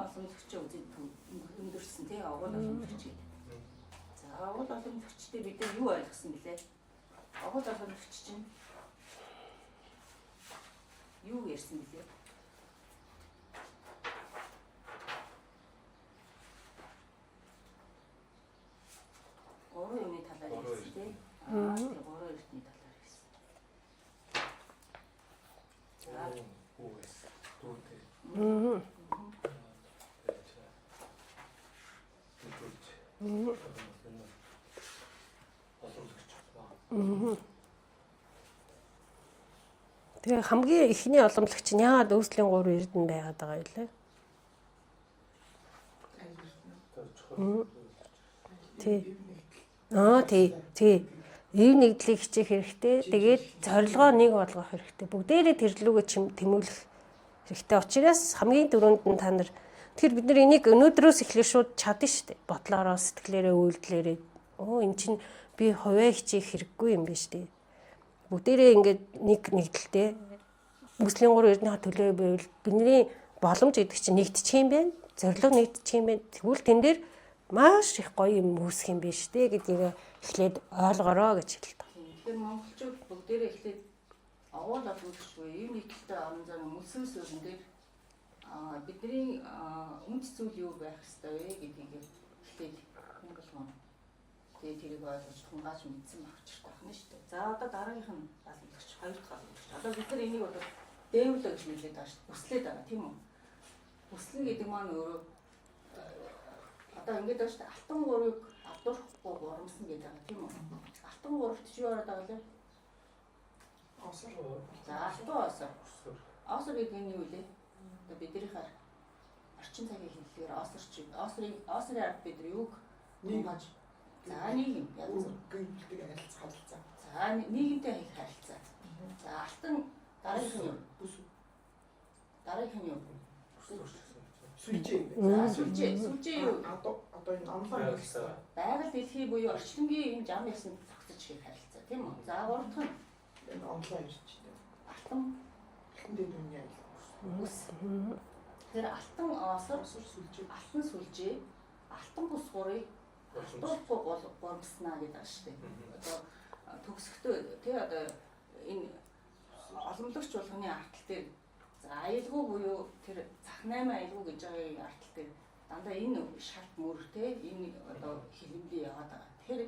оломлогчоо үзээд өндөрсөн тий, огуул оломлогч гэдэг. За, огуул оломлогчтой бид нар юу ойлгосон бэлээ? Огуул оломлогч чинь юу ярьсан бэлээ? Гурван юмны талаар ярьсан тий. Аа, тий, гурван эрдний талаар ярьсан. Хүүгээс дүүтэй. Тэгээ хамгийн эхний оломлогч нь яагаад үүслийн 3 эрдэнэ байгаад байгаа юм лээ? Тий. Аа, тий. Тий. Ив нэгдлийг хичээх хэрэгтэй. Тэгээд зорилгоо нэг болгох хэрэгтэй. Бүгдээрээ тэр лүүгээ тэмүүлэх хэрэгтэй. Учираас хамгийн түрүүнд нь та нар тэгэхээр бид нар энийг өнөөдрөөс эхлэх шууд чадна шүү дээ. Бодлоороо, сэтгэлээрээ, үйлдэлээрээ. Оо, эн чинь би хувиа хичээх хэрэггүй юм биш үү? Бүгдээрээ ингээд нэг нэгдэлтэй үүслийн 3 эрдэнэ төлөө байвал бидний боломж гэдэг чинь нэгдчих юм байна. Зорилго нэгдчих юм байна. Тэгвэл тэн дээр маш их гоё юм үүсэх юм биш үү гэдгийг эхлээд ойлгороо гэж хэлдэг. Тэгэхээр монголчууд бүгдээрээ эхлээд огуул оломлогч буюу ив нэгдэлтэй орон зай мөсөн суурин дээр бидний үндэс зүйл юу байх ёстой вэ гэдгийг эхлээд хүн болгон тэгээ тэрийг ойлгож тунгааж мэдсэн байх учиртай байна шүү дээ. За, одоо дараагийнх нь оломлогч, хоёр дахь оломлогч. Одоо бид нар энийг бол дээвлэ гэж нэрлэдэг байгаа шүү дээ. Бүслээд байгаа, тийм үү? Бүслэн гэдэг маань өөрөө одоо ингэж байгаа шүү дээ. Алтан гурыг авдуурахгүй гурамсан гэдэг байгаа, тийм үү? Алтан гуравт чи юу ороод байгаа лээ? Осор. За, алтан осор. Осор гэдэг нь юу вэ? Одоо биднийхээр орчин цагийн хэллэгээр осор чи осрын осрын ард бид нар юуг тунгааж, за, нийгэм янз бүр гүйцэтгэх харилцаа харилцаа. За, нийгэмтэй хийх харилцаа. За, алтан дараагийнх нь юу? Бүс. Дараагийнх нь юу? Сүлжээ. За, сүлжээ. Сүлжээ юу? Одоо энэ онлайн гэсэн. Байгаль дэлхий буюу орчлонгийн энэ жам ясанд зогсож хийх харилцаа, тийм үү? За, гурав дахь нь Энэ онлайн ирж байна. Алтан Алтан дэд үнийн аялал. бүс. Тэгэхээр алтан осор, Осор, сүлжээ. алтан сүлжээ, алтан бүс гурыг алдуулахгүй гол гурамснаа гэдэг байгаа шүү дээ. Одоо төгсөхдөө тий, одоо энэ оломлогч болгоны артал дээр, за, аялгау буюу тэр зах 8 аялгау гэж байгаагийн артал дээр дандаа энэ шалт мөр тий, энэ одоо хилэмдээ яваад байгаа. Тэгэхээр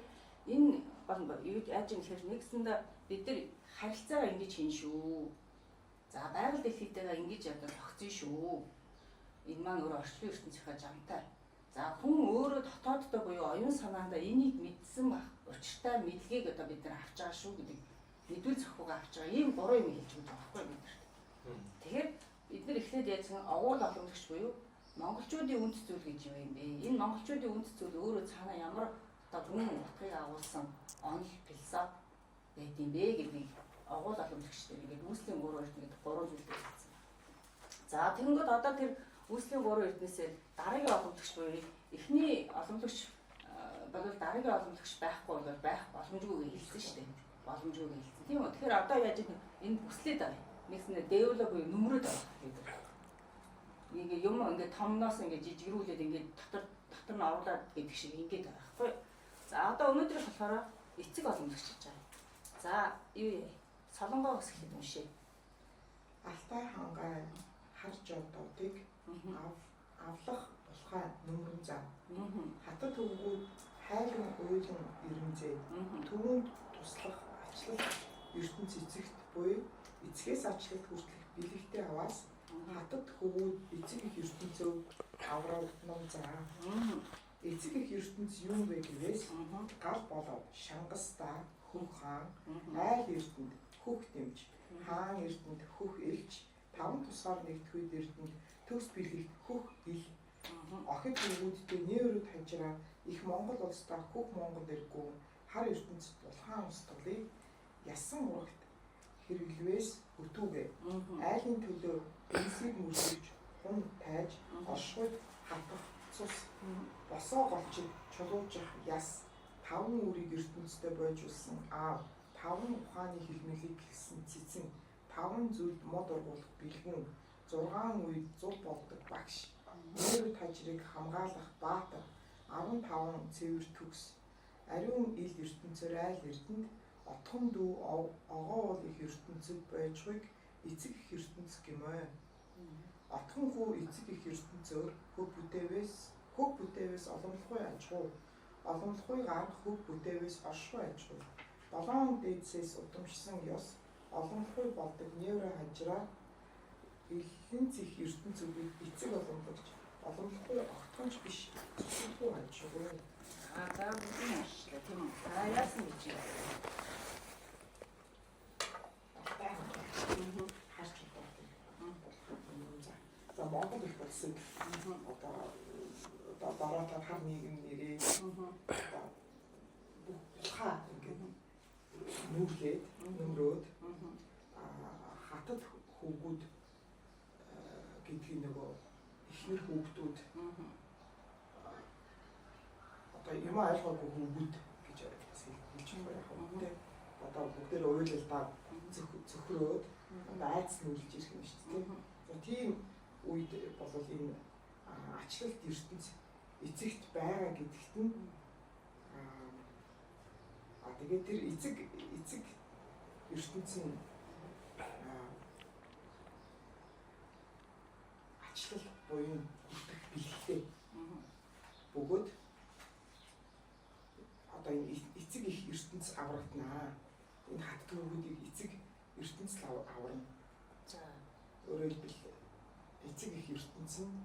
энэ гол юу яаж юм гэхээр нэгсэндээ бид нар харилцаагаа ингэж хийн шүү. За, байгаль дэлхийтэйгээ ингэж одоо зохицсон шүү. Энэ маань өөрөө орчлон ертөнцийнхаа жамтай. За, хүн өөрөө дотооддоо буюу оюун санаандаа энийг мэдсэн бах учиртай мэдлэгийг одоо бид нар авч байгаа шүү гэдэг мэдүүл зохиогоо авч байгаа. Ийм гурван юм хэлж байгаа байхгүй бид нарт. Тэгэхээр бид нар эхлээд яасан огуул оломлогч буюу монголчуудын үндэс зүйл гэж юу юм бэ? Энэ монголчуудын үндэс зүйл өөрөө цаана ямар одоо гүн утгыг агуулсан онол философи байд юм бэ гэдгийг огуул оломлогч дээр ингээд үүслийн гурван эрдэнэ гэдэг гурван зүйл дээр хэлсэн. За, тэгэнгүүт одоо тэр үүслийн гурван эрдэнэсээ дараагийн оломлогч буюу эхний оломлогч болвол дараагийн оломлогч байхгүй бол байх боломжгүй гэж хэлсэн шүү дээ. Боломжгүй гэж хэлсэн. Тийм үү? Тэгэхээр одоо яаж энэ бүслээд байгаа юм. Нэгснээ дээвлэ буюу нүмрөөд байгаа гэдэг. Ингээ юм ингээ томноос ингээ жижигрүүлээд ингээ дотор дотор нь оруулаад гэдэг шиг ингээд байгаа байхгүй юу? За, одоо өнөөдөр болохоор эцэг оломлогч гэж байгаа. За, юу яа? Солонгоо өсгөлд уншъя. Алтай хангай хар жодоодыг авлах булхай нүмерэн зав. Хатад төвгүүд хайлан уйлан ирэмзээ. Түүнд туслах ачлал ертөнц эцэгт буюу эцгээс ачлалт хүртэлх бэлэгтэй аваас хатад хөвгүүд эцэг их ертөнцөө аврагдсан заа. Эцэг их ертөнц юм бэ гэвээс гал болоод шангастаа хөх хаан, айл эрдэнд хөх дэмж, хаан эрдэнд хөх элч, таван тусгаар нэгдэхүйд эрдэнд төгс бэлэгт хөх ил. Охид хөвгүүдтэй нээврүүд хажираа их Монгол улсдаа хөх Монгол эргүүн хар ертөнцид булхаан устгалыг ясан урагт хэрэглвээс өтүүгээ. Айлын төлөө энсийг мөрдөж, хун тайж, оршихуйд хатах цус, босоо голчид чулуужих яс, таван үрийг ертөнцтэй бойжуулсан аав, таван ухааны хэлмэлийг хэлсэн цэцэн, таван зүйлд мод ургуулах бэлгүүн, 6 үед зул болдог багш. Нэрвэт хажрыг хамгаалах Баатар 15 цэвэр төгс ариун ил ертөнцөөр айл эрдэнд отгон дүү огоо уул их ертөнцөд бойжхыг эцэг их ертөнц гэмээ. Отгон хүү эцэг их ертөнцөөр хөг бүтээвээс оломлохгүй ажгүй. Оломлохгүй гар хөг бүтээвээс оршгүй ажгүй. Долоон дээдсээс удамшсан ёс оломлохгүй болдог нервэ хажраа эллэн зэх ертөнц үгийг эцэг оломлогч оломлохгүй огтхонч биш цэцэлгүй ажгүй. Аа за бүгд уншлаа тийм үү? За яасан гэж юм? Харж чаддаг. За Монгол их улсыг одоо дараатаа хар нийгэм нэрээ одоо бүх булхаа ингээд нүүрлээд нөмрөөд хатад хөвгүүд гэдгийг нөгөө эхнэр хүүхдүүд одоо юм ойлгоогүй хөвгүүд гэж бас хэлж байгаа яг юм те. Одоо бүгдээр уйлалдаа цөхрөөд одоо айдас нүүлж ирэх юм шүү дээ. За тийм үед бол энэ ачлалт ертөнц эцэгт байгаа гэдэгт нь тэгээд тэр эцэг ертөнц нь ачлал буян хүртэх бэлэгтэй бөгөөд одоо энэ эцэг их ертөнц аврагдана. Энэ хатад хөвгүүдийг эцэг ертөнц л аварна. За өөрөөр хэлбэл эцэг их ертөнц нь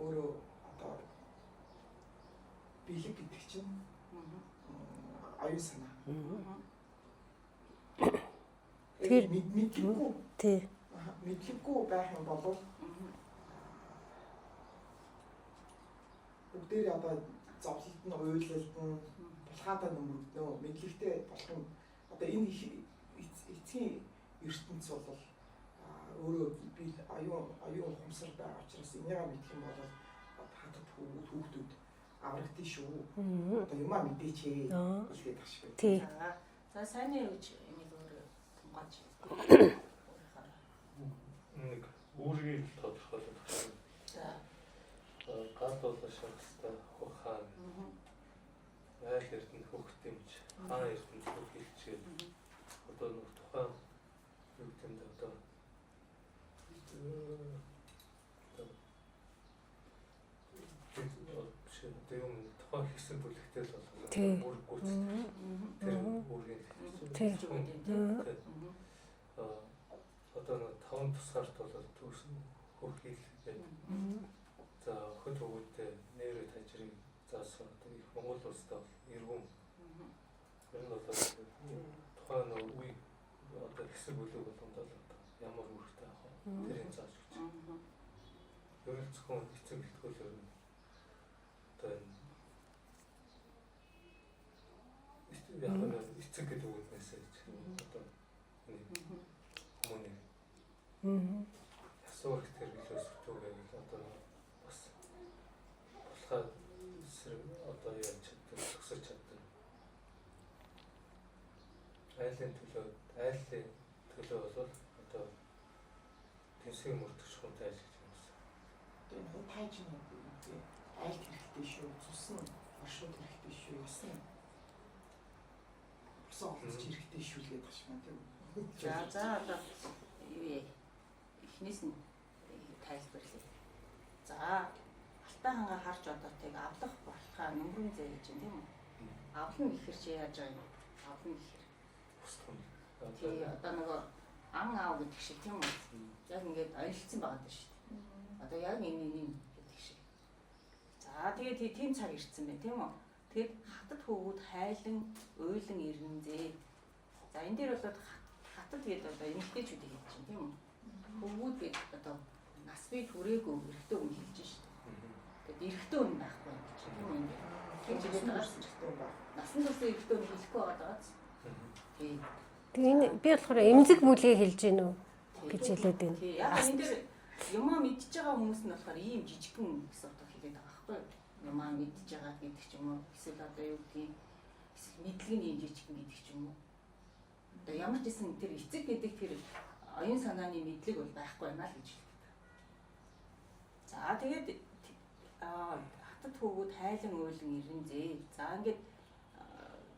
өөрөө одоо бэлэг гэдэг чинь оюун санаа. Тэгэхээр мэдлэггүй. Тий. Мэдлэггүй байх юм бол бүгдээр одоо зовлолт нь, уйлалт нь булхаадаа нөмрөгднө. Мэдлэгтэй болох нь одоо энэ эцгийн ертөнц бол өөрөө би оюун ухамсар байгаа учраас энийгээ мэдэх юм бол хатад хүүхдүүд аврагдана шүү. Одоо юмаа мэдээч ээ гэдэг ах шиг. Тий. За сайн уу гэж энийг өөрөө тунгааж. Нэг үүргийг тодорхойлох юм. За. Гал болоо шахалтай хөх хаан. Айл эрдэнэ хөх дэмж, хаан эрдэнэ хөх хилчгээд одоо нэг тухайн юу гэдэг юм бэ одоо юм тухайн хэсэг бүлэгтэй л болоо үүрэг гүйцэтгэх. Тэр үүргийн тий. Одоо нэг таван тусгаарт бол төгс хөх хил гэдэг. За охид хөвгүүдтэй нэрээ тажрыг заасан одоо их Монгол улстай бол эргүүн. Тэр нь бол тухайн нэг үе одоо хэсэг бүлэг болгонд л одоо ямар үүрэгтэй авах вэ? Тэрийг зааж өгч. Ер нь зөвхөн эцэг элтгүүлэр нь одоо энэ яг нь эцэг гэдэг үгнээс одоо энэ хүмүүний асуух тэр билээс зүтүүгээ одоо бас болохоо эсрэг одоо яаж чаддаг, зогсож чаддаг. Айлын төлөө бол одоо тэнсгийг мөрдөх чухамтай айл гэж юм байна. Одоо энэ хутайж нь айлт хэрэгтэй шүү, цус нь оршууд хэрэгтэй шүү, яс нь босоо олдож хэрэгтэй шүү л гэдэг шиг байна тийм үү. За одоо юу яа эхнээс нь тайлбарлая. За Алтай хангаа харж одоотыг авлах болохаа нөмрөн зэ гэж юм тийм үү? Авлна гэхэр чи яаж байгаа юм? Авлна гэхэр. Тий одоо нөгөө ан аав гэдэг шиг тийм үү? Яг ингээд ойролцсон байгаа даа шүү дээ. Одоо яг энэ гэдэг шиг. За тэгээд тийм цаг ирсэн байна тийм үү? Тэгэд хатад хөвгүүд хайлан уйлан ирнэ зээ. За энэ дээр болоод хатад гэдэг одоо эмэгтэйчүүдийг хэлж байна тийм үү? Хөвгүүд гэдэг одоо нас бий түрээгүй эрэгтэй хүн хэлж шин. Тэгэд эрэгтэй хүн байхгүй гэж тийм үү энэ. Тэгж хэлээд байгаа шүү дээ. Насан турш эрэгтэй хүн хэлэхгүй байгаа даа. Тий. Тэгээ энэ би болохоор эмзэг бүлгийг хэлж гин үү гэж хэлээд байна. Тий. Яг энэ дээр юмаа мэдж байгаа хүмүүс нь болохоор ийм жижигхэн гэсэн утга хэлээд байгаа байхгүй юу? Юмаа мэдж байгаа гэдэг ч юм уу? Эсвэл одоо юу гэдгийг эсвэл мэдлэг нь ийм жижигхэн гэдэг ч юм уу? Одоо ямар ч гэсэн тэр эцэг гэдэг тэр оюун санааны мэдлэг бол байхгүй байна л гэж хэлдэг. За тэгээд Хатад хөвгүүд хайлан уйлан ирэн зээ. За ингээд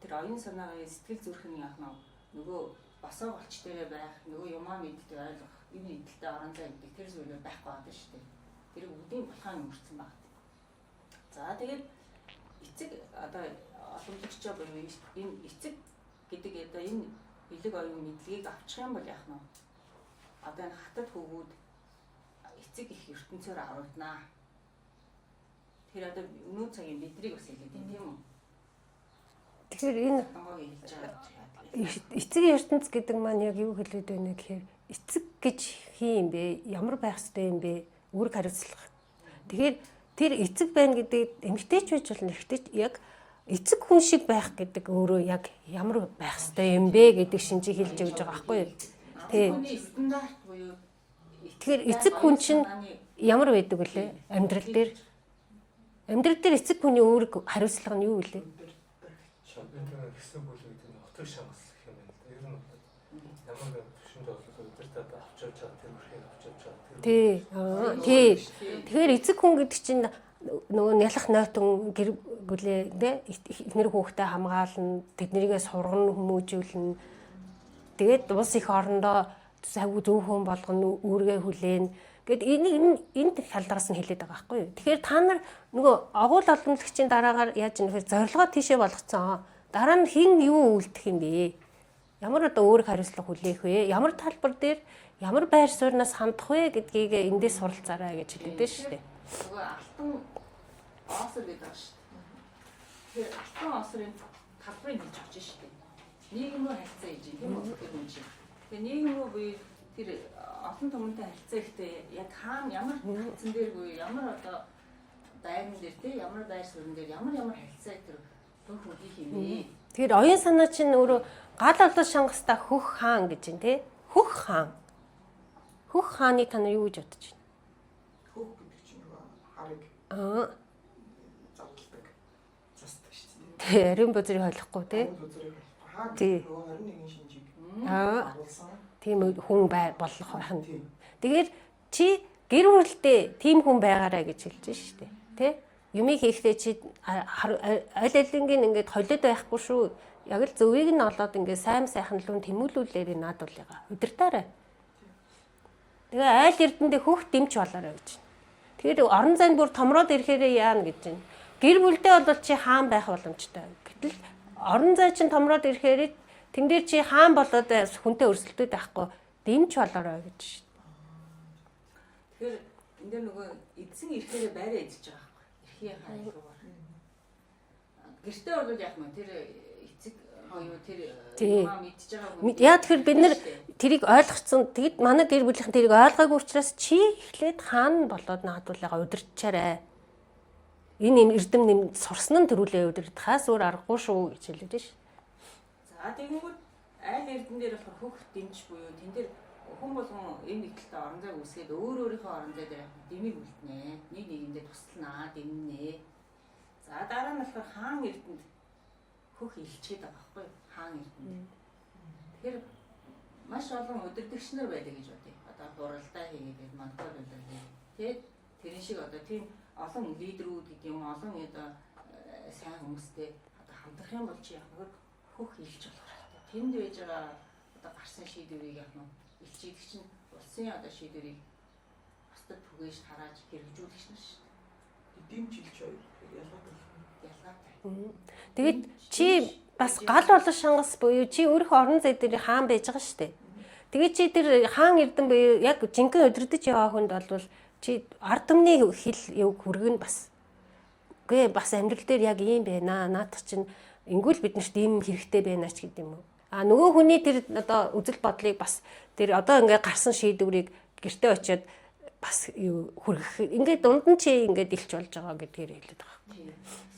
тэр оюун санаагаа сэтгэл зүрхний яах нь нөгөө босоо голч дээрээ байх, нөгөө юмаа мэддэг ойлгох, энэ идэлтэй орон зай гэдэг тэр зүйлээр байхгүй байгаа шүү дээ. Тэр бүгдийн болохоо өнгөрцөн байна. За тэгээд эцэг одоо оломлогчоо буюу энэ эцэг гэдэг одоо энэ бэлэг оюун мэдлэгийг авчих юм бол яах нь вэ? Одоо энэ хатад хөвгүүд эцэг их ертөнцөөр аврагданаа. Тэр одоо өнөө цагийн бидрийг бас хэлээд байна тийм үү? Тэгэхээр энэ хэлж байгаа эцэг ертөнц гэдэг маань яг юу хэлээд байна гэхээр эцэг гэж хин юм бэ? Ямар байх ёстой юм бэ? Үүрэг хариуцлага. Тэгэхээр тэр эцэг байна гэдэг эмэгтэй ч байж болно, эрэгтэй ч яг эцэг хүн шиг байх гэдэг өөрөө яг ямар байх ёстой юм бэ гэдэг шинжийг хэлж өгч байгаа байхгүй юу? Тий. Стандарт буюу тэгэхээр эцэг хүн чинь ямар байдаг вүлээ? Амьдрал дээр. Амьдрал дээр эцэг хүний үүрэг хариуцлага нь юу вүлээ? Хэсэг бүл гэдэг нь отог шангас гэх юм байна л да. Ер нь бол ямар нэгэн түвшинд бол өдөртөө авч явж байгаа тэр үрхийг авч явж байгаа. Тий. Тий. Тэгэхээр эцэг хүн гэдэг чинь нөгөө нялх нойтон гэр бүлээ тэ эхнэр хүүхдээ хамгаална, тэднийгээ сургана, хүмүүжүүлнэ. Тэгээд улс их орондоо сав зөв хүн болгоно, үүргээ хүлээн. Гэт энийг энд талдраас нь хэлээд байгаа байхгүй юу. Тэгэхээр та нар нөгөө агуул олонлогчийн дараагаар яаж юм гэхээр зорилгоо тийшээ болгоцсон. Дараа нь хэн юу үлдэх юм бэ? Ямар одоо үүрэг хариуцлага хүлээх вэ? Ямар талбар дээр ямар байр сууриас хандах вэ гэдгийг эндээс суралцаарай гэж хэлээд байна шүү дээ. Нөгөө алтан оосор гэдэг байгаа шүү дээ. Тэгэхээр алтан оосрын талбарыг хэлж авч шүү дээ. Нийгэмөө харьцаа хийж тийм үү тэр хүн чинь. Тэгээ нийгэмөө буюу тэр олон түмэнтэй харьцаа ихтэй яг хаана ямар хатсан дээр буюу ямар одоо байран дээр тийм ямар байр суурин дээр ямар ямар харьцаа тэр бүх хүн хийх юм бэ? Тэгэхээр оюун санаа чинь өөрөө гал олон шангастаа хөх хаан гэж байна тий. Хөх хаан. Хөх хааныг та нар юу гэж бодож байна? Хөх гэдэг чинь нөгөө харыг зовлдог. Застдаг шүү дээ. Тий, ариун бузрыг холихгүй тий. Ариун бузрыг холихгүй. Хаан нөгөө 21 шинжийг агуулсан. Тийм хүн бай болох байх нь. Тэгэхээр чи гэр бүлдээ тийм хүн байгаарай гэж хэлж шүү дээ. Тэ? Юмыг хийхдээ чи аль алингийн ингээд холиод байхгүй шүү. Яг л зөвийг нь олоод ингээд сайн сайхан лүн тэмүүлүүлээрээ наадуулъя. Удирдаарай. Тэгээ айл эрдэндээ хөх дэмч болоорой гэж. Тэгэхээр орон зайд бүр томроод ирэхээрээ яана гэж байна. Гэр бүлдээ бол чи хаан байх боломжтой. Гэтэл орон зай чинь томроод ирэхээр тэн дээр чи хаан болоод хүнтэй өрсөлдөд байхгүй дэмч болоорой гэж. Тэгэхээр энэ дээр нөгөө эзэн ирэхээрээ байраа эзэж байгаа байхгүй. Эрхийн хаалгаар. Гэртээ бол яг нь тэр эцэг буюу тэр юмаа мэдж байгаа хүн. Яа тэгэхээр бид нэр тэрийг ойлгоцсон. Тэгэд манай гэр бүлийнхэн тэрийг ойлгоогүй учраас чи эхлээд хаан болоод наадуулаагаа удирдчаарай. Энэ юм эрдэм нэм сурсан нь төрүүлээ удирдахаас өөр аргагүй шүү гэж хэлээд ш. За тэгэнгүүт айл эрдэн дээр болохоор хөх дэмж буюу тэн дээр хүн болгон энэ нэгдэлтэй орон зайг үүсгээд өөр өөрийнхөө орон зай дээр дэмийг үлднэ. Нэг нэгэндээ тусланаа, дэмнэ. За дараа нь болохоор хаан эрдэнд хөх илчээд байгаа байхгүй юу? Хаан эрдэнд. Тэгэхээр маш олон удирдагч нар байдаг гэж бодъё. Одоо хуралдаа хийгээд Монгол удирдах тий тэрэн шиг одоо тийм олон лидерүүд гэдэг юм олон одоо сайн хүмүүстэй одоо хамтрах юм бол чи яг нэг хөх илч болох хэрэгтэй. Тэнд байж байгаа одоо гарсан шийдвэрийг яг нь илчийдэг чинь улсын одоо шийдвэрийг бусдад түгээж тарааж хэрэгжүүлэх нь шүү дээ. Дэмж илч хоёр ялгаатай. Ялгаатай. Тэгээд чи бас гал болон шангас буюу чи өөрийнхөө орон зай дээр хаан байж байгаа шүү дээ. Тэгээд чи тэр хаан эрдэм буюу яг жинхэнэ удирдах яваа хүнд бол чи ард түмний хэл юг хүргэн бас. Үгүй бас амьдрал дээр яг ийм байна. Наадах чинь ингүүл биднэрт ийм хэрэгтэй байна ч гэдэг юм уу. А нөгөө хүний тэр одоо үзэл бодлыг бас тэр одоо ингээд гарсан шийдвэрийг гэртээ очиод бас юу хүргэх. Ингээд дунд нь чи ингээд илч болж байгаа гэдгээр хэлээд байгаа.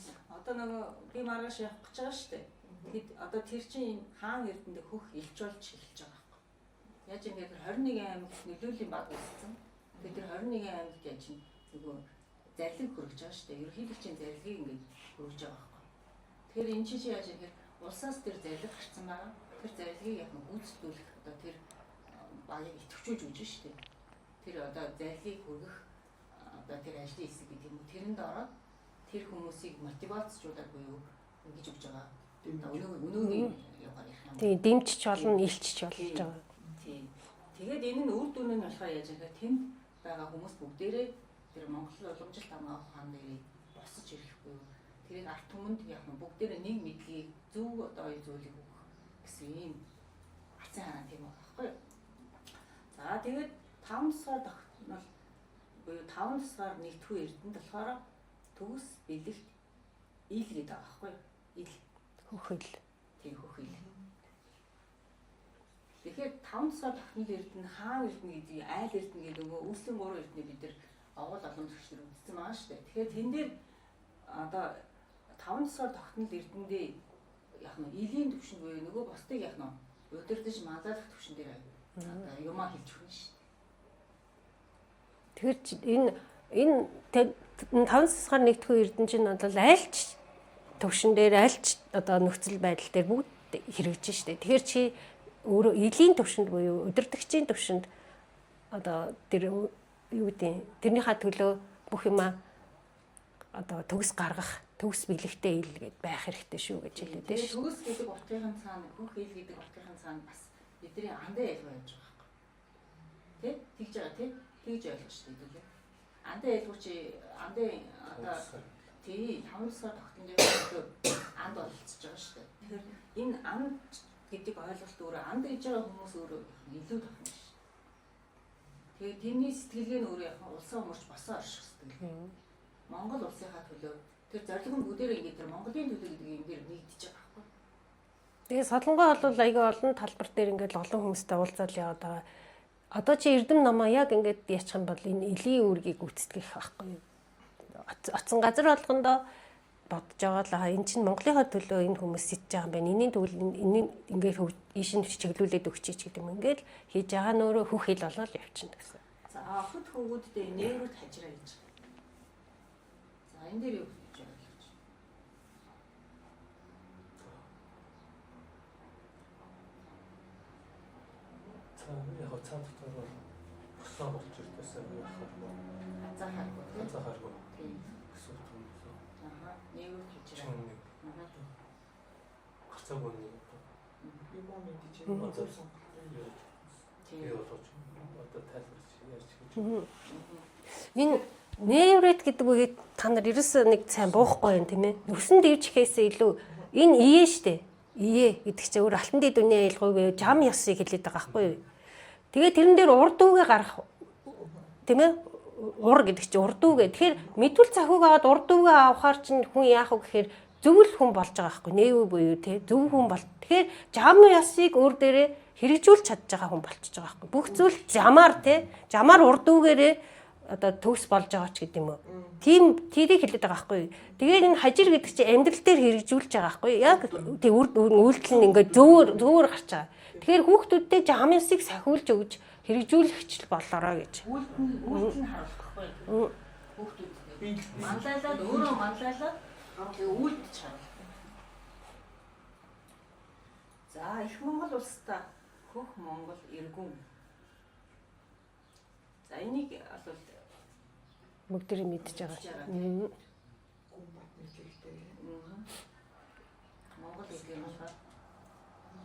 Одоо нөгөө би маргааш явах гэж байгаа шүү дээ. Тэгэд одоо тэр чинь хаан эрдэндээ хөх илч болж эхэлж байгаа байхгүй. Яаж юм бэ? 21 аймагт нөлөөлийн баг үүссэн. Тэгээд тэр 21 аймагт яаж нөгөө зарлиг хүргэж байгаа шүү дээ. Ерөнхийлөгчийн зарлигийг ингээд хүргэж байгаа байхгүй. Тэгэхээр энэ чинь яаж юм бэ? Улсаас тэр зарлиг гарцсан байгаа. Тэр зарлигийг яг нь гүйцэтгүүлэх одоо тэр багийг идэвхжүүлж өгч шүү дээ. Тэр одоо зарлигийг хүргэх одоо тэр ажлын хэсэг гэдэг юм уу тэрэнд ороод тэр хүмүүсийг мотивацжуулаад буюу ингэж өгж байгаа. Өнөөгийн яваар ярих юм. Тийм, дэмжиж болно, илчиж болж байгаа. Тийм. Тэгээд энэ нь үр дүн нь болохоор яаж гэхээр тэнд байгаа хүмүүс бүгдээрээ тэр Монгол уламжлалт амгаа ухаан дээрээ босож ирэх буюу тэрийг ард түмэнд яг нь бүгдээрээ нэг мэдлэгийг зөв одоо зүйлийг өгөх гэсэн ийм арцын хараа тийм байгаа байхгүй юу. За тэгээд 5 тусгаар тогтнол буюу 5 тусгаар нэгдэхүү эрдэнэт болохоор төгс бэлэгт ил гэдэг байгаа байхгүй юу. Ил. Хөх ил. Тийм, хөх ил. Тэгэхээр 5 тусгаар тогтнол эрдэнэ, хаан эрдэнэ гэдэг, айл эрдэнэ гэдэг нөгөө үүслийн 3 эрдэнэ бид нар овгол боломжигч нар үзсэн байгаа шүү дээ. Тэгэхээр тэн дээр одоо 5 тусгаар тогтнол эрдэндээ яг нь илийн түвшин буюу нөгөө бусдыг яг нь удирдах манлайлах түвшин дээр одоо юмаа хэлж өгнө шүү дээ. Тэгэхээр энэ 5 тусгаар нэгдэхүү эрдэнэ чинь бол айлч түвшин дээр айлч одоо нөхцөл байдал дээр бүгд хэрэгжиж шүү дээ. Тэгэхээр чи өөрөө илийн түвшинд буюу удирдагчийн түвшинд одоо тэр юу гэдэг тэрнийхээ төлөө бүх юмаа одоо төгс гаргах, төгс бэлэгтэй ил гэд байх хэрэгтэй шүү гэж хэлээд байна шүү. Төгс гэдэг утгын цаана, хөх ил гэдэг утгын цаана бас бидний андын айлгуу явж байгаа байхгүй. Тэ? Тэгж байгаа тий? Тэгж ойлгож шүү дээ. Андын айлгуу чи андын одоо тий 5 сар тогтнол дээр анд бололцож байгаа шүү дээ. Тэгэхээр энэ анд гэдэг ойлголт өөрөө анд гэж байгаа хүмүүс өөрөө илүү тохино шүү. Тэгээд тэрний сэтгэлгээ нь өөрөө яг улсаа өмөрч босоо орших сэтгэл. Монгол улсынхаа төлөө тэр зорилго нь бүгдээрээ ингээд тэр Монголын төлөө гэдэг юм дээр нэгдэж байгаа байхгүй. Тэгээ Солонгоо бол айгүй олон талбар дээр ингээд олон хүмүүстэй уулзаал яваад байгаа. Одоо чи Эрдэм номоо яг ингээд яачих юм бол энэ элийн үүргийг гүйцэтгэх байхгүй юу? Оцсон газар болгондоо бодож байгаа л энэ чинь Монголынхаа төлөө энэ хүмүүс сэтж байгаа юм байна. Энийн тэгвэл энэ ингээд ийш нь чиглүүлээд өгчээч гэдэг юм. Ингээд хийж байгаа нь өөрөө хөх хил болоод явчихна гэсэн. За охид хөвгүүддээ нэрүүд хажираа гэж. За энэ дээр юу гэж ойлгож байна? За яг цаан дотор бол бослоо болж ирдээсээ яхааргүй. Хазаахааргүй. Хазаахааргүй. Тийм. Гэсэн үг юм лээ. Аха. Нэрүүд хажираа. Гарцааг үнийг юм уу мэдээж юм зөв сонголт. Тийм. Би болгож одоо тайлбарч ярьж гэж. Энэ нейрет гэдэг үгийг та нар ерөөсөө нэг сайн буухгүй юм тийм ээ. Нөсөн дэвжихээсээ илүү энэ ие штэ. Ие гэдэг чинь өөр алтан дэд үнийн аялгаугүй жам ёсыг хэлээд байгаа байхгүй юу? Тэгээ тэрэн дээр урд үгээ гарах тийм ээ. Ур гэдэг чинь урд үгээ. Тэгэхээр мэдүүл цахиуг аваад урд үгээ авахар чинь хүн яах вэ гэхээр зөв л хүн болж байгаа байхгүй нээвэ буюу те зөв хүн бол. Тэгэхээр жам ёсыг өөр дээрээ хэрэгжүүлж чадж байгаа хүн болчихж байгаа байхгүй. Бүх зүйл жамаар те жамаар урд үгээрээ одоо төгс болж байгаа ч гэдэг юм уу. Тийм тэрийг хэлээд байгаа байхгүй юу. Тэгээд энэ хажир гэдэг чинь амьдрал дээр хэрэгжүүлж байгаа байхгүй юу. Яг тий үйлдэл нь ингээд зөөр гарч байгаа. Тэгэхээр хүүхдүүдтэй жам ёсыг сахиулж өгж хэрэгжүүлэгч болоорой гэж. Үйлдэл нь харуулах байхгүй юу. Хүүхдүүдтэй манлайлаад өөрөө манлайлаад тэгээ үйлдэж харуулах. За их Монгол улстай хөх Монгол эргүн. За энийг бол бүгдээрээ мэдж байгаа. Гүн бат мэдлэгтэй. Монгол гэдэг юм болохоор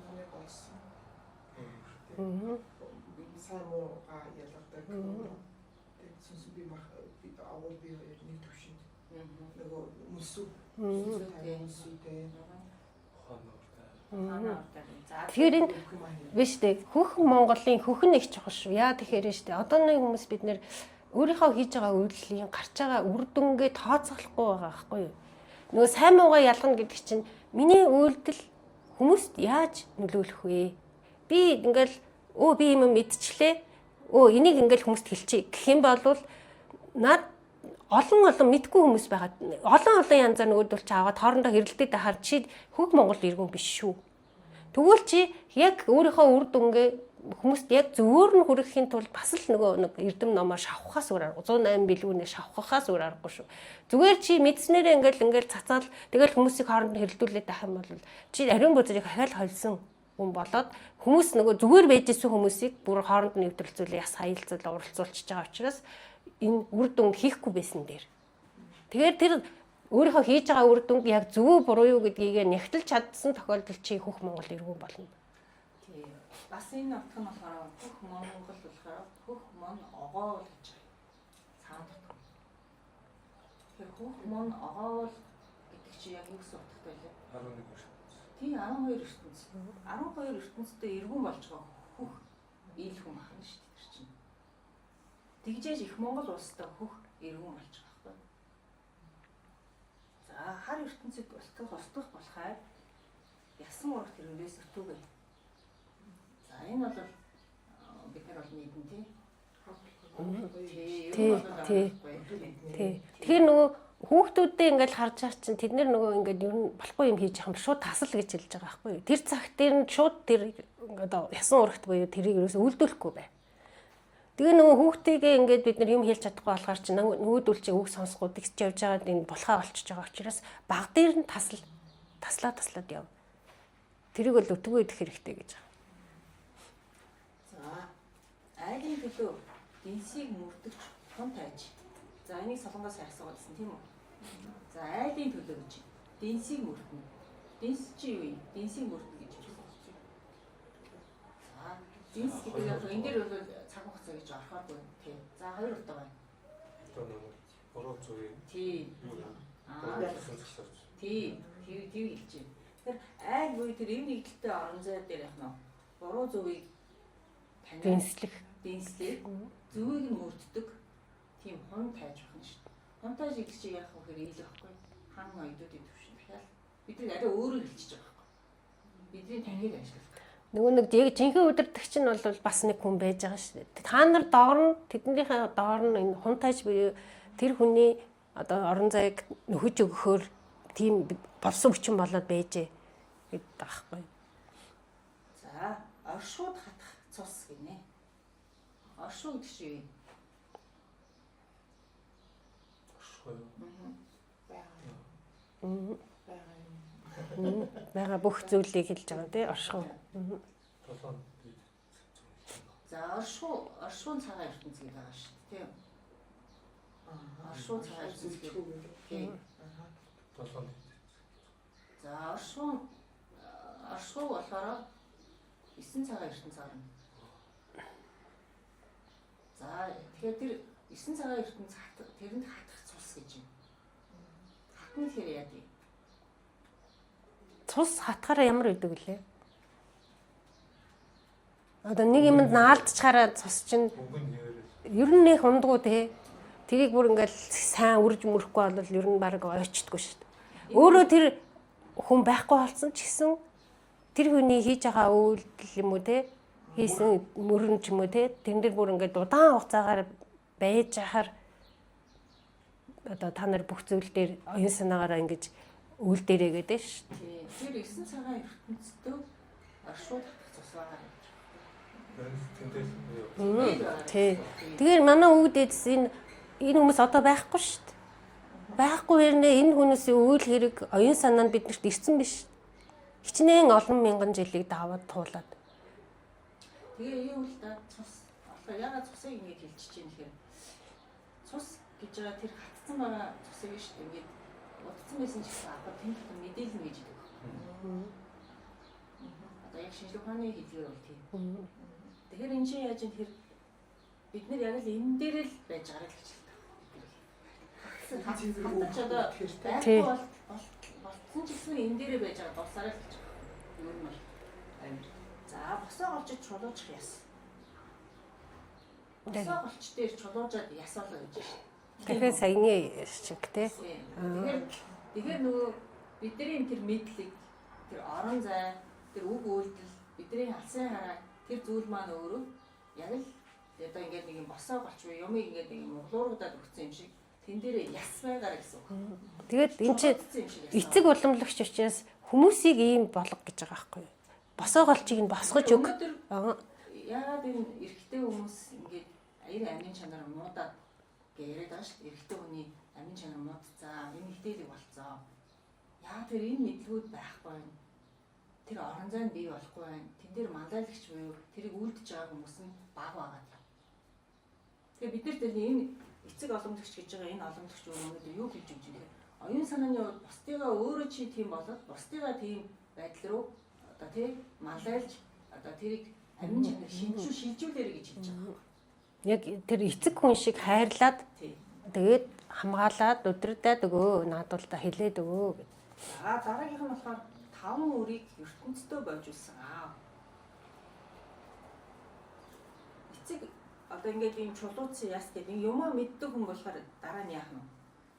Манай болсон. Сайн мууга ялгадаг. Тэгээд сүнс би мах агуул би хоёр нэг төвшөнд. Нөгөө мөсөв. Мөсөвтэй. Ухаан За Тэгэхээр энэ биш үү? Хөх Монголын хөх нь их чухал шүү. Яа тэгэхээр шүү дээ. Одоо нэг хүмүүс бид нэр өөрийнхөө хийж байгаа үйлдэлийн гарч байгаа үр дүнгээ тооцоолохгүй байгаа байхгүй юу? Нөгөө сайн муугаа ялгана гэдэг чинь миний үйлдэл хүмүүст яаж нөлөөлөх вэ? Би ингээл би юм мэдчлээ. Энийг ингээл хүмүүст хэлчихье гэх юм бол над олон мэдгүй хүмүүс байгаа. Олон янзаар нөгөөдөл чи аваад хоорондоо хэрэлдээд байхаар чи хөх Монгол иргэн биш шүү. Тэгвэл чи яг өөрийнхөө үр дүнгээ хүмүүст яг зөвөр нь хүрэхийн тулд бас л нөгөө нэг эрдэм номоо шавхахаас өөр арга 108 бэлгүүнээ шавхахаас өөр аргагүй шүү. Зүгээр чи мэдснээрээ ингээл цацаал тэгэл хүмүүсийг хооронд нь хэрэлдүүлээд байх юм бол чи ариун бузрыг ахаал холсон хүн болоод хүмүүс нөгөө зүгээр байж исэн хүмүүсийг бүр хооронд нь нэвтрэлцүүлээ яс хаялцуулаа уралцуулчихж байгаа учраас Энэ үр дүн хийхгүй байсан дээр. Тэгэхээр тэр өөрийнхөө хийж байгаа үр дүнг яг зөв үү буруу юу гэдгийг нягтлж чадсан тохиолдолд чи хөх Монгол эргүүн болно. Тий. Бас энэ утга нь болохоор хөх Монгол болохоор хөх мон огоол гэж цаана утга. Тэгэхээр хөх мон огоол гэдэг чи яг юу гэсэн утгатай вэ? 11 ертөнц. Тий, 12 ертөнц. 12 ертөнцтэй эргүүн болж байгаа хөх ил хүн ахна шүү дээ тэр чинь. Тэгжээж их Монгол улстай хөх эргүүн болж байгаа байхгүй. За, хар ертөнцид устгах болохаар ясан урах тэрнээс өтүүгээ. За, энэ бол бид нар бол мэднэ тий. Тий, тий. Тий. Тэгэхээр нөгөө хүүхдүүдээ ингээл харж байгаа чинь тэд нэр нөгөө ингээд ер нь болохгүй юм хийж байгаа юм шууд тасал гэж хэлж байгаа байхгүй юу. Тэр цаг дээр нь шууд тэр одоо ясан урагт буюу тэрийг ерөөсөө үйлдүүлэхгүй бай. Тэгээ нөгөө хүүхдийгээ ингээд бид нар юм хэлж чадахгүй болохоор чинь нөгөөдөл чинь үг сонсохгүй тэгж явж байгаад энэ булхаа болчихж байгаа учраас баг дээр нь тасал таслаа таслаад яв. Тэрийг бол өтгөө идэх хэрэгтэй гэж байгаа. За, айлын төлөө дэнсийг мөрдөгч тун тайж. За, энийг солонгоос асуугаадсэн тийм үү? За, айлын төлөө гэж дэнсийг мөрдөнө. Дэнс чи юу юм? Дэнсийг мөрдөнө гэж байна. За, дэнс гэдэг яг энэ дээр бол цаг хугацаа гэж орохооргүй тий. За, хоёр удаа байна. Одоо нөгөө буруу зүрийг Тий. юу юм? Аа, тий. Тэр хэлж байна. Тэгэхээр айл буюу тэр эв нэгдэлтэй орон зай дээр яг нь буруу зүвийг таниад Дэнслэх. дэнслэх зүвийг нь мөрддөг тийм хун тайж байна шүү дээ. Хун тайж гэдэг чинь яах вэ гэхээр ил байхгүй. Хан оёдуудын төвшин дахиад бид нар арай өөрөөр хэлчихэж байгаа байхгүй. Бидний танхиг ажиллах. Нөгөө нэг яг жинхэнэ удирдагч нь бол бас нэг хүн байж байгаа шүү дээ. Та нар доор нь тэднийхээ доор нь энэ хун тайж буюу тэр хүний одоо орон зайг нөхөж өгөхөөр тийм болсон хүчин болоод байжээ гэдэг байхгүй. За, оршууд хатах цус гинэ. Оршуу гэдэг чинь юу юм? Оршихуй юу? Байгаа. Байгаа юм. Байгаа бүх зүйлийг хэлж байгаа тий оршихуй. Долоон бид зүг. За, оршуун цагаан ертөнц гэдэг байгаа шүү дээ, тийм. Оршуу цагаан ертөнц гэдэг. Тийм. Долоон бид. За, оршуу болохоор 9 цагаан ертөнц орно. За, тэгэхээр тэр 9 цагаан ертөнц тэрэнд хатах цус гэж юм. Хатна гэхээр яа дий? Цус хатгаараа ямар өгдөг лээ? Одоо нэг юмд наалдчихаараа цус чинь Өнгөн ер нь нэг хундгуу те. Тэрийг бүр ингээл сайн үрж мөрөхгүй бол ер нь баг ойчдгүй шүү дээ. Өөрөө тэр хүн байхгүй болсон ч гэсэн тэр хүний хийж байгаа үйлдэл юм уу те хийсэн мөрөн ч юм уу те тэрэн дээр бүр ингээд удаан хугацаагаар байж ахаар одоо та нар бүх зүйл дээр оюун санаагаараа ингэж үйлдэрээ гэдэг шүү дээ. Тий. Тэр 9 цагаан ертөнцийн оршууд хатах цус байгаа юм. Тий. Тэгэхээр манай өвгөдөөс энэ хүмүүс одоо байхгүй шүү дээ. Байхгүй хэрнээ энэ хүмүүсийн үйл хэрэг оюун санаа нь биднэрт ирсэн биш. Хичнээн олон мянган жилийг даваад туулаад. Тэгээ юу л да цус болохоор ягаад цусыг ингэж хэлчихэж юм гэхээр цус гэж байгаа тэр хатцсан байгаа цусыг шүү дээ. Ингээд удцсан байсан ч гэсэн авах тэнд дотор мэдээлэл гэж хэлдэг. Одоо яг шинжлэх ухааны хэлгээр бол тийм. Тэгэхээр энэ чинь яаж юм тэр бид нар яг л энэ дээр л байж байгаа л гэж хэлдэг. Хатаж одоо байхгүй болцсон ч гэсэн энэ дээрээ байж байгаа болсараа л гэж байгаа. Юу нь бол амар. За босоо голж чулуучих яс. Босоо голч дээр чулуужаад яс болоо гэж байна. Тэгэхээр саяны шиг тий. Тэгэхээр нөгөө бидний тэр мэдлэг, тэр орон зай, тэр үг үйлдэл, бидний алсын хараа тэр зүйл маань өөрөө яг л одоо ингээд нэг юм босоо голч буюу юмыг ингээд нэг юм углуургадаад өгсөн юм шиг тэн дээрээ яс байгаараа гэсэн үг. Тэгээд эн чинь эцэг уламжлагч учраас хүмүүсийг ийм болго гэж байгаа байхгүй юу? Босоо голчийг нь босгож өг. Яагаад энэ эрэгтэй хүмүүс ингээд аяр амийн чанар муудаад гэж яриад байгаа шүү дээ. Эрэгтэй хүний амийн чанар муудцаа, эмэгтэйлэг болцоо. Яагаад тэр энэ мэдлгүүд байхгүй байна? Тэр орон зай нь бий болохгүй байна. Тэн дээр мандайлагч буюу тэрийг үйлдэж байгаа хүмүүс нь бага байгаа. Тэгэхээр бид нар тэр энэ эцэг боломжлогч гэж байгаа энэ боломжлогч өнөөдөр юу гэж үгж юм бэ? Оюун санааны хувьд бусдыгаа өөрөө чи тийм болоод бусдыгаа тийм байдал руу одоо тий малайлж одоо тэрийг амин чанар шилжүүлээрэй гэж хэлж байгаа. Яг тэр эцэг хүн шиг хайрлаад тэгээд хамгаалаад удирдаад өгөө, наадвал та хэлээд өгөө гэж. За дараагийнх нь болохоор таван үрийг ертөнцийн бойжуулсан аав. Эцэг одоо ингээд ийм чулууцсан яс гэдэг юмаа мэддэг хүн болохоор дараа нь яах нь?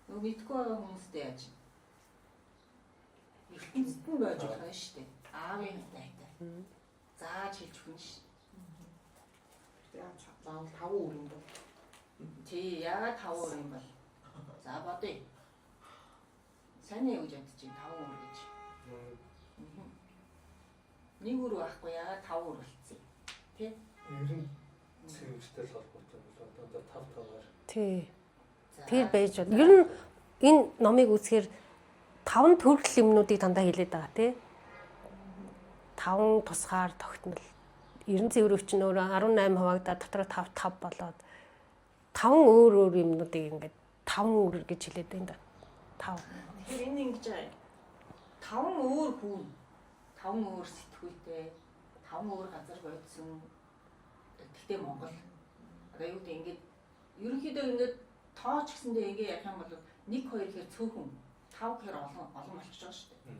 Нөгөө мэдхгүй байгаа хүмүүстэй яаж? Ертөнцид нь бойж болох нь шүү дээ. Аавын дайтай. Зааж хэлж өгнө шүү. Яа заавал 5 үр юм бол. Тий, яагаад 5 үр юм бол? За бодъё. Сайн юу гэж бодож чинь 5 үр гэж. Нэг үр байхгүй яагаад 5 үр болцсон? Тий? Ер нь цэвэртэй л холбоотой юм бол одоо 5 5-аар. Тий. Тэр байж бол. Ер нь энэ номыг үзэхээр 5 төрөл юмнуудыг дандаа хэлээд байгаа тий. 5 тусгаар тогтнол. 90 цэвэр өвчин өөрөө 18 хуваагдаад дотроо 5 5 болоод 5 өөр өөр юмнуудыг ингээд 5 өөр гэж хэлээд байна да. 5. Тэгэхээр энэ ингэж 5 өөр хүн, 5 өөр сэтгүүлтэй, 5 өөр газар бодсон. Тэгтээ Монгол. Одоо юу гэдэг ингээд ерөнхийдөө ингээд тооч гэсэндээ ингээ ярих юм бол 1 2 гэхээр цөөхөн 5 гэхээр олон олон болчихж байгаа шүү дээ.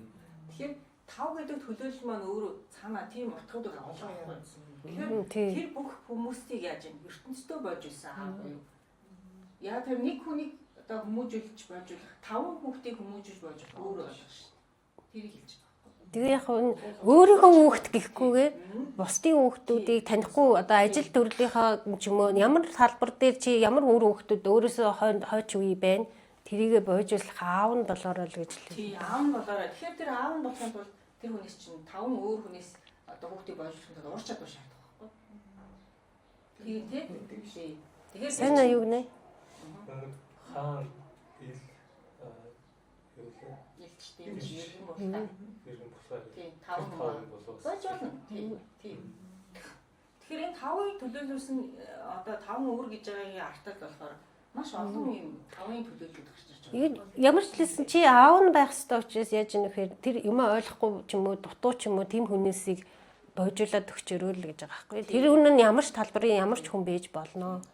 Тэгэхээр 5 гэдэг төлөөлөл маань өөрөө цаанаа тийм утгууд олон байхгүй. Тэгэхээр тэр бүх хүмүүсийг яаж юм ертөнцийн болж исэн аа буюу. Яа тэр нэг хүнийг одоо хүмүүжүүлж бойжуулах 5 хүүхдийг хүмүүжүүлж бойжуулах өөр болох шүү дээ. Тэрийг хэлж байгаа. Тэгээ яг нь өөрийнхөө хүүхд гэхгүйгээр бусдын хүүхдүүдийг танихгүй одоо ажил төрлийнхаа ч юм уу ямар салбар дээр чи ямар үр хүүхдүүд өөрөөсөө хойч үе байна. Тэрийгэ бойжуулах аав нь болоорой л гэж л. Тий, аав нь болоорой. Тэгэхээр тэр аав нь болохын тулд тэр хүнээс чинь 5 өөр хүнээс одоо хүүхдийг бойжуулахын тулд ур чадвар шаардах байхгүй. Тийм тий. Тэгэхээр сайн юу гинэ? Хаан ил юу лээ? Илчтэй иргэн булгаа. Иргэн булгаа. Тийм, 5 хүн болов. Болж болно. Тийм. Тийм. Тэгэхээр энэ 5-ыг төлөөлүүлсэн одоо 5 өвөр гэж байгаагийн артал болохоор маш олон юм 5-ын төлөөлөлүүд гарч ирж байгаа. Ямар ч хэлсэн чи аав нь байх ёстой учраас яаж ийм нөхөр тэр юмаа ойлгохгүй ч юм уу дутуу ч юм уу тийм хүнээсийг бойжуулаад өгчөөрөө л гэж байгаа байхгүй. Тэр хүн нь ямар ч талбарын ямар ч хүн байж болно.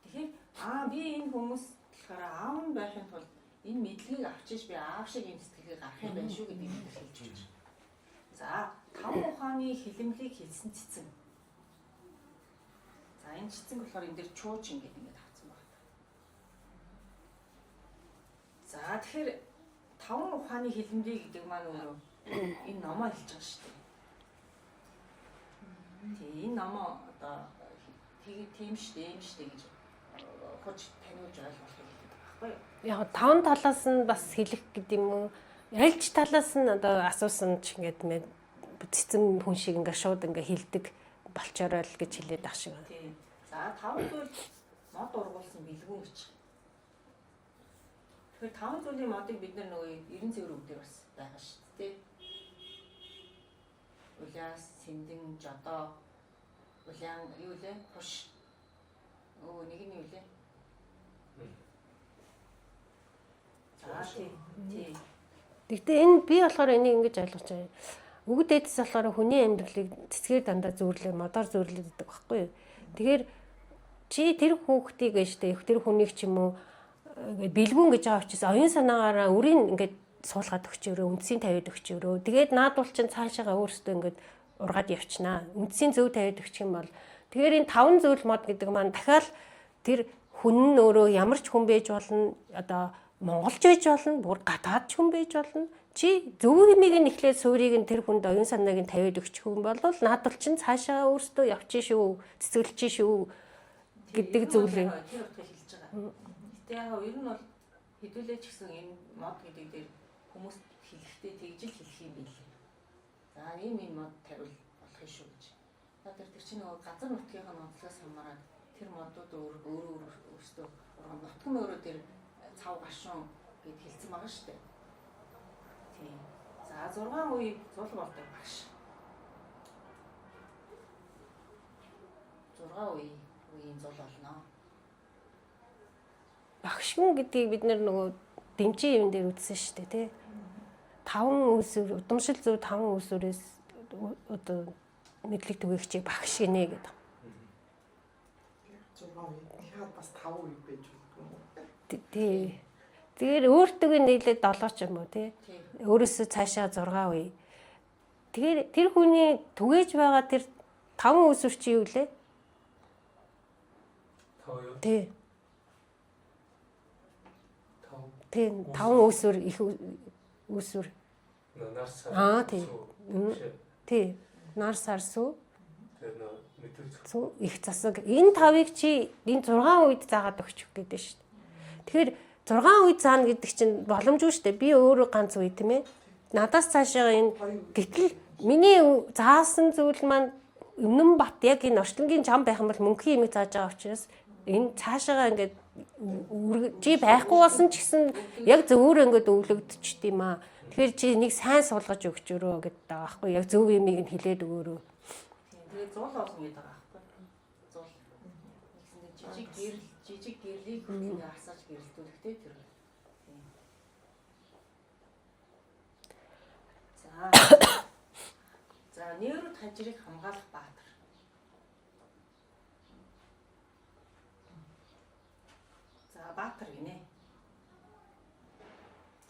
Тэгэхээр би энэ хүмүүс болохоор аав нь байхын тулд энэ мэдлэгийг авчиж би аав шиг энэ сэтгэлгээ гарах юм байна шүү гэдгийг хэлж өгч. За, 5 ухааны хилэмлийг хэлсэн цэцэн. За, энэ цэцэн болохоор энэ дэр чуучин гэдэг ингээд авцсан байна. За, тэгэхээр 5 ухааны хилэмлийг гэдэг маань өөрөө энэ номоо хэлж байгаа шүү дээ. Тий, энэ номоо одоо тийм шүү дээ, юм шүү дээ гэж хож таниулж ойлгохыг хэлээд байгаа байхгүй юу? Яг таван талаас нь бас хэлэх гэдэг юм уу? Альж талаас нь одоо асуусан ч ингээд мэд цэцэн хүн шиг ингээд шууд ингээд хилдэг болчоорой л гэж хэлээд ах шиг. Тийм. За таван зүйл мод ургуулсан бэлгүүн гэж. Тэгэхээр таван зүйлийн модыг бид нар нөгөө 90 цэвэр үг дээр бас байгаа шүү дээ. Улиас, сэндэн, жодоо, улаан юу лээ? Хуш. Өө нэг нь юу лээ? За тий. Тий. Гэхдээ энэ би болохоор энийг ингэж ойлгож байгаа. Үгд эдс болохоор хүний амьдралыг цэцгээр дандаа зүүрлээ, модоор зүүрлээд байдаг байхгүй юу? Тэгэхээр чи тэр хүүхдийг гэж тэр хүнийг ч юм уу ингээд бэлгүүн гэж байгаа учраас оюун санаагаараа үрийн ингээд суулгаад өгчөөрөө, үндсийн тавиад өгчөөрөө. Тэгээд наадвал чинь цаашаага өөрсдөө ингээд ургаад явчихнаа. Үндсийн зөв тавиад өгчих юм бол тэгэхээр энэ таван зүйл мод гэдэг маань дахиад тэр хүн нь өөрөө ямар ч хүн байж болно, одоо монголч байж болно, бүр гадаад ч хүн байж болно. Чи зөв юмыг нь эхлээд суурийг нь тэр хүнд оюун санааг нь тавиад өгчих юм бол наадвал чинь цаашаа өөрсдөө явчих шүү, цэцгэлчих шүү гэдэг зүйлээ. Тэр утгыг хэлж байгаа. Гэтэ яг ер нь бол хэдүүлээ ч гэсэн энэ мод гэдэг дээр хүмүүс хэлэхдээ тэгж л хэлэх юм билээ. За ийм ийм мод тариул болох юм шүү гэж. За тэр чинь нөгөө газар нутгийн онцлогоос хамаарат тэр модууд өөр өөр өөрсдөө нутг нь өөрөө тэр цав гашуун гэд хэлсэн байгаа шүү дээ. Тийм. За 6 үе зул болдог багш. 6 үе. үеийн зул болно. Багш хүн гэдгийг бид нөгөө дэмжин юм дээр үзсэн шүү дээ, тий. Таван үүсвэр, удамшил зөв таван үүсвэрээс одоо мэдлэг түгээгчийг багш гинэ гэдэг. 6 үе. Тэгэхээр бас 5 үе байж болдгоо юм уу? Тий. Тэгэхээр өөртөө нийлээд 7 ч юм уу, тий. Өөрөөсөө цаашаа 6 үе. Тэгэхээр тэр хүний түгээж байгаа тэр таван үүсвэр чи юу лээ? 5 юу? Тий. Тий, таван үүсвэр их үүсвэр. Нар сар. Аа, тий. Тий. Нар сар сүү. Тэр нөө мэдүүлэх. Их засаг. Энэ тавыг чи энэ 6 үед заагаад өгчих гэдэг шүү дээ. Тэгэхээр 6 үед заана гэдэг чинь боломжгүй шүү дээ. Би өөрөө ганц үе тийм ээ. Надаас цаашаа энэ гэтэл миний заасан зүйл маань өмнөн бат яг энэ орчлонгийн чам байх юм бол мөнхийн имийг зааж байгаа учраас энэ цаашаага ингээд чи байхгүй болсон ч гэсэн яг зөвөр ингээд өвлөгдчихдээ юм аа. Тэгэхээр чи нэг сайн суулгаж өгчөөрөө гэдэг байгаа байхгүй яг зөв юмыг нь хэлээд өгөөрөө. Тийм. Тэгээ зул болно гэдэг байгаа байхгүй. Зул. Нэгсэндээ жижиг гэрлийг хүртэл ингээд асааж гэрэлтүүлэхтэй тэр. Тийм. За. За, нэрүүд хажирыг хамгаалах баатар. За, баатар гинэ.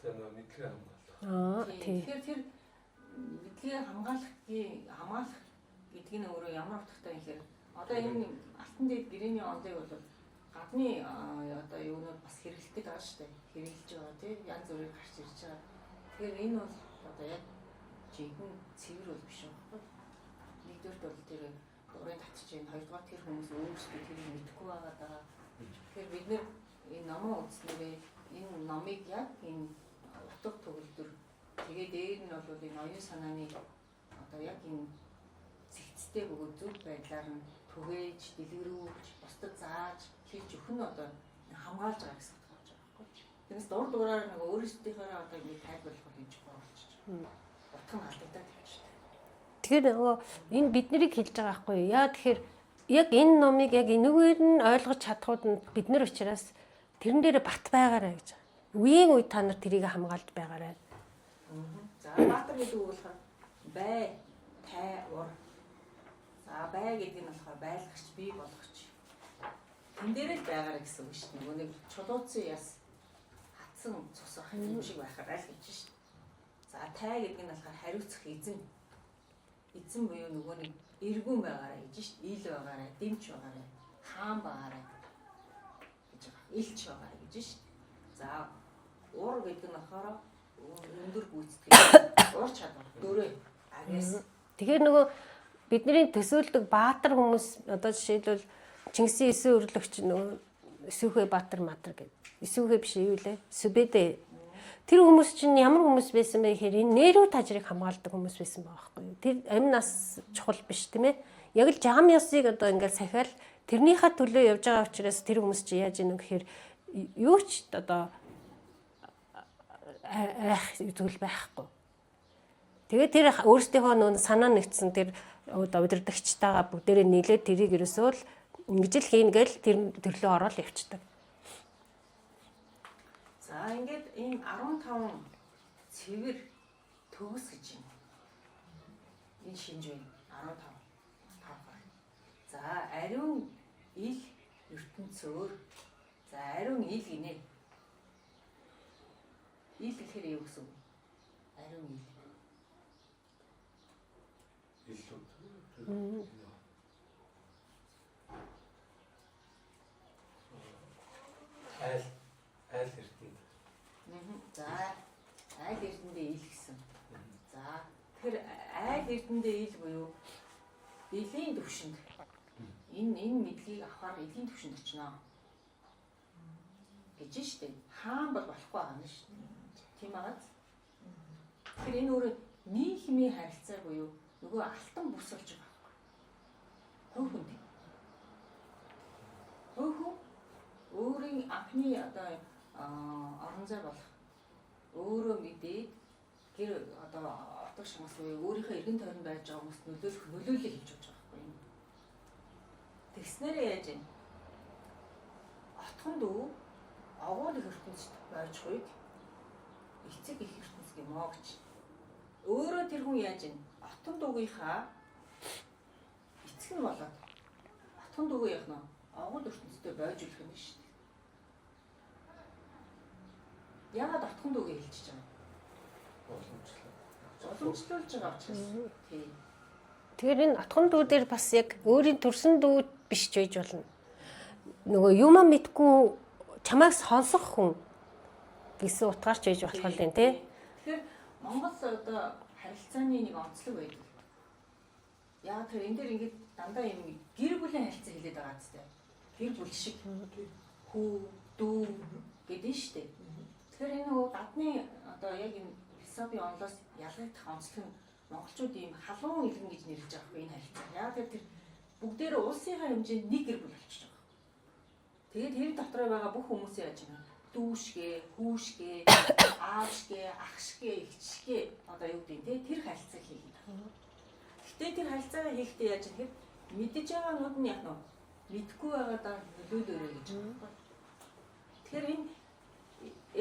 За, нөгөө мэдлэгээ хамгаалах. Аа, тий. Тэгэхээр тэр мэдлэгээ хамгаалах гэдэг нь өөрөө ямар утгатай юм гэхээр одоо энэ алтан дээд гэрээний онлыг бол гадны одоо юунууд бас хэрэглэдэг байгаа шүү дээ. Хэрэглэж байгаа тий янз бүрээр гарч ирж байгаа. Тэгэхээр энэ бол одоо яг жинхэнэ цэвэр бол биш байхгүй. Нэгдүгээрт бол тэр дурын татж гин, хоёрдугаар тэр хүмүүс өөрсдөө тэрийг мэдэхгүй байгаа даа. Тэгэхээр бид нэр энэ номоо үзснээрээ энэ номыг яг энэ утга төгөлдөр тэгээ дээр нь бол энэ оюун санааны одоо яг энэ цэгцтэй бөгөөд зөв байдлаар нь түгээж, дэлгэрүүлж, бусдад зааж хэлж өгөх нь одоо хамгаалж байгаа гэсэн утга болж байгаа байхгүй. Тэрнээс дур дураар нэг өөрсдийнхөөрөө одоо ингэ тайлбарлах хийж байгаа болчих. Утга нь алдагдаад явчихдаг. Тэгэхээр нөгөө энэ бид нарыг хэлж байгаа байхгүй юу? Яа тэгэхээр яг энэ номыг яг энэгээр нь ойлгож чадхууд нь бид нар учраас тэрэн дээр бат байгаарай гэж. Үеийн үе та нар тэрийг хамгаалж байгаарай. За, баатар гэдэг үг болохоор бай, тай, ур. За, бай гэдэг нь болохоор байлгагч, бий болгогч. Тэн дээр л байгаарай гэсэн үг шүү дээ. Нөгөө нэг чулууцын яс хатсан цус ах юм шиг байхаарай л гэж шүү дээ. За, тай гэдэг нь болохоор хариуцах эзэн. Эзэн буюу нөгөө нэг эргүүн байгаарай гэж шүү дээ. Ил байгаарай, дэмч байгаарай, хаан байгаарай гэж байгаа. Илч байгаарай гэж шүү дээ. За, уур гэдэг нь болохоор өндөр гүйцэтгэл, уур чадвар, дөрөө, агресс. Тэгэхээр нөгөө бидний төсөөлдөг баатар хүмүүс одоо жишээлбэл Чингисийн эсэн өрлөгч нөгөө Эсүүхэ Баатар Матар гэдэг. Эсүүхэ биш юу лээ? Сүбэдэ. Тэр хүмүүс чинь ямар хүмүүс байсан бэ гэхээр энэ нэрүү тажрыг хамгаалдаг хүмүүс байсан байгаа байхгүй юу? Тэр амь нас чухал биш тийм ээ. Яг л жам ёсыг одоо ингээл сахиал тэрнийхээ төлөө явж байгаа учраас тэр хүмүүс чи яаж ийнө гэхээр юу ч одоо айх зүйл байхгүй. Тэгээд тэр өөрсдийнхөө нөө санаа нэгдсэн тэр одоо удирдагчтайгаа бүгдээрээ нийлээд тэрийг ерөөсөө л ингэж л хийн гээл тэр төрлөө ороод явцдаг. За, ингээд ийм 15 цэвэр төгс гэж юм. Энэ шинж байна. 15 тавхар. За, ариун ил ертөнцөөр. За, ариун ил гинэ. Ил гэхээр юу гэсэн үг? Ариун ил. Илүүд. Айл эрдэнд. За, айл эрдэндээ ил гэсэн. За, тэгэхээр айл эрдэндээ ил буюу элийн төвшөнд. Энэ мэдлэгийг авахар элийн төвшөнд очино гэж штэ. Хаан бол болохгүй байгаа юм шүү дээ. Тийм агааз. Тэгэхээр энэ өөрөө нийгмийн харилцаа буюу нөгөө алтан бүс болж байгаа байхгүй. Хувь хүн. Хувь хүн өөрийн анхны одоо орон зай болох өөрөө мэдээд гэр одоо отог шамс буюу өөрийнхөө эргэн тойронд байж байгаа хүмүүст нөлөөлөх нөлөөлөл хийж байгаа байхгүй юм. Тэгснээрээ яаж юм? Отхон дүү огуул их ертөнцид байж хуйг эцэг их ертөнц гэмөө гэж. Өөрөө тэр хүн яаж юм? Отон дүүгийнхаа эцэг нь болоод отхон дүүгээ яах нь огуул ертөнцтэй бойж үлэх юм шүү дээ. Яагаад отхон дүүгээ хэлчихэж байгаа юм? Уламжлал. Уламжлуулж байгаа учраас. Тий. Тэгэхээр энэ отхон дүү дээр бас яг өөрийн төрсөн дүү биш ч байж болно. Нөгөө юмаа мэдгүй чамайг сонсох хүн гэсэн утгаар ч байж болох юм тий. Тэгэхээр Монгол одоо харилцааны нэг онцлог байдаг. Яг тэр энэ дээр ингээд дандаа юм гэр бүлийн харилцаа хэлээд байгаа зү. Гэр бүл шиг хүү, дүү гэдэг нь шүү дээ. Тэгэхээр энэ нөгөө гадны одоо яг энэ философийн онолоос ялгагдах онцлог нь монголчууд ийм халуун илгэн гэж нэрлэж байгаа байхгүй энэ харилцаа. Яг тэр бүгдээрээ улсынхаа хэмжээнд нэг гэр бүл болчихж байгаа. Тэгээд тэр дотор байгаа бүх хүмүүсийн яаж юм дүүшгээ, хүүшгээ, аавшгээ, ахшгээ, эгчшгээ одоо юу гэдэг те тэр харилцааг хийгээд байгаа. Гэтэ тэр харилцаагаа хийхдээ яаж юм гэхээр мэдэж байгаа нүд нь яг нь мэдгүй байгаадаа нөлөөлөөрэй гэж байгаа байхгүй. Тэгэхээр энэ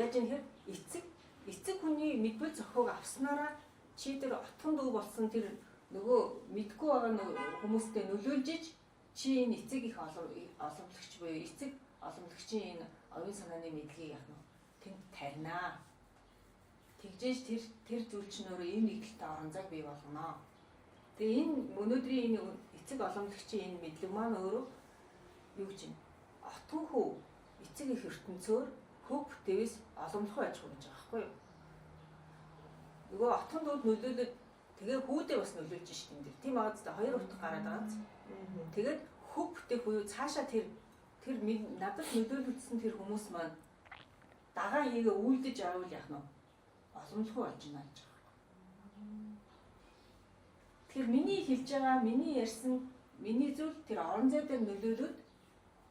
яаж юм гэхээр эцэг хүний мэдбэл зохиог авснараа чи тэр отхон дүү болсон тэр нөгөө мэдгүй байгаа хүмүүстэй нөлөөлж ич чи энэ эцэг их оломлогч буюу эцэг оломлогчийн энэ оюун санааны мэдлэгийг яах нь тэнд таринаа. Тэгжээж тэр зүйл чинь өөрөө энэ нэгдэлтэй орон зайг бий болгоно. Тэгээ энэ өнөөдрийн энэ эцэг оломлогчийн энэ мэдлэг маань өөрөө юу гэж юм? Отон хүү эцэг их ертөнцөөр хөг бүтээвээс оломлох байж байгаа гэж байгаа байхгүй юу? Нөгөө отон дүүд нөлөөлөд тэгээ хүүдээ бас нөлөөлж шít энэ дэр. Тийм байгаа зү хоёр утга гараад байгаа зү. Тэгээд хөг бүтээх буюу цаашаа тэр надад нөлөөлөгдсөн тэр хүмүүс маань дагаа хийгээ үйлдэж авал яах нь оломлох болж байна гэж байгаа. Тэгэхээр миний хэлж байгаа, миний ярьсан, миний зүйл тэр орон зай дээр нөлөөлөд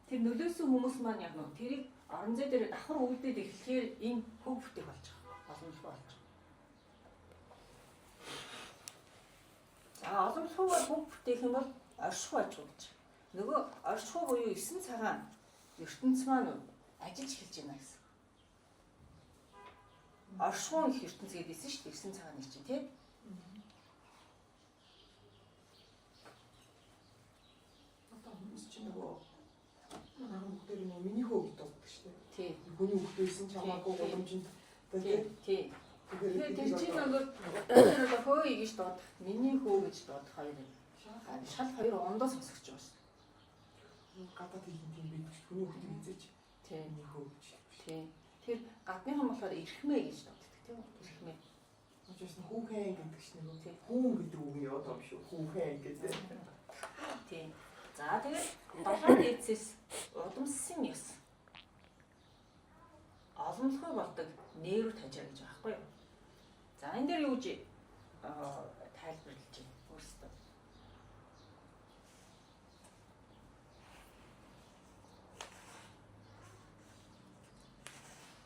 тэр нөлөөсөн хүмүүс маань яах нь тэрийг орон зай дээр давхар үйлдээд эхлэхээр энэ хөг бүтээх болж байгаа. Оломлох болж байгаа. За оломлохгүйгээр хөг бүтээх юм бол оршихуй аж гэж. Нөгөө оршихуй буюу 9 цагаан ертөнц маань ажиллаж эхэлж байна гэсэн. Оршихуй их ертөнц гэдээсэн шүү дээ 9 цагааны чинь тий. Одоо хүмүүс чинь нөгөө манай бүгдээр нөгөө миний хөө гэж дууддаг шүү дээ. Тий. Хүний хүүхдээсэн чамаагүй гудамжинд тий. Тий. Тэгэхээр тэр чинь нөгөө хөө гэж дуудах, миний хөө гэж дуудах хоёр юм. Шал хоёр ондоо сонсогч байгаа шүү. Гадаад хэлэн тийм байдаг шүү. Хүний хүүхдийг эзэж тий. Миний хөө гэж. Тий. Тэр гадныхан болохоор эрхмээ гэж дууддаг тийм үү? Эрхмээ. Учирс нь хүүхэн гэдэг чинь нөгөө хүүн гэдэг үг нь яваад байгаа юм шүү. Хүүхэн гэдэг. Тий. За тэгээд долоон дээдсээс удамссан ёс. Оломлохой болдог нэрүүд хажаа гэж байгаа байхгүй юу? За энэ дээр юу гэж тайлбарлаж байна өөрсдөө.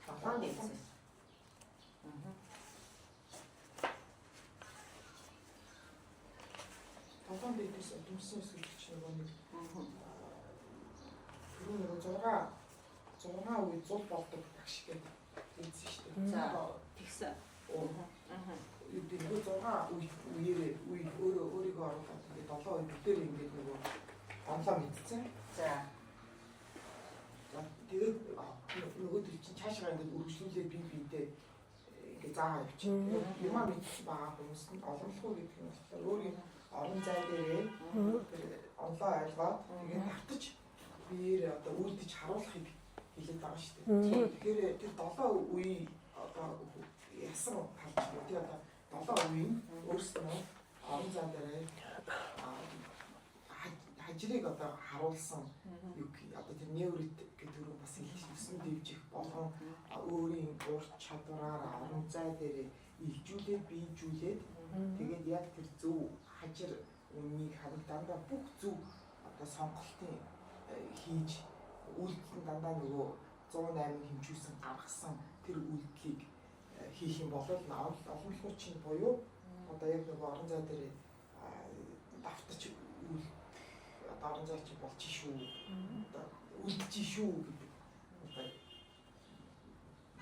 Долоон дээдсээс. Долоон дээдээс удамссан ёс гэдэг чинь нөгөө нэг түрүү нөгөө 6 үе зул болдог багш гэдэг хэлсэн шүү дээ. За тэгсэн. Нөгөө 6 үеэрээ үе өөрөө өөрийгөө оруулаад ингээд 7 үе бүгдээр ингээд нөгөө онлоо мэдсэн. За. За тэгээд нөгөө төр чинь цаашгаа ингээд үргэлжлүүлээд бие биедээ ингээд заагаа явчих. Юмаа мэдсэн байгаа хүмүүс нь оломлохгүй гэдэг нь болохоор өөрийн орон зай дээрээ тэр онлоо ойлгоод тэгээд давтаж биеэр одоо үйлдэж харуулахыг хэлээд байгаа шүү дээ. Тэгэхээр тэр 7 үе одоо ясан талж байна. Тэр одоо 7 үе нь өөрсдөө орон зай дээрээ хажирыг одоо харуулсан юу одоо тэр неврит гэдэг рүү бас илжүүлсэн дэвжих болон өөрийн ур чадвараар орон зай дээрээ илжүүлээд биежүүлээд тэгээд яг тэр зөв хажир үннийг харах дандаа бүх зөв одоо сонголтын хийж үйлдэл нь дандаа нөгөө 108 хэмжүүлсэн гаргасан тэр үйлдэлийг хийх юм бол олонлогч чинь буюу одоо яг нөгөө орон зай дээр давтаж үйл одоо орон зай чи болж шүү. Одоо үлдэж шүү гэдэг одоо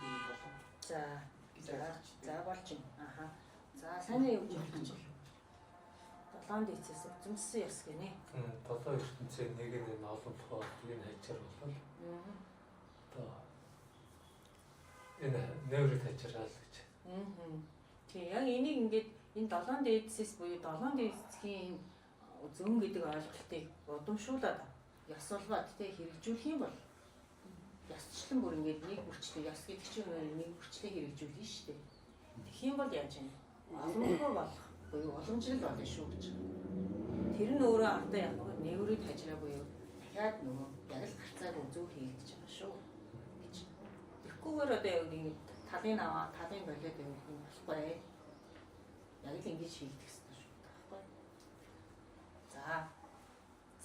юу болов За гэж за ойлгож за болж байна. Аха. За сайн юу гэж болох гэж байна. Долоон дээдсээс үзэмссэн ёс гинэ. Долоон ертөнцийн нэг нь энэ олонтгоо нэг нь хажир болол одоо энэ нээврийг хажираал гэж. Тий, яг энийг ингээд энэ долоон дээдсээс буюу долоон дээдсгийн энэ зөн гэдэг ойлголтыг удамшуулад ёс болгоод тий хэрэгжүүлэх юм бол ёсчлон бүр ингээд нэг бүрчлээ ёс гэдэг чинь нэг бүрчлээ хэрэгжүүлнэ шүү дээ. Тэгэх юм бол яаж юм? Олонхоо болох буюу уламжлал болно шүү гэж. Тэр нь өөрөө одоо яг нээврийг хажираа буюу дахиад нөгөө яг л гарцаагүй зөв хийгдэж байгаа шүү гэж. Тэгэхгүйгээр одоо яг ингээд талын аваа талын болоод байвал юм болохгүй. Яг л ингэж хийгдэх ёстой шүү дээ байхгүй. За.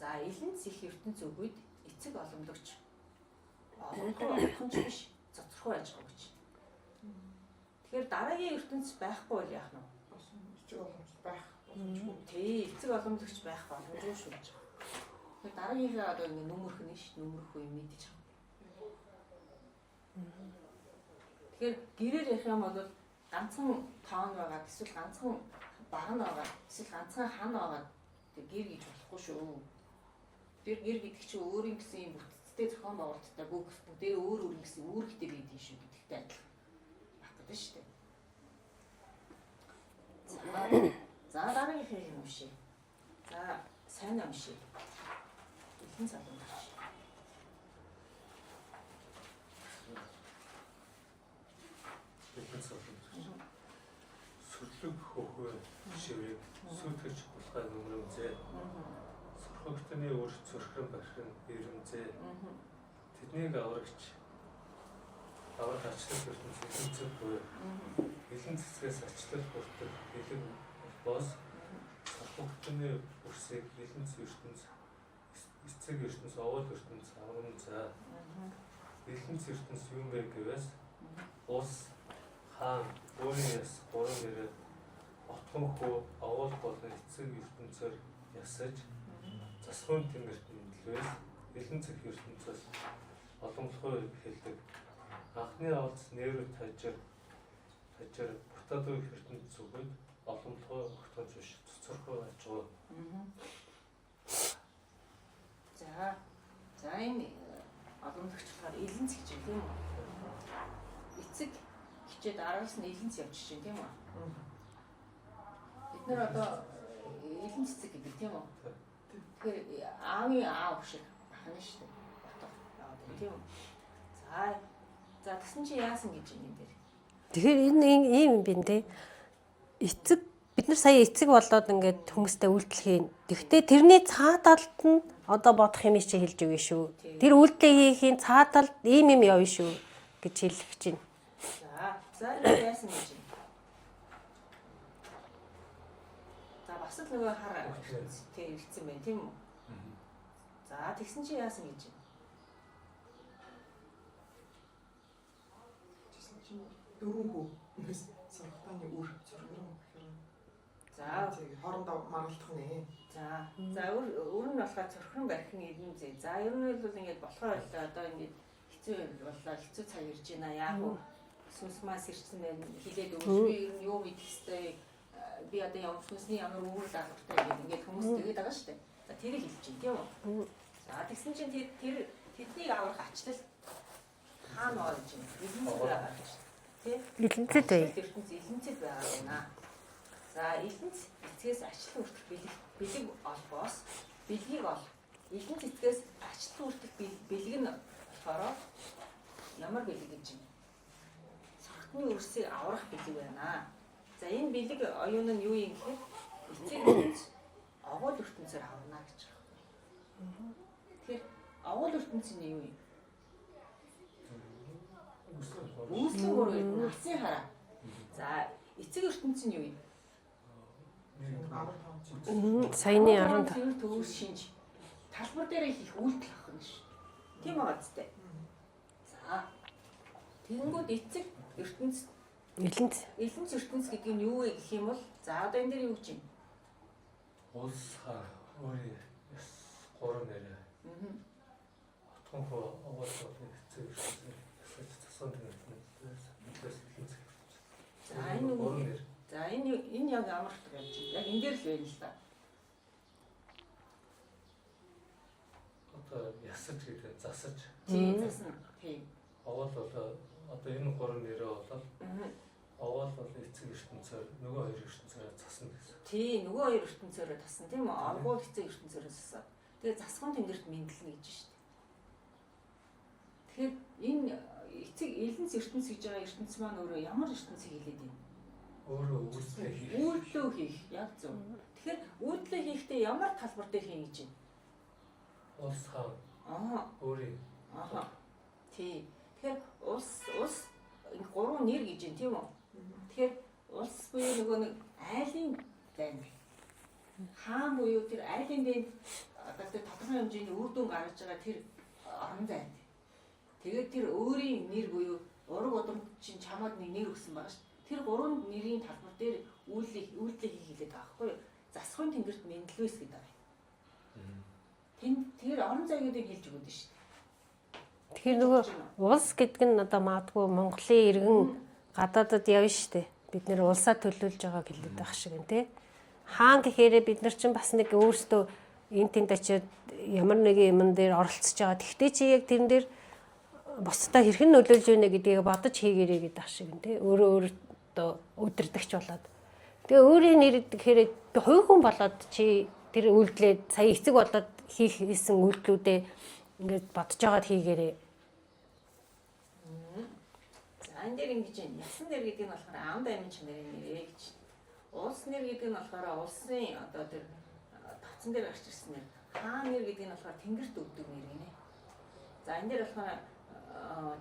За илэн цэх ертөнц өгөөд эцэг оломлогч. Олонхоо олохын ч биш цоцорхоо байж байгаа гэж. Тэгэхээр дараагийн ертөнц байхгүй бол яах нь вэ? Эцэг боломж байх боломжгүй. Тий, эцэг оломлогч байх боломжгүй шүү гэж. Тэгэхээр дараагийнхаа одоо ингэ нүмерх нь ш нүмерх үе мэдэж байгаа. Тэгэхээр гэрээр ярих юм бол ганцхан тоон байгаа эсвэл ганцхан баг нь байгаа эсвэл ганцхан хан байгаа тэр гэр гэж болохгүй шүү. Тэр гэр гэдэг чинь өөрийн гэсэн юм бүтцтэй зохион байгуулалттай бүх бүгдээ өөр өөр гэсэн үүрэгтэй байдаг шүү гэдэгтэй адилхан байх гэдэг шүү дээ. За дараагийнхыг юм уншия. За сайн уншия. Илэн салан гарч. Илэн салан. Сүрлэг хөхөө шиврэг сүйтгэж булгай нүмрэмзээ. Сурхагтны үр цөрхөрөн бархин ирэмзээ. Тэднийг аврагч аврах ачлал ертөнц илэн буюу илэн цэцгээс ачлал хүртэх илэг бос сурхагтны үрсийг илэн ертөнц эцэг ертөнц овол ертөнц аврам за. Илэн ертөнц юм бэ гэвээс улс хаан өөрийн яс гурван нэрээр отгон хүү овол болон эцэг ертөнцөөр ясаж засхуун тэнгэрт мэдлвээс илэн цэх ертөнцөөс боломжтой хэлдэг. Анхны олц нэрүү тажир тажир бутадуу ертөнц зүгүүд боломжтой огтхон биш цоцорхой аж гоо. За. За энэ боломжлогч болохоор илэн цэг чинь тийм үү? Эцэг хичээд араас нь илэн ц явчих чинь тийм үү? Бид нар одоо илэн цэцэг гэдэг тийм үү? Тэгэхээр аавын аав шиг бахна шүү дээ. Ботго яваад байна тийм үү? За. За тэгсэн чи яасан гэж юм энэ дээр? Тэгэхээр энэ ийм юм бин те. Эцэг бид нар сая эцэг болоод ингээд хүмүүстэй үйлдэл хийн. Тэгвэл тэрний цаа талд нь одоо бодох юм чи хэлж өгнө шүү. Тэр үйлдэл хийхийн цаа талд ийм юм явна шүү гэж хэлэх гэж байна. За. За яасан гэж юм? За бас л нөгөө хар тэг ирсэн байна тийм үү? За тэгсэн чи яасан гэж юм? Тэгсэн чинь дөрвөн хүү сургатааны үр цоргорон гэхээр. За хоорондоо маргалдах нэ. За. За өр нь болохоор цорхрон бархин ирнэ зэ. За ер нь бол ингээд болохоор байлаа. Одоо ингээд хэцүү боллоо. Хэцүү цаг ирж байна. Яг уу сүнс мас ирсэн байна. Хилээд өгч би ер нь юу мэдэх хэвтэй би одоо ямар сүнсний ямар үүр даалгавартай гэдэг ингээд хүмүүс тэгээд байгаа шүү дээ. За тэрийг хэлж байна тийм үү? За тэгсэн чинь тэр тэднийг аврах ачлал хаана орж байна? Илэнцэд байгаа гэж. Тэ? Илэнцэд бай. Ертөнц илэнцэд байгаа байна. За илэнц эцгээс ачлал хүртэх бэлэг олбоос бэлгийг ол. Илэнц эцгээс ачлал хүртэх бэлэг нь болохоор ямар бэлэг гэж юм? Сорхтны үрсийг аврах бэлэг байна. За энэ бэлэг оюун нь юу юм гэхээр эцэг ертөнц огоол ертөнцөөр аварна гэж байгаа. Тэгэхээр огоол ертөнц нь юу юм? Үүслэн гурав гэдэг нь алсын хараа. За эцэг ертөнц нь юу юм? 15. Саяны 15. Цэвэр төвөс шинж талбар дээр хийх үйлдэл авах нь ш. Тийм байгаа зү. За. Тэгэнгүүт эцэг ертөнц Илэнц Илэнц ертөнц гэдэг нь юу вэ гэх юм бол за одоо энэ дээр юу гэж юм? Улс хаан өөрийн яс Гурван нэрээ. Отгон хөө овоол бол эцэг ертөнцийн ясаж засган тэмдэглээс илэнцэг ертөнц. За энэ гурван нэр. За энэ яг ямар утга явж байна? Яг энэ дээр л байна л да. Одоо ясаж гэдэг нь засаж. Тийм засна. Тийм. Овоол бол одоо энэ гурван нэрээ болол овоол бол эцэг ертөнцөөр нөгөө хоёр ертөнцөөр засна гэсэн. Тийм, нөгөө хоёр ертөнцөөрөө тасна тийм үү? Овгуул эцэг ертөнцөөрөө засаа. Тэгээ засган тэнгэрт мэдлэнэ гэж шүү дээ. Тэгэхээр энэ эцэг элэнц ертөнц гэж байгаа ертөнц маань өөрөө ямар ертөнцийг хэлээд байна? Өөрөө үйлдэлээ хийх. Үйлдэлөө хийх, яг зөв. Тэгэхээр үйлдэлээ хийхдээ ямар талбар дээр хийнэ гэж байна? Улс хаан. Аа. Өөрийн. Аа. Тийм. Тэгэхээр улс энэ гурван нэр гэж байна тийм үү? Тэгэхээр улс буюу нөгөө нэг айлын дайн. Хаан буюу тэр айлын дайнд одоо тэр тодорхой хэмжээний үр дүн гаргаж байгаа тэр орон зайд. Тэгээд тэр өөрийн нэр буюу ураг удам чинь чамаад нэг нэр өгсөн байгаа шүү. Тэр гурван нэрийн талбар дээр үйлдэл хийх хэлээд байгаа байхгүй юу? Засхын тэнгэрт мэдлвэс гэдэг байгаа юм. Тэнд тэр орон зай гэдэг хэлж өгöd шүү. Тэгэхээр нөгөө улс гэдэг нь одоо магадгүй Монголын иргэн гадаадад явна шүү дээ. Бид нэр улсаа төлөөлж байгааг хэлээд байх шиг юм тий. Хаан гэхээрээ бид нар чинь бас нэг өөрсдөө энэ тэнд очиод ямар нэгэн юмн дээр оролцож байгаа. Тэгтээ чи яг тэрэн дээр бусдаа хэрхэн нөлөөлж байна гэдгийг бодож хийгэрэй гэдэг ах шиг юм тий. Өөрөө өөртөө өдөрдөгч болоод. Тэгээ өөрийн нэр гэхээр хувь хүн болоод чи тэр үйлдэлээ сая эцэг болоод хийх хийсэн үйлдэлүүдээ ингээд бодож байгаад хийгэрэй. За энэ дээр ингэж байна. Ясан нэр гэдэг нь болохоор анд амин чанарын нэрээ гэж. Улс нэр гэдэг нь болохоор улсын одоо тэр тавцан дээр гарч ирсэн нэр. Хаан нэр гэдэг нь болохоор тэнгэрт өгдөг нэр гинэ. За энэ дээр болохоор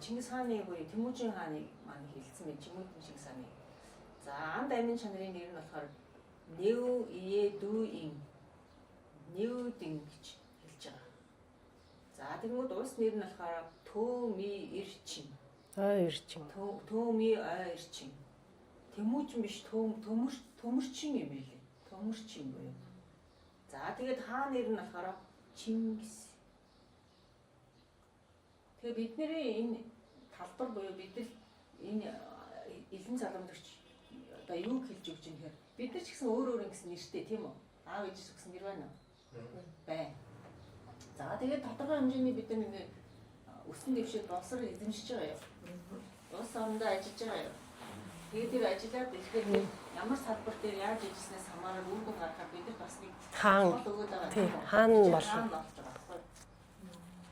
Чингис хааны буюу Тэмүүжин хааныг маань хэлсэн байх. Тэмүүжин Чингис хааны. За анд амин чанарын нэр нь болохоор Нэв Ие Дүү Ин Нэвдэн гэж хэлж байгаа. За тэгмүүд улс нэр нь болохоор Төө Ми Эрчин. Ой Эрчин. Төө Ми Ой Эрчин. Тэмүүжин биш төмөрчин юм билээ. Төмөрчин буюу. За тэгээд хаан нэр нь болохоор Чингис. Тэгээ бидний энэ талбар буюу бид нар энэ элен залгамжлагч одоо юу хэлж өгч юм гэхээр бид нар ч гэсэн өөр өөр ингэсэн нэртэй тийм үү? Аав ээжээс өгсөн нэр байна уу? Байна. За тэгээд тодорхой хэмжээний бид нар ингэ өсөн дэвшил боловсрол эзэмшиж байгаа юм. Улс орондоо ажиллаж байгаа юм. Тэгээд тэр ажиллаад ирэхээр ямар салбар дээр яаж ажилласнаас хамаарал үр дүн гаргахаар бид нар бас нэг хаан өгөөд байгаа. Тийм, хаан болж байгаа байхгүй.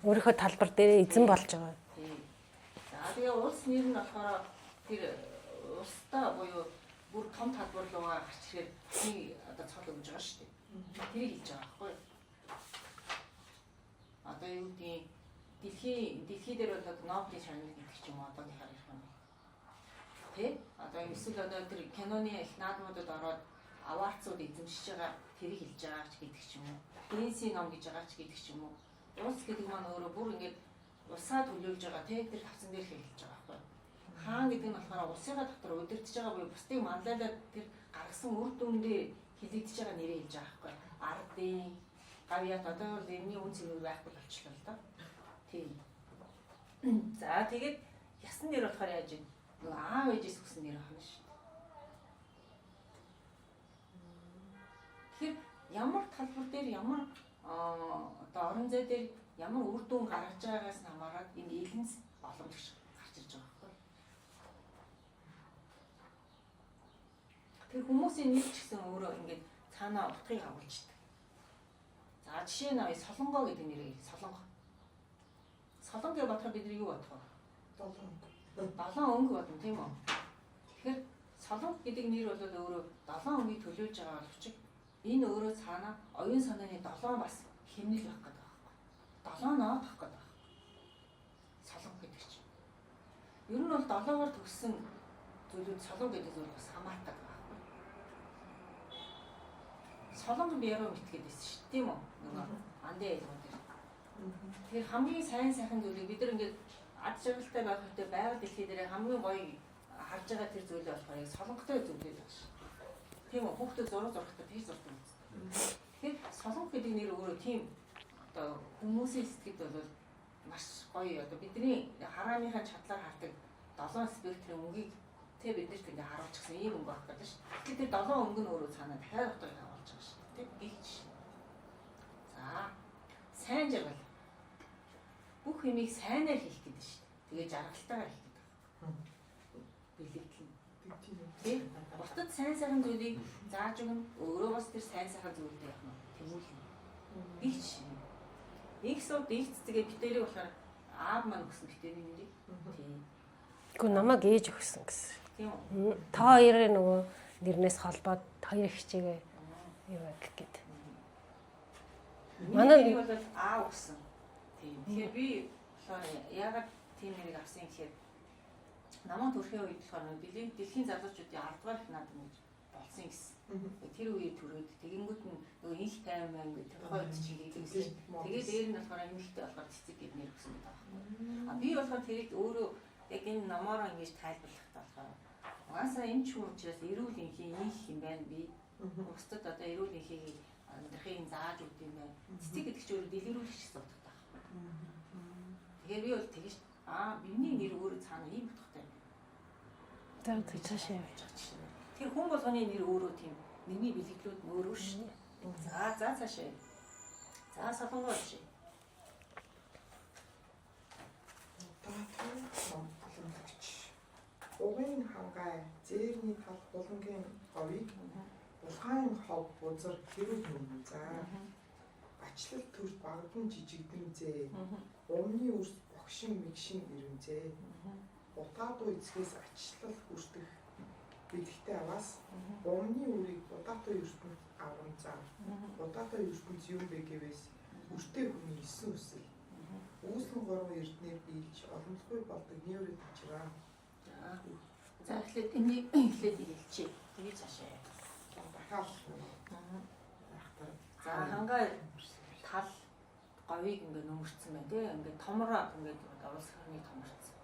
Өөрийнхөө талбар дээр эзэн болж байгаа. Тийм. За тэгээ улс нэр нь болохоор тэр улстай буюу бүр том талбар руугаа гарч ирэхээр нэг одоо цол өгж байгаа шүү дээ. Тэрийг хэлж байгаа байхгүй юу? Одоо юу гэдгийг дэлхий дээр бол Нобелийн шагнал гэдэг ч юм уу одоогийнхаар ярих юм байна. Тэ? Одоо эсвэл одоо тэр киноны их наадмуудад ороод аваарцууд эзэмшиж байгаа тэрийг хэлж байгаа ч гэдэг ч юм уу. Дэнсийн ном гэж байгаа ч гэдэг ч юм уу. Улс гэдэг маань өөрөө бүр ингээд улсаа төлөөлж байгаа тэ тэр хавцан дээр хэлж байгаа байхгүй юу? Хаан гэдэг нь болохоор улсынхаа дотор удирдах байгаа буюу бусдыг манлайлаад тэр гаргасан үр дүндээ хилэгдэж байгаа нэрээ хэлж байгаа байхгүй юу? Ардын гавьяат одоо бол энэний үн цэнүүд байхгүй болчихлоо л доо. Тийм. За тэгээд ясан нэр болохоор яаж юм? Нөгөө аав ээжээс өгсөн нэр байна шүү дээ. Тэгэхээр ямар талбар дээр ямар одоо орон зай дээр ямар үр дүн гаргаж байгаагаас нь хамаарат энэ элэнц боломж гарч ирж байгаа байхгүй юу? Тэр хүмүүсийн нэр ч гэсэн өөрөө ингээд цаанаа утгыг агуулждаг. За жишээ нь авъя Солонгоо гэдэг нэрийг Солонго. Солонго гэж бодохоор бид нар юу бодох вэ? Долоон өнгө бодно тийм үү? Тэгэхээр Солонго гэдэг нэр бол өөрөө долоон өнгийг төлөөлж байгаа боловч энэ өөрөө цаанаа оюун санааны долоон бас хэмнэл байх гэдэг байхгүй. Долоон ноо байх гэдэг байхгүй. Солонго гэдэг чинь. Ер нь бол долоогоор төгссөн зүйлүүд солонго гэдэг зүйл бас хамаардаг байхгүй. Солонго биерөө мэтгээд байсан шүү дээ, тийм үү? Нөгөө андын аялгау дээр. Тэгэхээр хамгийн сайн сайхан зүйлийг бид нар ингээд ад жаргалтай байх хэрэгтэй байгаль дэлхий дээр хамгийн гоё харж байгаа тэр зүйлээ болохоор яг солонготой зүйлээ л байна шүү. Тийм үү? Хүүхдүүд зураг зурхтаа тэр зурдаг юм. Тэгэхээр солонго гэдэг нэр өөрөө тийм Одоо хүмүүсийн сэтгэлд бол маш гоё, одоо бидний харааныхаа чадлаар хардаг 7 спектрийн өнгийг тэ биднэрт ингээ харуулчихсан ийм өнгө авах гэдэг шүү. Тэгэхээр тэр 7 өнгө нь өөрөө цаанаа дахиад утгыг агуулж байгаа шүү. Тэ гихч. За, сайн жаргал. Бүх юмыг сайнаар хийх гэдэг шүү. Тэгээ жаргалтайгаар хийх гэдэг. Бэлэгдэл. Тэ бусдад сайн сайхан зүйлийг зааж өгнө. Өөрөө бас тэр сайн сайхан зүйлдээ явах нь тэмүүлнэ. Гихч. Их сууд их цэцгээ битэрийг болохоор аав маань өгсөн битэрийн нэрийг. Тийм. Гэхдээ намайг ээж өгсөн гэсэн. Тийм үү? Та хоёрын нөгөө нэрнээс холбоод хоёр хичээгээ юу яг гээд. Манай нэрийг бол аав өгсөн. Тийм. Тэгэхээр би болохоор яагаад тийм нэрийг авсан гэхээр намайг төрхийн үед болохоор нөгөө дэлхийн залуучуудын 10 дугаар их наадам гэж болсон гэсэн. Тэр үеэр төрөөд тэгэнгүүт нь нөгөө инх тайван маань гэх тэр тухайн үед чинь гэдэг гэсэн. Тэгээд дээр нь болохоор эмэгтэй болохоор цэцэг гэд нэр өгсөн гэдэг байхгүй. А би болохоор тэрийг өөрөө яг энэ номоороо ингэж тайлбарлахтаа болохоор угаасаа энэ ч хүн учраас эрүүл энхийн инх юм байна би. Бусдад одоо эрүүл энхийг амьдрахыг зааж өгд юм байна. Цэцэг гэдэг чинь өөрөө дэлгэрүүлэх гэсэн утгатай байхгүй. Тэгэхээр би бол тэгэж миний нэр өөрөө цаана ийм утгатай юм. За цаашаа явж. Тэр хүн болгоны нэр өөрөө тийм нэрний бэлгэлүүд нь өөрөө шүү дээ. За за цаашаа. За солонгоо жишээ. Даатан боломжч. Угийн хангай, зээрний тал булангийн говийг булгаан хов бузар хэрүүл нүм. За ачлал төрд багдан жижигдэн зээ. Умны үрс богшин мэгшин ирэмзээ. Утаадуу эцгээс ачлал хүртэх бэлэгтэй аваас умны үрийг удаатуу ертөнц авран зав. Удаатуу ертөнц юм бэ гэвээс үртэй хүний есөн үсэл. Үүслэн гурван эрднээр биелж олонлогүй болдог нээврээ тачраа. За эхлээд энийг эхлээд хэлчихье. Тэгээ цаашаа. Дахиад. За хангай тал говийг ингээ нөмөрцөн байна тий. Ингээ томроод ингээ улс орныг томорцсон.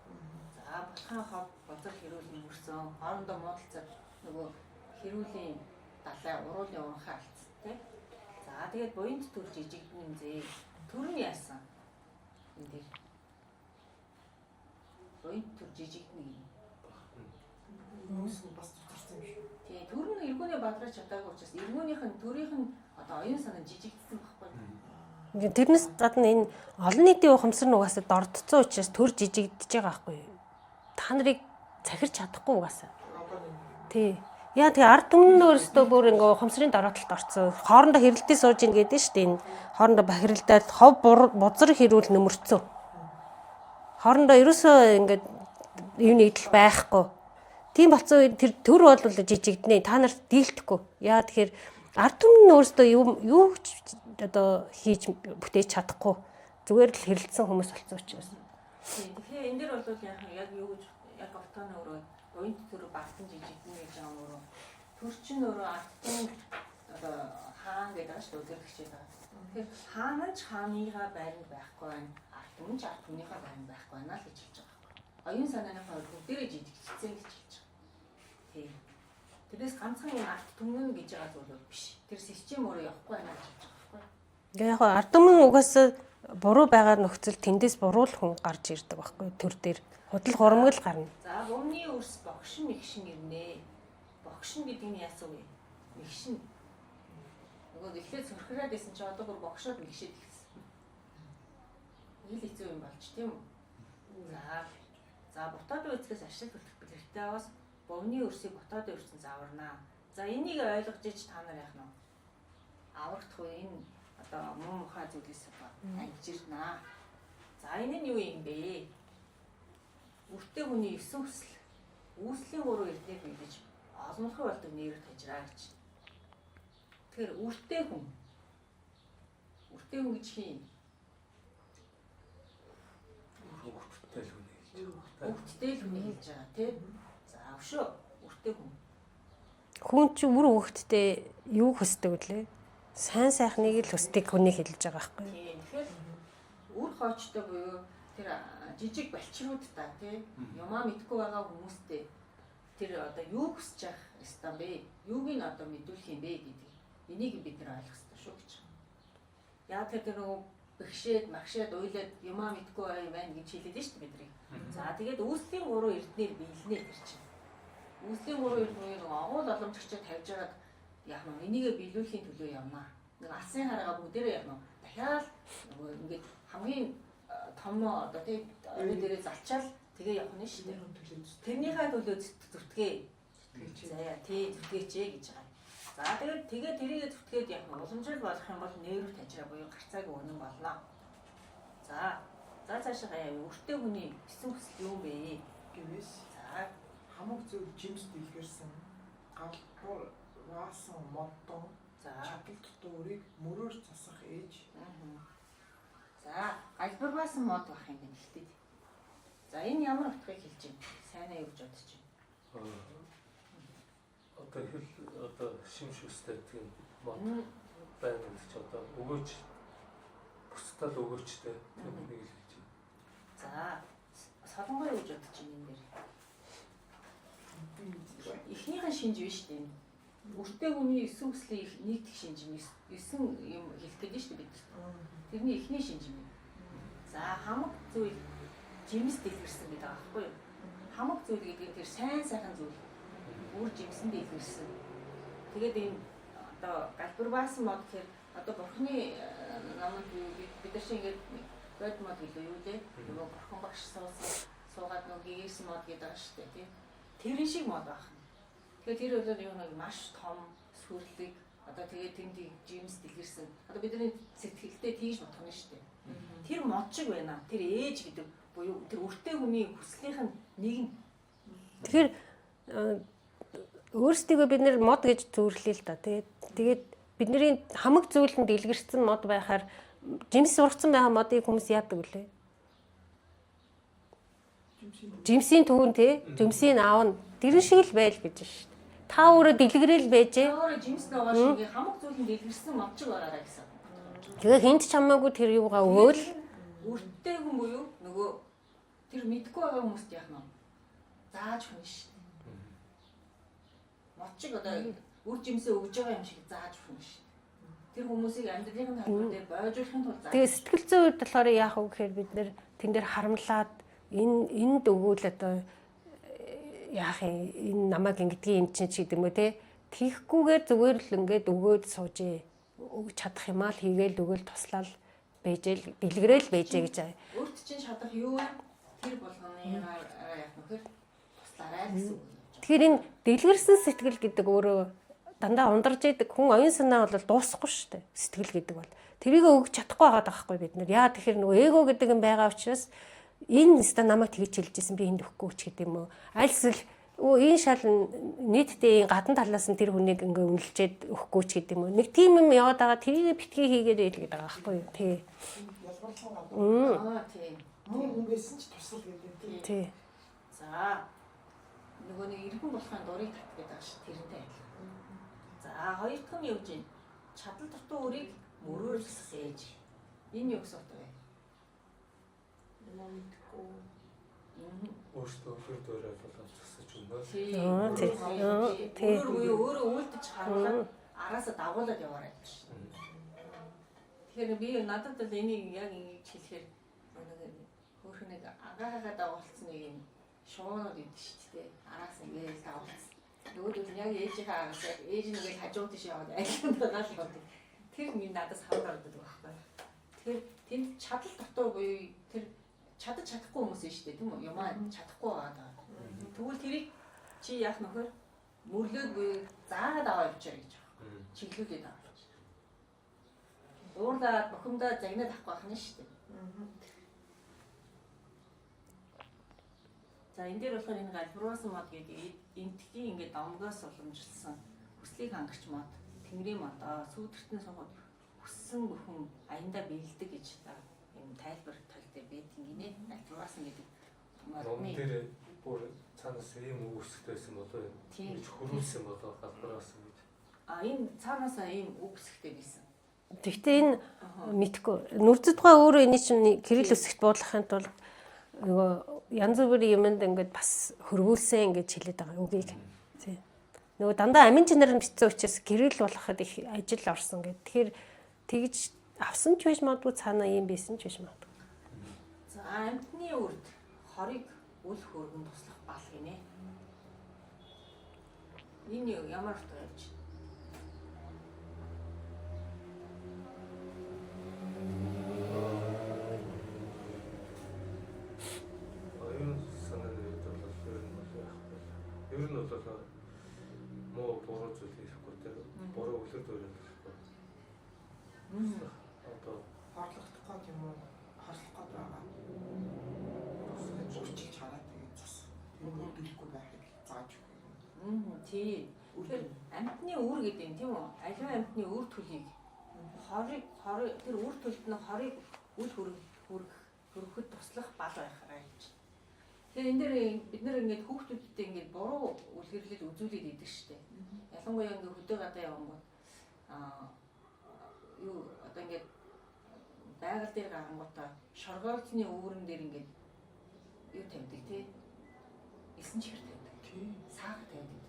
За булхан хов бозор хэрүүл нөмөрсөн. Хоорондоо муудалцаад нөгөө хэрүүлийн далай уруулын уранхай алдсан тий. За тэгээд буянт төр жижигдэн зээ. Төр нь яасан? Энэ дээр. Буянт төр жижигдэн юм. Хүмүүс нь бас цуцарсан юм шүү. Тий, төр нь эргүүнээ бадраж чадаагүй учраас эргүүнийх нь төрийнх нь одоо оюун санаа жижигдсэн байхгүй. Ингээд тэрнээс гадна энэ олон нийтийн ухамсар нь угаасаа дордцсон учраас төр жижигдэж байгаа байхгүй юу? Та нарыг захирч чадахгүй угаасаа. Тий. Яа тэгээ ард түмэн нь өөрөөсөө бүр ингээ ухамсарын дараа талд орцсон. Хоорондоо хэрэлдээ сууж ийн гэдэг нь шүү дээ. Энэ хоорондоо бахиралдаад хов бузар хэрүүл нөмөрцөө. Хоорондоо ерөөсөө ингээд юм нэгдэл байхгүй. Тийм болцсон үед тэр төр бол жижигднэ. Та нарт дийлдэхгүй. Яа тэгэхээр ард түмэн нь өөрөөсөө юм юу ч одоо хийж бүтээж чадахгүй. Зүгээр л хэрэлдсэн хүмүүс болсон учраас. Тэгэхээр энэ дэр бол яг юу гэж яг отооны өөрөө уянт төр багтан жижигдэн гэж байгаа юм өөрөө. Төр чинь өөрөө ард түмэн одоо хаан гэдэг байгаа шүү дээ, өдөрлөгч байгаа. Тэгэхээр хаан ч хааныгаа байранд байхгүй байна. Ард түмэн ч ард түмнийхээ байранд байхгүй байна л гэж хэлж байгаа байхгүй. Оюун санааныхаа хувьд бүгдээрээ жижигдсэн гэж хэлж байгаа. Тийм. Тэрнээс ганцхан юм ард түмэн гэж байгаа зүйл бол биш. Тэр систем өөрөө явахгүй байна гэж хэлж байгаа байхгүй. Ингээ яг ард түмэн угаасаа буруу байгаа нөхцөл тэндээс буруу л хүн гарч ирдэг байхгүй төр дээр. Худал хурамгал гарна. За бумны үрс богшин мэгшин ирнэ. Богшин гэдэг нь яасан вэ? Мэгшин. Нөгөө эхлээд сөрхрээд байсан чи одоо бүр богшоод мэгшээд эхэлсэн. Ил хэцүү юм болж тийм үү? За ботодын эцгээс ашиг хүртэх бэлэгтэй бас бовны өрсийг ботодын өрсөн заварнаа. За энийг ойлгож ич та нар яах нь вэ? Аврагдах вэ? Энэ одоо муу мухай зүйлээс анжирнаа. За энэ нь юу юм бэ? Үртэй хүний 9 хүсэл үүслийн гурван эрдэнэ биелэж олонлохын болдог нэрээр тажраа гэж. Тэгэхээр үртэй хүн. Үртэй хүн гэж хин? Хүүхдтэй л хүнийг хэлж байгаа. Хүүхдтэй л хүнийг хэлж байгаа тий. За өшөө үртэй хүн. Хүн чинь үр хүүхдтэй юу хүсдэг вүлээ? Сайн сайхныг л хүсдэг хүнийг хэлж байгаа байхгүй юу? Тийм. Тэгэхээр үр хоочтой буюу тэр жижиг балчруудтай тий юмаа мэдгүй байгаа хүмүүстэй тэр одоо юу хүсэж явах ёстой бэ? Юуг нь одоо мэдүүлэх юм бэ гэдэг. Энийг бид нэр ойлгох ёстой шүү гэж. Яа тэр нөгөө бэхшээд, магшаад, уйлаад юмаа мэдгүй юм байна гэж хэлээд нь шүү дээ бидний. За тэгээд үүслийн гурван эрднээр биелнэ тэр чинь. Үүслийн гурван эрд буюу нэг огуул боломжигчид тавьж байгаад яг нь энийгээ биелүүлэхийн төлөө явна. Нэг алсын хараагаа бүгдээрээ яг нь дахиад нөгөө ингээд хамгийн том одоо тий орой дээрээ залчаал тэгээ явах нь шүү дээ. Тэрнийхээ төлөө зүтгээ. За тий зүтгээч гэж байгаа. За тэгээд тэгээ тэрийгэ зүтгээд яг нь уламжлал болох юм бол нэрв тажраа буюу гарцааг үнэн болно. За за цаашаа яа өртөө хүний эсэн хүсэл юу юм бэ? Гэвээс За хамаг зүйл жимс дэлгэрсэн галбар ваасан моддон за чадал дутуурыг мөрөөр засах ээж. За галбарваасан мод байх юм байна л дээ. За энэ ямар утгыг хэлж байна? Сайн аа юу гэж бодож байна? Одоо хэл одоо шимш үстэй тийм мод байна гэдэг чи одоо өгөөч бусдад л өгөөчтэй тийм нэг л хэлж байна. За солонгоо юу гэж бодож байна энэ дээр? Эхнийхэн шинж биш үү? Үртэй хүний 9 хүслийн нийтх шинж нь 9 юм хэлэх гээд нь шүү дээ бид. Тэрний эхний шинж юм. За хамаг зүйл жимс дэлгэрсэн гэдэг байгаа байхгүй юу? Хамаг зүйл гэдэг нь тэр сайн сайхан зүйл. Үр жимсэн дэлгэрсэн. Тэгээд энэ одоо галбарваасан мод гэхээр одоо бурхны намд бид нар шиг ингээд бод мод гэлөө юу лээ? Нөгөө бурхан багш суугаад нөгөө гэгэрсэн мод гэдэг байгаа шүү дээ тий. Тэрэн шиг мод байх. Тэгэхээр тэр бол юу нэг маш том сүрлэг одоо тэгээд тэнд жимс дэлгэрсэн. Одоо бидний сэтгэлдээ тийж бодох нь шүү дээ. Тэр мод шиг байна. Тэр ээж гэдэг буюу тэр өртөө хүний хүслийнх нь нэг нь. Тэгэхээр өөрсдийгөө бид нэр мод гэж зүүрлээ л да. Тэгээд бидний хамаг зүйл нь дэлгэрсэн мод байхаар жимс ургацсан байгаа модыг хүмүүс яадаг вүлээ? Жимсийн түүн тий, жимсийн аав нь тэрэн шиг л байл гэж шүү дээ. Та өөрөө дэлгэрэл байжээ. Та өөрөө жимс ногоо шиг хамаг зүйл нь дэлгэрсэн мод шиг байгаарай гэсэн. Тэгээ хинт ч хамаагүй тэр юугаа өгөөл. Өртөө хүн буюу нөгөө тэр мэдгүй байгаа хүмүүст яах нь зааж өгнө шүү дээ. Мод шиг одоо үр жимсээ өгж байгаа юм шиг зааж өгнө шүү дээ. Тэр хүмүүсийг амьдралын талбар дээр бойжуулахын тулд зааж. Тэгээ сэтгэл зүйн үед болохоор яах вэ гэхээр бид нэр тэн дээр харамлаад энэ энд өгөөл одоо яах юм энэ намайг ингэдгийг юм чинь ч гэдэг юм уу те. Тийхгүйгээр зүгээр л ингээд өгөөд суужээ. Өгч чадах юмаа л хийгээл өгөөл туслал байжээл дэлгэрэл байжээ гэж. Өөрт чинь чадах юу вэ? Тэр болгоныгаар яах нөхөр туслаарай гэсэн үг. Тэгэхээр энэ дэлгэрсэн сэтгэл гэдэг өөрөө дандаа ундарж идэг хүн оюун санаа бол дуусахгүй шүү дээ. Сэтгэл гэдэг бол тэрийг өгч чадахгүй байгаа байхгүй бид нар. Яа тэгэхээр нөгөө эго гэдэг юм байгаа учраас энэ өста намайг тэгж хэлжсэн би энд өгөхгүй ч гэдэг юм уу. Аль эсвэл энэ шал нийтдээ энэ гадна талаас нь тэр хүнийг ингээ үнэлчээд өгөхгүй ч гэдэг юм уу. Нэг тийм юм яваад байгаа тэрийг битгий хийгээрэй л гэдэг байгаа байхгүй юу. Тий. Ялгарлан гадуур. Аа тий. Муу хүн байсан ч тусал гэдэг тий. Тий. За нөгөө нэг иргэн болохын дурыг тат гэдэг байгаа ш тэрнтэй адилхан. За хоёр дахь нь юу гэж юм? Чадал дутуу өрийг мөрөөр сээж. Энэ юу гэсэн утга вэ? Юм мэдгүй. Өөртөө өхөр дуурайл болоод зөксөж өгнө. Тий. Тий. Тий. Өөрөөр буюу өөрөө үйлдэж харуулаад араасаа дагуулад яваарай гэж. Тэгэхээр би надад бол энийг яг ингэж хэлэхээр нэг хөөх нэг агаагаа дагуулсан нэг юм шуунууд идэв шүү дээ. Араас ингээд дагуулсан. Нөгөөдөл нь яг ээжийнхээ араас яг ээж нь ингээд хажуу тийш яваад айлхан байгаа л явдаг. Тэр минь надаас хавд ордог байхгүй. Тэгэхээр тэнд чадал дотор буюу тэр чадаж чадахгүй хүмүүс нь шүү дээ, тийм үү? Юмаа чадахгүй байгаа даа. Тэгвэл тэрийг чи яах нөхөр мөрлөөд буюу заагаад аваа явчихъя гэж байна. Чиглүүлээд аваа явчих. Уурлаад бухимдаа загнаад авахгүй байх нь шүү дээ. За энэ дээр болохоор энэ галбруулсан мод гэдэг энтхийн ингээд домгоос уламжилсан хүслийг хангагч мод, тэнгэрийн мод аа сүүдэртэн суугаад хүссэн бүхэн аяндаа биелдэг гэж юм тайлбар тал дээр байдаг гинэ. Галбруулсан гэдэг Ном модны дээр бүр цаанаас ийм үг үсгтэй байсан болоо Тийм. ингэж хөрвүүлсэн болоо галбараасан гэж. А энэ цаанаасаа ийм үг үсгтэй байсан. Гэхдээ энэ мэдхгүй. Нүрзэдгай өөрөө энэ чинь гэрэл өсгт буулгахын тулд нөгөө янз бүрийн юмд ингээд бас хөрвүүлсэн гэж хэлээд байгаа үгийг. Тий. Нөгөө дандаа амин чинаар нь бичсэн учраас гэрэл болгоход их ажил орсон гэд. Тэгэхээр тэгж Авсан ч байж магадгүй, цаанаа ийм байсан ч байж магадгүй. За, амьтны үрд хорыг үл хөргөн туслах бал гинэ. Энэ ямар утга явж байна? Оюун санааны үед бол ер нь бол яахгүй. Ер нь бол муу буруу зүйл хийхгүй, тэр буруу үлэр дуурахдаггүй. Одоо Хорлогдох гээд юм уу? Хорлох гээд байгаа. Өөрчилж хараад тэгээд цус. Тэр хөдөлөхгүй байхыг зааж өгөх юм. Тий. Тэгэхээр амьтны үр гэдэг юм, тийм үү? Аливаа амьтны үр төлийг хорыг хорыг тэр үр төлд нь хорыг үл хүргэх хүргэхэд туслах бал байхаарай гэж. Тэгэхээр энэ дээр бид нар ингээд хүүхдүүдтэй ингээд буруу үлгэрлэл үзүүлээд идэг штэ. Ялангуяа ингээд хөдөө гадаа явангууд юу одоо ингээд байгаль дээр гарангуудаа шоргоолцны үүрэн дээр ингээд юу тавьдаг, тий? Элсэн чихэр тавьдаг. Тий. Сахар тавьдаг.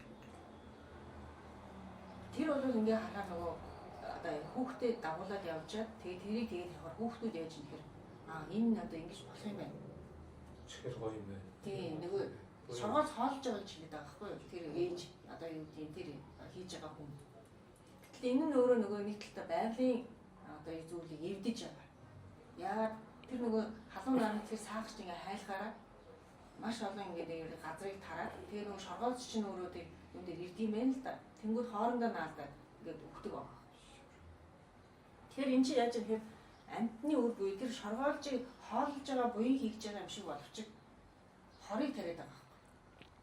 Тэр бол ингээ харахаар нөгөө одоо хүүхдээ дагуулад явжаад тэгээ тэрийг тэгээд явахаар хүүхдүүд яаж юм гэхээр энэ одоо ингэж болох юм байна. Чихэр гоё юм байна. Тий, нөгөө шоргоол хоолж байгаа ч гэдэг байгаа байхгүй юу? Тэр ээж одоо юу гэдэг тэр хийж байгаа хүн. Гэтэл энэ нь өөрөө нөгөө нэг талдаа байгалийн одоо зүйлийг эвдэж байгаа. Яагаад тэр нөгөө халуун нарны тэр саагч ингээ хайлахаараа маш олон ингээд газрыг тараад тэгээ нөгөө шоргоолч чинь өөрөө тэр юм дээр ирд юм байна л да. Тэнгүүд хоорондоо наалдаад ингээд өгдөг байгаа. Тэгэхээр эн чинь яаж юм гэхээр амьтны үр буюу тэр шоргоолжийг хооллож байгаа, буян хийж байгаа юм шиг боловч хорыг тариад байгаа байхгүй.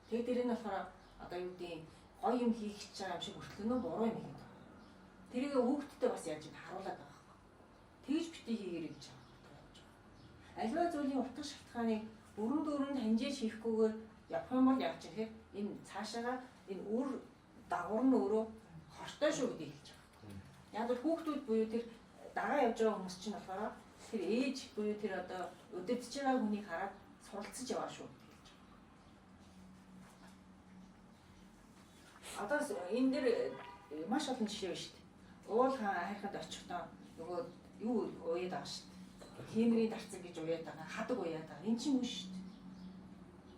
Тэгээд тэр нь болохоор одоо юу гэдэг гоё юм хийх гэж байгаа юм шиг мөртлөө буруу юм хийгээд байгаа. Тэрийг хүүхдтэд бас яаж харуулад байгаа байхгүй. Тэгж бити хийгэрэй гэж байгаа. Аливаа зүйлийн утга шалтгааныг бүрэн дүүрэнд ханжиж хийхгүйгээр явах юм бол яаж гэхээр энэ цаашаага энэ үр дагавар нь өөрөө хортой шүү гэдгийг хэлж байгаа. Яг бол хүүхдүүд буюу тэр дагаа явж байгаа хүмүүс чинь болохоор тэр ээж буюу тэр одоо удирдах байгаа хүнийг хараад суралцж яваа шүү гэдгийг хэлж байгаа. Одоо энэ дэр маш олон жишээ байна шүү дээ. Уул хаан хайрханд очихдоо нөгөө юу уяад байгаа шүү дээ. Хиймрийн дарцаг гэж уяад байгаа, хадаг уяад байгаа. Энэ чинь үн шүү дээ.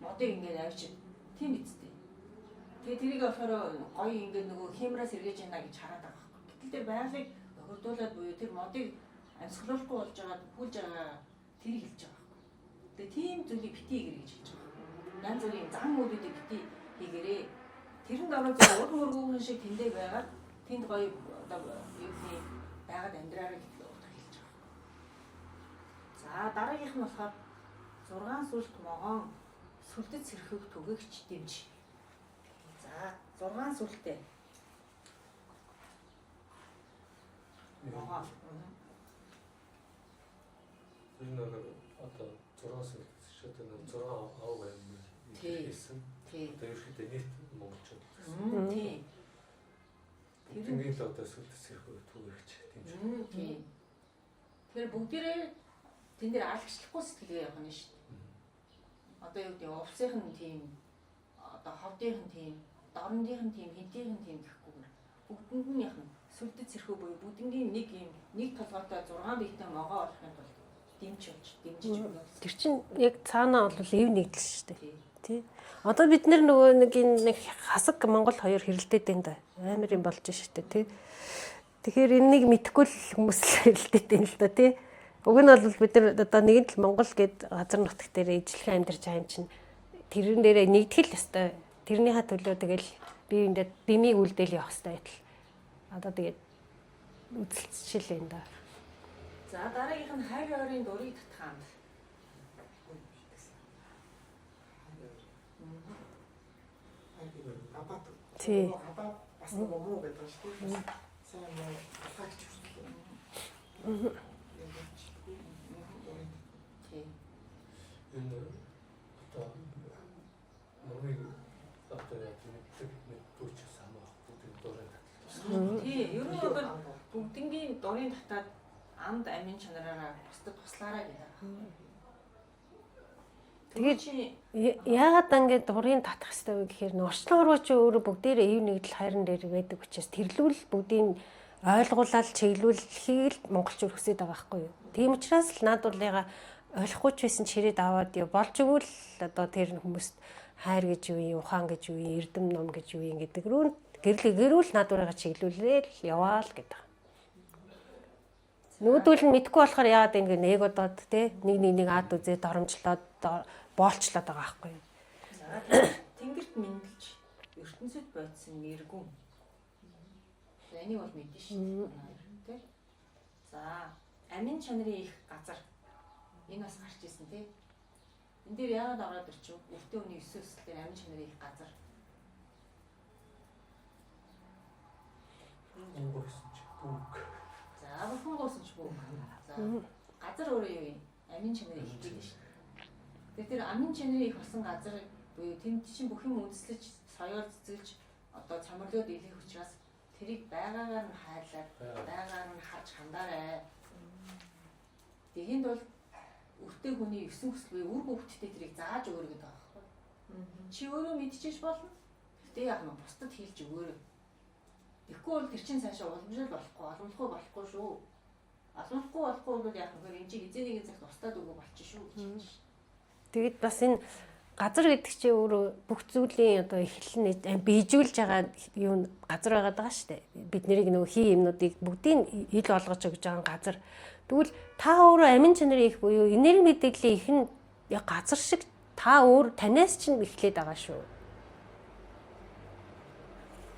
Модыг ингээд авчид тийм биз дээ. Тэгээ тэрийг болохоор гоё ингээд нөгөө хиймрээс эргэж яана гэж хараад байгаа байхгүй. Гэтэл тэр байгалыг бохирдуулаад буюу тэр модыг амьсгалуулахгүй болж байгаад хүлж байгаа тэрийг хэлж байгаа байхгүй. Тэгээ тийм зүйлийг бити хийгэрэй гэж хэлж байгаа. Янз бүрийн зан үйлүүдийг бити хийгэрэй. Тэрэн дараа зөв уран мөргүүхэн шиг тэндээ байгаад тэнд гоё одоо юу гэдэг байгаад амьдраарай гэдэг утга хэлж байгаа. За дараагийнх нь болохоор 6 сүлт могоон сүлдэт сэрхэг түгэгч дэмж. За 6 сүлтээ. Могоон. Тэр нэг одоо 6 сүлт шууд нэг 6 ав юм хэлсэн. Одоо ерөөхдөө нийт монголчууд гэсэн. Тий. Бүгднийг л одоо сүлд сэрхүү түгээгч дэмж. Тий. Тэгэхээр бүгдээрээ тэн дээр алгчлахгүй сэтгэлгээ явах нь шүү дээ. Одоо юу гэдэг увсынх нь тийм, одоо ховдынх нь тийм, дорндынх нь тийм, хинтийнх нь тийм гэхгүйгээр бүгдэнд нь яхна сүлдэт сэрхүү буюу бүгднгийн нэг юм нэг толгойтой 6 биетэй могоо болохын тулд дэмж болж дэмжиж өгнө. Тэр чинь яг цаанаа бол эв нэгдэл шүү дээ. Тий. Одоо бид нөгөө нэг энэ нэг хасаг Монгол хоёр хэрэлдээд байна да. Амар юм болж штэ тий. Тэгэхээр энэнийг мэдэхгүй л хүмүүс л хэрэлдээд байна л да тий. Уг нь бол бид нар одоо нэгэн л Монгол гэд газар нутаг дээр ижлэхэн амьдарч байгаа юм чинь тэрэн дээрээ нэгдэх л ёстой. Тэрнийхээ төлөө тэгэл бие биендээ дэмийг үлдээл явах ёстой байтал. Одоо тэгээд үзэлцшил байна да. За дараагийнх нь хайр ойрын дурыг татхаанд. Тий. Хабаа бас нэг муу гэдэг шүү дээ. Сайн муу алхаагч хүртэл. Тий. Энэ одоо номыг одоо яг мэддэг мэддүүч самаахгүй бүгд дурын татлаа. Тий, ер нь бол бүгднгийн дурын татаад анд амин чанараараа бусдад туслаарай гэдэг. Тэгээд яагаад ингээд дурын татах хэрэгтэй вэ гэхээр норчлон уруу чи өөрөө бүгдээрээ ив нэгдэл хайран дээр байдаг учраас тэрлүүл бүгдийн ойлгуулаад чиглүүлэхийг л монголчууд хүсэж байгаа байхгүй юу. Тийм учраас л наадварлыгаа ойлгохгүй ч байсан чирээд аваад яа болж өгвөл одоо тэр хүмүүст хайр гэж юу юм, ухаан гэж юу юм, эрдэм ном гэж юу юм гэдэг рүү гэрэл гэрүүл наадварыгаа чиглүүлээл яваал гэдэг. Нөгөөдөл нь мэдгүй болохоор яагаад ингэ нэг удаад те нэг нэг нэг ад үзээ доромжлоод боолчлоод байгаа байхгүй юу. За тэнгэрт мэндэлж ертөнцид бодсон нэргүн. За энийг бол мэднэ шүү дээ. Тэ? За амин чанарын их газар. Энэ бас гарч исэн тий. Энэ дээр яагаад ороод ирчих вэ? Өртөө хүний 9 өсөл дээр амин чанарын их газар. Өнгөрсөн чи бүг. За бүхэн гоосон ч бүг. За газар өөрөө юу юм? Амин чанарын их гэдэг шүү. Тэгэхээр тэр амин чанарын их болсон газар буюу тэнд чинь бүх юм үндэслэж, соёол цэцгэлж одоо цоморлоод илэх учраас тэрийг байгаагаар нь хайрлаад, байгаагаар нь харж хандаарай. Тэгэнд бол өртөө хүний 9 хүсэл буюу үр хөвгтдээ тэрийг зааж өгөөрэй гэдэг байгаа байхгүй. Чи өөрөө мэдчихэж болно. Гэтэ яг нь бусдад хэлж өгөөрэй. Тэгэхгүй бол тэр чинь цаашаа уламжлал болохгүй, оломлохгүй болохгүй шүү. Оломлохгүй болохгүй бол яг нь энэ чинь эзэн нэгэн цагт устдаад өгөө болчих шүү гэж хэлж шин. Тэгэд бас энэ газар гэдэг чинь өөрөө бүх зүйлийн одоо эхлэл нь бийжүүлж байгаа юу газар байгаад байгаа шүү дээ. Бид нарыг нөгөө хий юмнуудыг бүгдийг ил болгож өгж байгаа газар. Тэгвэл та өөрөө амин чанарын их буюу энерги мэдээллийн их нь яг газар шиг та өөр танаас чинь эхлээд байгаа шүү.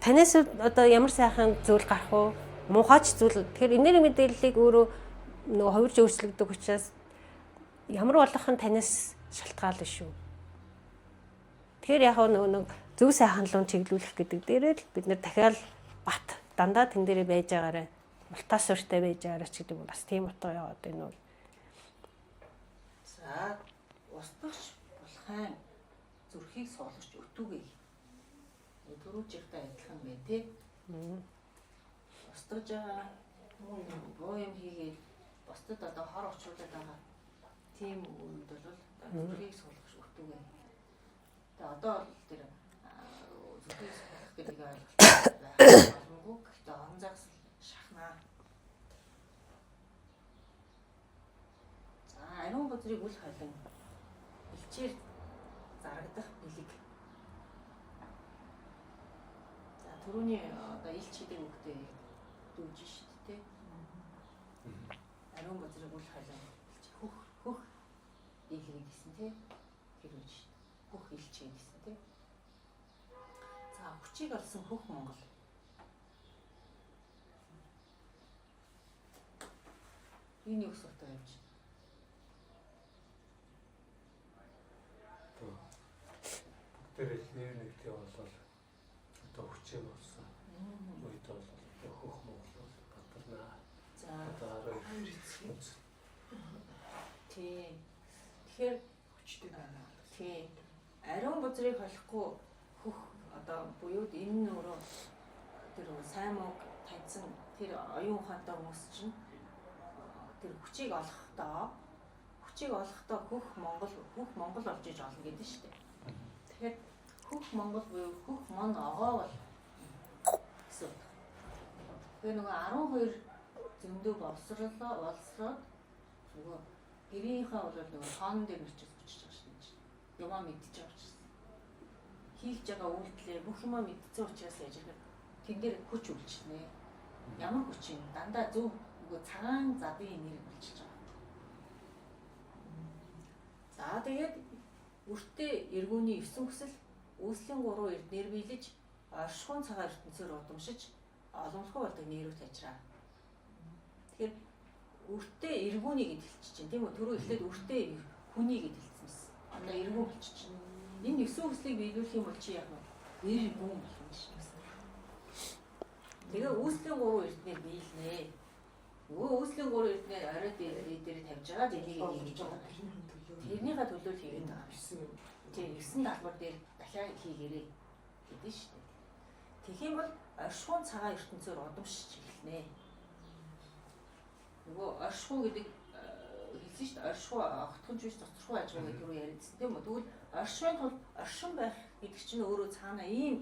Танаас одоо ямар сайхан зүйл гарах вэ? Муухайч зүйл. Тэгэхээр энерги мэдээллийг өөрөө нөгөө хувирж өөрчлөгдөг учраас ямар болох нь танаас шалтгаална шүү. Тэгэхээр яг нөгөө нэг зөв сайхан руу чиглүүлэх гэдэг дээрээ л бид нэр дахиад бат дандаа тэн дээрээ байж байгаарэ мултаа суурьтай байж байгаарэ ч гэдэг бас тийм утга яваад байна уу. За устгах болохын зүрхийг суулгаж өтүүгээ. Түрүүжийнхтэй адилхан байна тий. Устгаж байгаа буу юм хийгээд бусдад одоо хор учруулад байгаа тийм үед бол зүрхийг суулгах өтүүгээ. Тэгээ одоо бол тэр зүрхийг суулгах гэдэг ойлголт байх боломгүй. Гэхдээ орон загас шахнаа. За ариун газрыг үл холин элчээр зарагдах бэлэг. За түрүүний одоо элч гэдэг үгтэй дүүж шít тэ. Ариун газрыг үл холин элч хөх хөх илгээ гэсэн тэ. Тэр үеч хөх элч гэсэн тэ. За хүчийг олсон хөх Монгол. Энэ юу гэсэн утга явж байна? Бүгдээрээ л нэр нэгтэй болол одоо хүчээ болсон үед бол одоо хөх Монгол бол бадарнаа. За Одоо 12 тий. Тэгэхээр хүчтэй байна. Тий. Ариун бузрыг холихгүй хөх одоо буюу энэ нь өөрөө тэр сайн мууг таньсан тэр оюун ухаантай хүмүүс чинь тэр хүчийг олохдоо хөх Монгол болж иж олно гэдэг нь шүү дээ. Тэгэхээр хөх Монгол буюу хөх мон огоо бол гэсэн үг. Тэгэхээр нөгөө 12 зөндөө боловсроод нөгөө гэрийнхээ бол нөгөө тоон дээр очиж бичиж байгаа шүү дээ. Юмаа мэдчихэж байгаа учраас. Хийж байгаа үйлдэлээ бүх юмаа мэдсэн учраас яаж ирэхэд тэн дээр хүч үлчнэ. Ямар хүч юм? Дандаа зөв нөгөө цагаан задын нэр үлчиж байгаа. За тэгээд өртөө эргүүний 9 хүсэл үүслийн 3 эрднэр биелэж оршихуун цагаан ертөнцөөр удамшиж оломлохгүй болдог нэрүүд тажраа. Тэгэхээр өртөө эргүүний гэж хэлчих чинь тийм үү? Түрүү эхлээд өртөө хүний гэж хэлсэн мэс. Одоо эргүүн болчих чинь. Энэ 9 хүслийг биелүүлэх юм бол чи яг нь эргүүн болно шүү. Тэгээ үүслийн 3 эрднэр биелнэ. Нөгөө үүслийн 3 эрднэр орой дээр тавьж байгаа энийг хийж байгаа. Тэрнийхээ төлөө л хийгээд байгаа. Тийм 9 талбар дээр дахиад хийгээрэй гэдэг шүү дээ. Тэгэх юм бол оршихуун цагаан ертөнцөөр удамшиж эхэлнэ. Нөгөө оршихуй гэдэг хэлсэн шүү дээ. Оршихуй огтхон ч биш цоцорхуй аж ахуй гэдэг рүү яриадсэн тийм үү? Тэгвэл оршихуйн тулд оршин байх гэдэг чинь өөрөө цаана ийм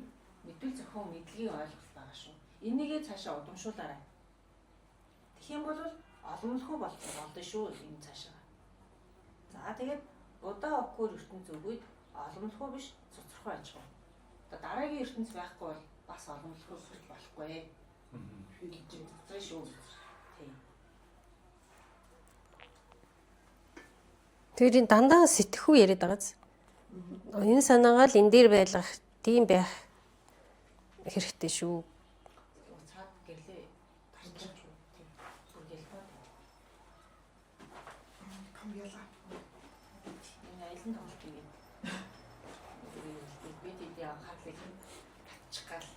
мэдүүл зохион мэдлэгийн ойлголт байгаа шүү. Энийгээ цаашаа удамшуулаарай. Тэгэх юм бол оломлохгүй болдно шүү энэ цаашаа. За тэгээд Будаа оккөр ертөнц өгөөд оломлохгүй биш цоцорхой аж ахуй. Одоо дараагийн ертөнц байхгүй бол бас оломлохгүй болохгүй. Хэлж Цоцрын шүү. Тийм. Тэр энэ дандаа сэтгхүү яриад байгааз. Энэ санаагаа л энэ дээр байлгах, тийм байх хэрэгтэй шүү. Уцаад гэрлээ гарч шүү. Тийм. Бүр гэлбаа. кам ялаа. Энэ аялан тоглолт ингээд. Би тэдний анхаарлыг татчих гал.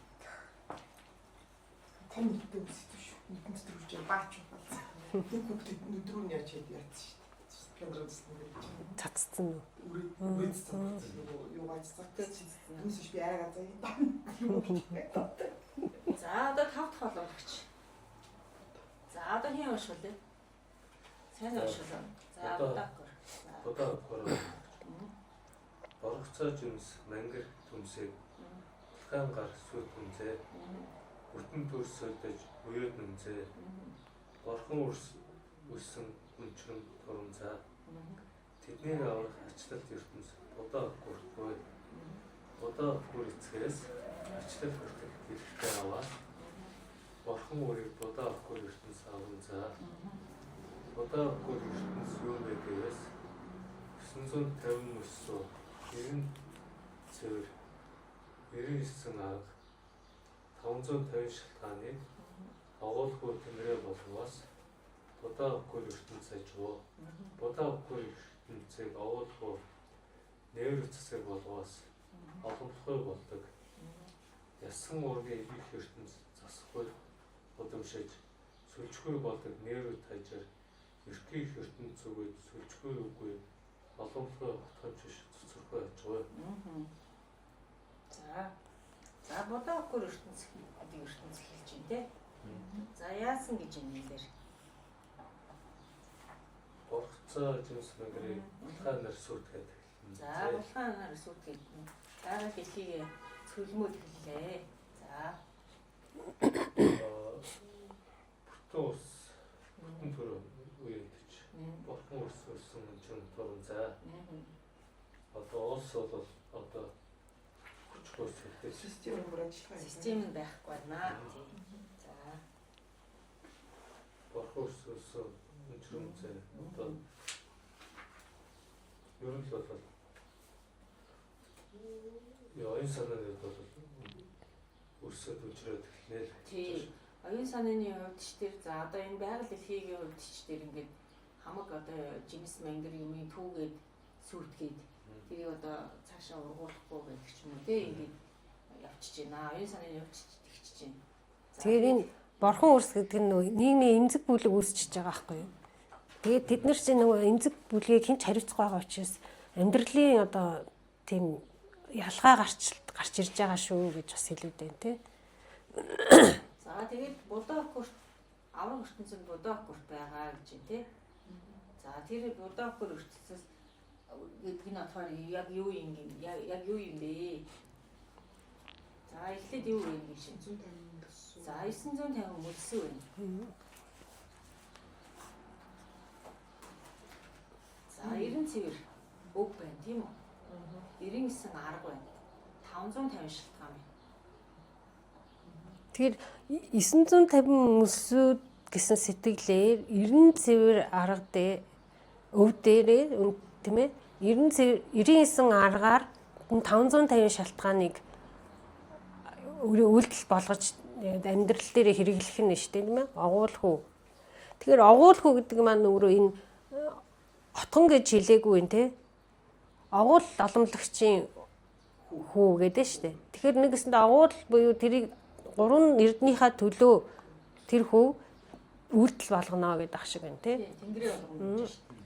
Ком нүдтэй үсдэг шүү. Нүдэн дотор үжээ баач болсон. Нэг хүүхдэд нүд рүү нь яаж яд яатсан шүү дээ. Камераа зүсэн гэж. Цацсан уу? Үрээ үрээ цацсан. Нөгөө юугаа цацсан. Түүнээс биш би айгаа заяа. За одоо тав дахь боломжч. За одоо хэн уншвал вэ? Сайн уншвал. За Одоо- Будаа оккөр. За. Будаа оккөр. Боргоцоо жимс мангар төмсөг булхаан гар сүйт хүнзээ бүтэн төр сольдож уяад нүнзээ борхон үрс өссөн өнчрөн турумзаа тэднийг аврах ачлалт ертөнц Будаа оккөртгүй. Будаа оккөр эцгээс ачлал хүртэх хэрэгтэй аваад борхон үрийг Будаа оккөр ертөнц аван заа. Будаа оккөр ертөнц юу вэ гэвээс 950 мөссөө 90 цэвэр 99 арга 550 шалтгааныг агуулгүй тэмрээ болгоос Будаа оккөр ертөнц ажгүй. Будаа оккөр ертөнцийг агуулгүй нээр цэцэг болгоос оломлохгүй болдог. Ясан уургийн их ертөнц засахгүй удамшиж сүлжгүй болдог нээр тажир эрхий их ертөнц зүгээд сүлжгүй үгүй оломлохгүй хотгомж биш цэцэрхүү ажгүй. За. За Будаа оккөр ертөнц гэдэг ертөнц хэлж байна те. За яасан гэж юм энэ дээр. Боргоцоо жимс мангарыг булхаа нар сүйтгээд эхэлнэ. За булхаан нар сүйтгээд байгаль дэлхийг цөлмөөд хэллээ. За. Бүтэн ус бүтэн төр үеэдэж бурхан ус өссөн юм туран за. Одоо улс бол одоо хүчгүй сүлдэж Систем бүр ажиллагаа. Систем нь байхгүй байна. Тийм. За. Бурхан ус өссөн юм зэ. Одоо ер нь л бол оюун санааны хувьд бол өрсөд өнчрөөд эхэлнэ л. Тийм. Оюун санааны хувьд ч тэр за одоо энэ байгаль дэлхийн хувьд ч тэр ингээд хамаг одоо жимс мангар юмыг түүгээд сүйтгээд тэрийг одоо цаашаа ургуулахгүй гэдэг ч юм уу тий ингээд явчихж байна. Оюун санааны хувьд ч тэгчихэж байна. Тэгэхээр энэ борхон үрс гэдэг нь нөгөө нийгмийн эмзэг бүлэг үүсчихэж байгаа байхгүй юу? Тэгээд тэд нар чинь нөгөө эмзэг бүлгийг хэн ч хариуцахгүй байгаа учраас амьдралын одоо тийм ялгаа гарч ирж байгаа шүү гэж бас хэлээд байна тий. За тэгээд Будаа оккурт авраг ертөнцөнд Будаа оккурт байгаа гэж байна тий. За тэр Будаа оккур ертөнцөөс гэдэг нь болохоор яг юу юм яг юу юм бэ? За эхлээд юу вэ гэж байна. За 950 мөлсөө байна. За 90 цэвэр өг байна тийм үү? 99 арга байна. 550 шалтгаан байна. Тэгэхээр 950 мөсүүд гэсэн сэтгэлээр 90 цэвэр арга дээр өв дээрээ тийм ээ 90 цэвэр 99 аргаар 550 шалтгааныг үйлдэл болгож амьдрал дээр хэрэглэх нь шүү дээ тийм ээ огуулхүү. Тэгэхээр огуулхүү гэдэг маань өөрөө энэ отгон гэж хэлээгүй юм те. Огуул оломлогчийн хүү гэдэг шүү дээ. Тэгэхээр нэгэсэнд огуул буюу тэрийг гурван эрднийхээ төлөө тэр хүү үйлдэл болгоно гэдэг ах шиг байна тий. Тэнгэрийн болгоно гэж шүү дээ.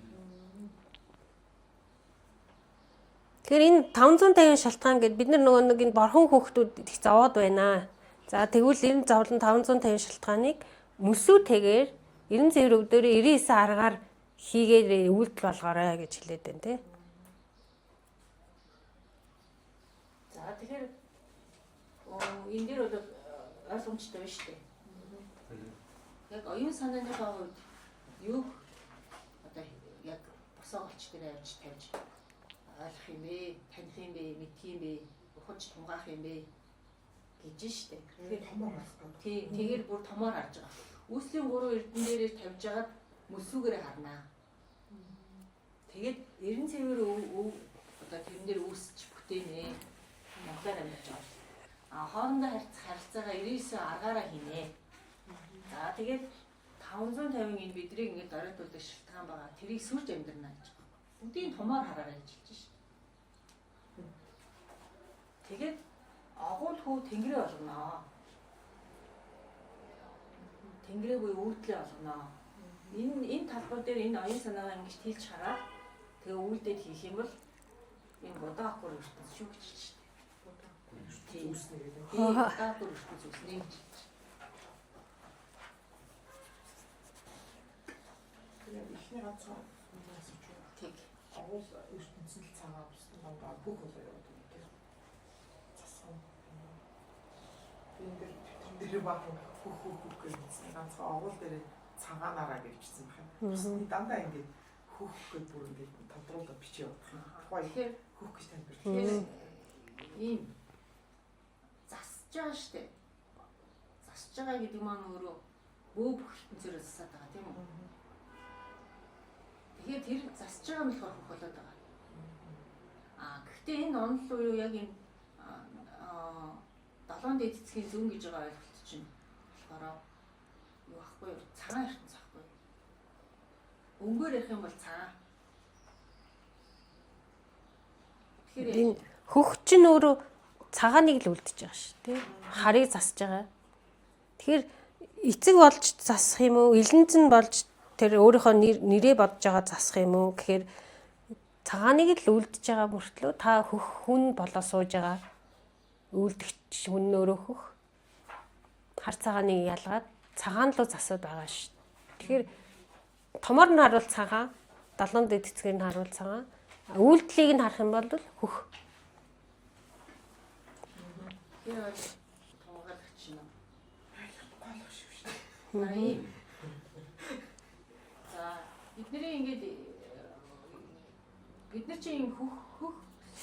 Тэгэхээр энэ 550 шалтгаан гэд бид нар нөгөө нэг энэ борхон хүүхдүүд их зовоод байна. За тэгвэл 90 зовлон 550 шалтгааныг мөсүүтэйгээр 90 цэвэр өвдөөрөө 99 аргаар хийгээд үйлдэл болгоорой гэж хэлээд байна тий. За тэгэхээр энэ дээр бол ойлгомжтой байна шүү дээ. Яг оюун санааныхаа хувьд юуг одоо яг босоо голч дээр авч тавьж ойлгох юм бэ, таних юм бэ, мэдх юм бэ, ухаж тунгаах юм бэ гэж штэ. Тэгэхээр томоор харах гэдэг. Тий, тэгэхээр бүр томоор харж байгаа. Үүслийн 3 эрдэн дээрээ тавьж агаад мөсүүгээрээ харнаа. Тэгээд 90 цэвэр одоо тэрэн дээр үүсч бүтээнэ. Монголоор амьдарч байгаа. А хоорондоо харилцаагаа 99 аргаараа хийнэ. За тэгээд 550 энэ бидрийг ингээд дөрөдүүлдэг шилтгаан байгаа. Тэрийг сүрж амьдрна гэж байгаа. Бүгдийг томоор хараарай гэж хэлж шин. Тэгээд агуул хүү тэнгэрээ болгоно. Тэнгэрээ буюу үйлдэлээ болгоно. Энэ талбар дээр энэ оюун санаагаа ингэж тэлж хараад тэгээ үйлдэл хийх юм бол энэ Будаа ертөнц шүү гэж хэлж шин. Тийм үүснэ гэдэг. Тийм Будаа ертөнц үүснэ гэж хэлж. Тэгээд эхний ганцхан асууж байна. Тэг. Агуул ертөнцийн л цагаан бусдын дандаа бүх болоо яваад байна тийм. Засган. Би энэ дээр тэтгэн дээр баахан хөх хөх хөх гэж хэлсэн. Ганцхан агуул дээр цагаанаараа гэвчсэн байх юм. Бусдын дандаа ингээд хөх гэж бүр ингээд тодруулаад бичиж явах юм. Тухайн Тэгэхээр хөх гэж тайлбарлах. тэгэхээр ийм засаж байгаа штэ. Засаж байгаа гэдэг маань өөрөө бөө бүх ертөнцөөрөө засаад байгаа тийм үү? Тэгэхээр тэр засаж байгаа нь болохоор хөх болоод байгаа. А гэхдээ энэ онол буюу яг энэ долоон дэд цэцгийн зүүн гэж байгаа ойлголт чинь болохоор юу ахгүй юу? Цагаан ертөнц ахгүй юу? Өнгөөр ярих юм бол цагаан. Тэгэхээр Энэ хөх чинь өөрөө цагааныг л үлдэж байгаа шүү дээ. Харыг засаж байгаа. Тэгэхээр эцэг болж засах юм уу? Илэнцэн болж тэр өөрийнхөө нэрээ бодож байгаа засах юм уу гэхээр цагааныг л үлдэж байгаа мөртлөө та хөх хүн болоо сууж байгаа үлдэгч хүн өөрөө хөх хар цагааныг ялгаад цагаан руу засаад байгаа шүү. Тэгэхээр томор нь харуул цагаан, долоон дэд цэцгээр нь харуул цагаан, үйлдэлийг нь харах юм бол хөх. Тэгэхээр бол тунгалагч нь Ойлгох шүү шүү. ийм. За бидний ингээд бид нар чинь ийм хөх хөх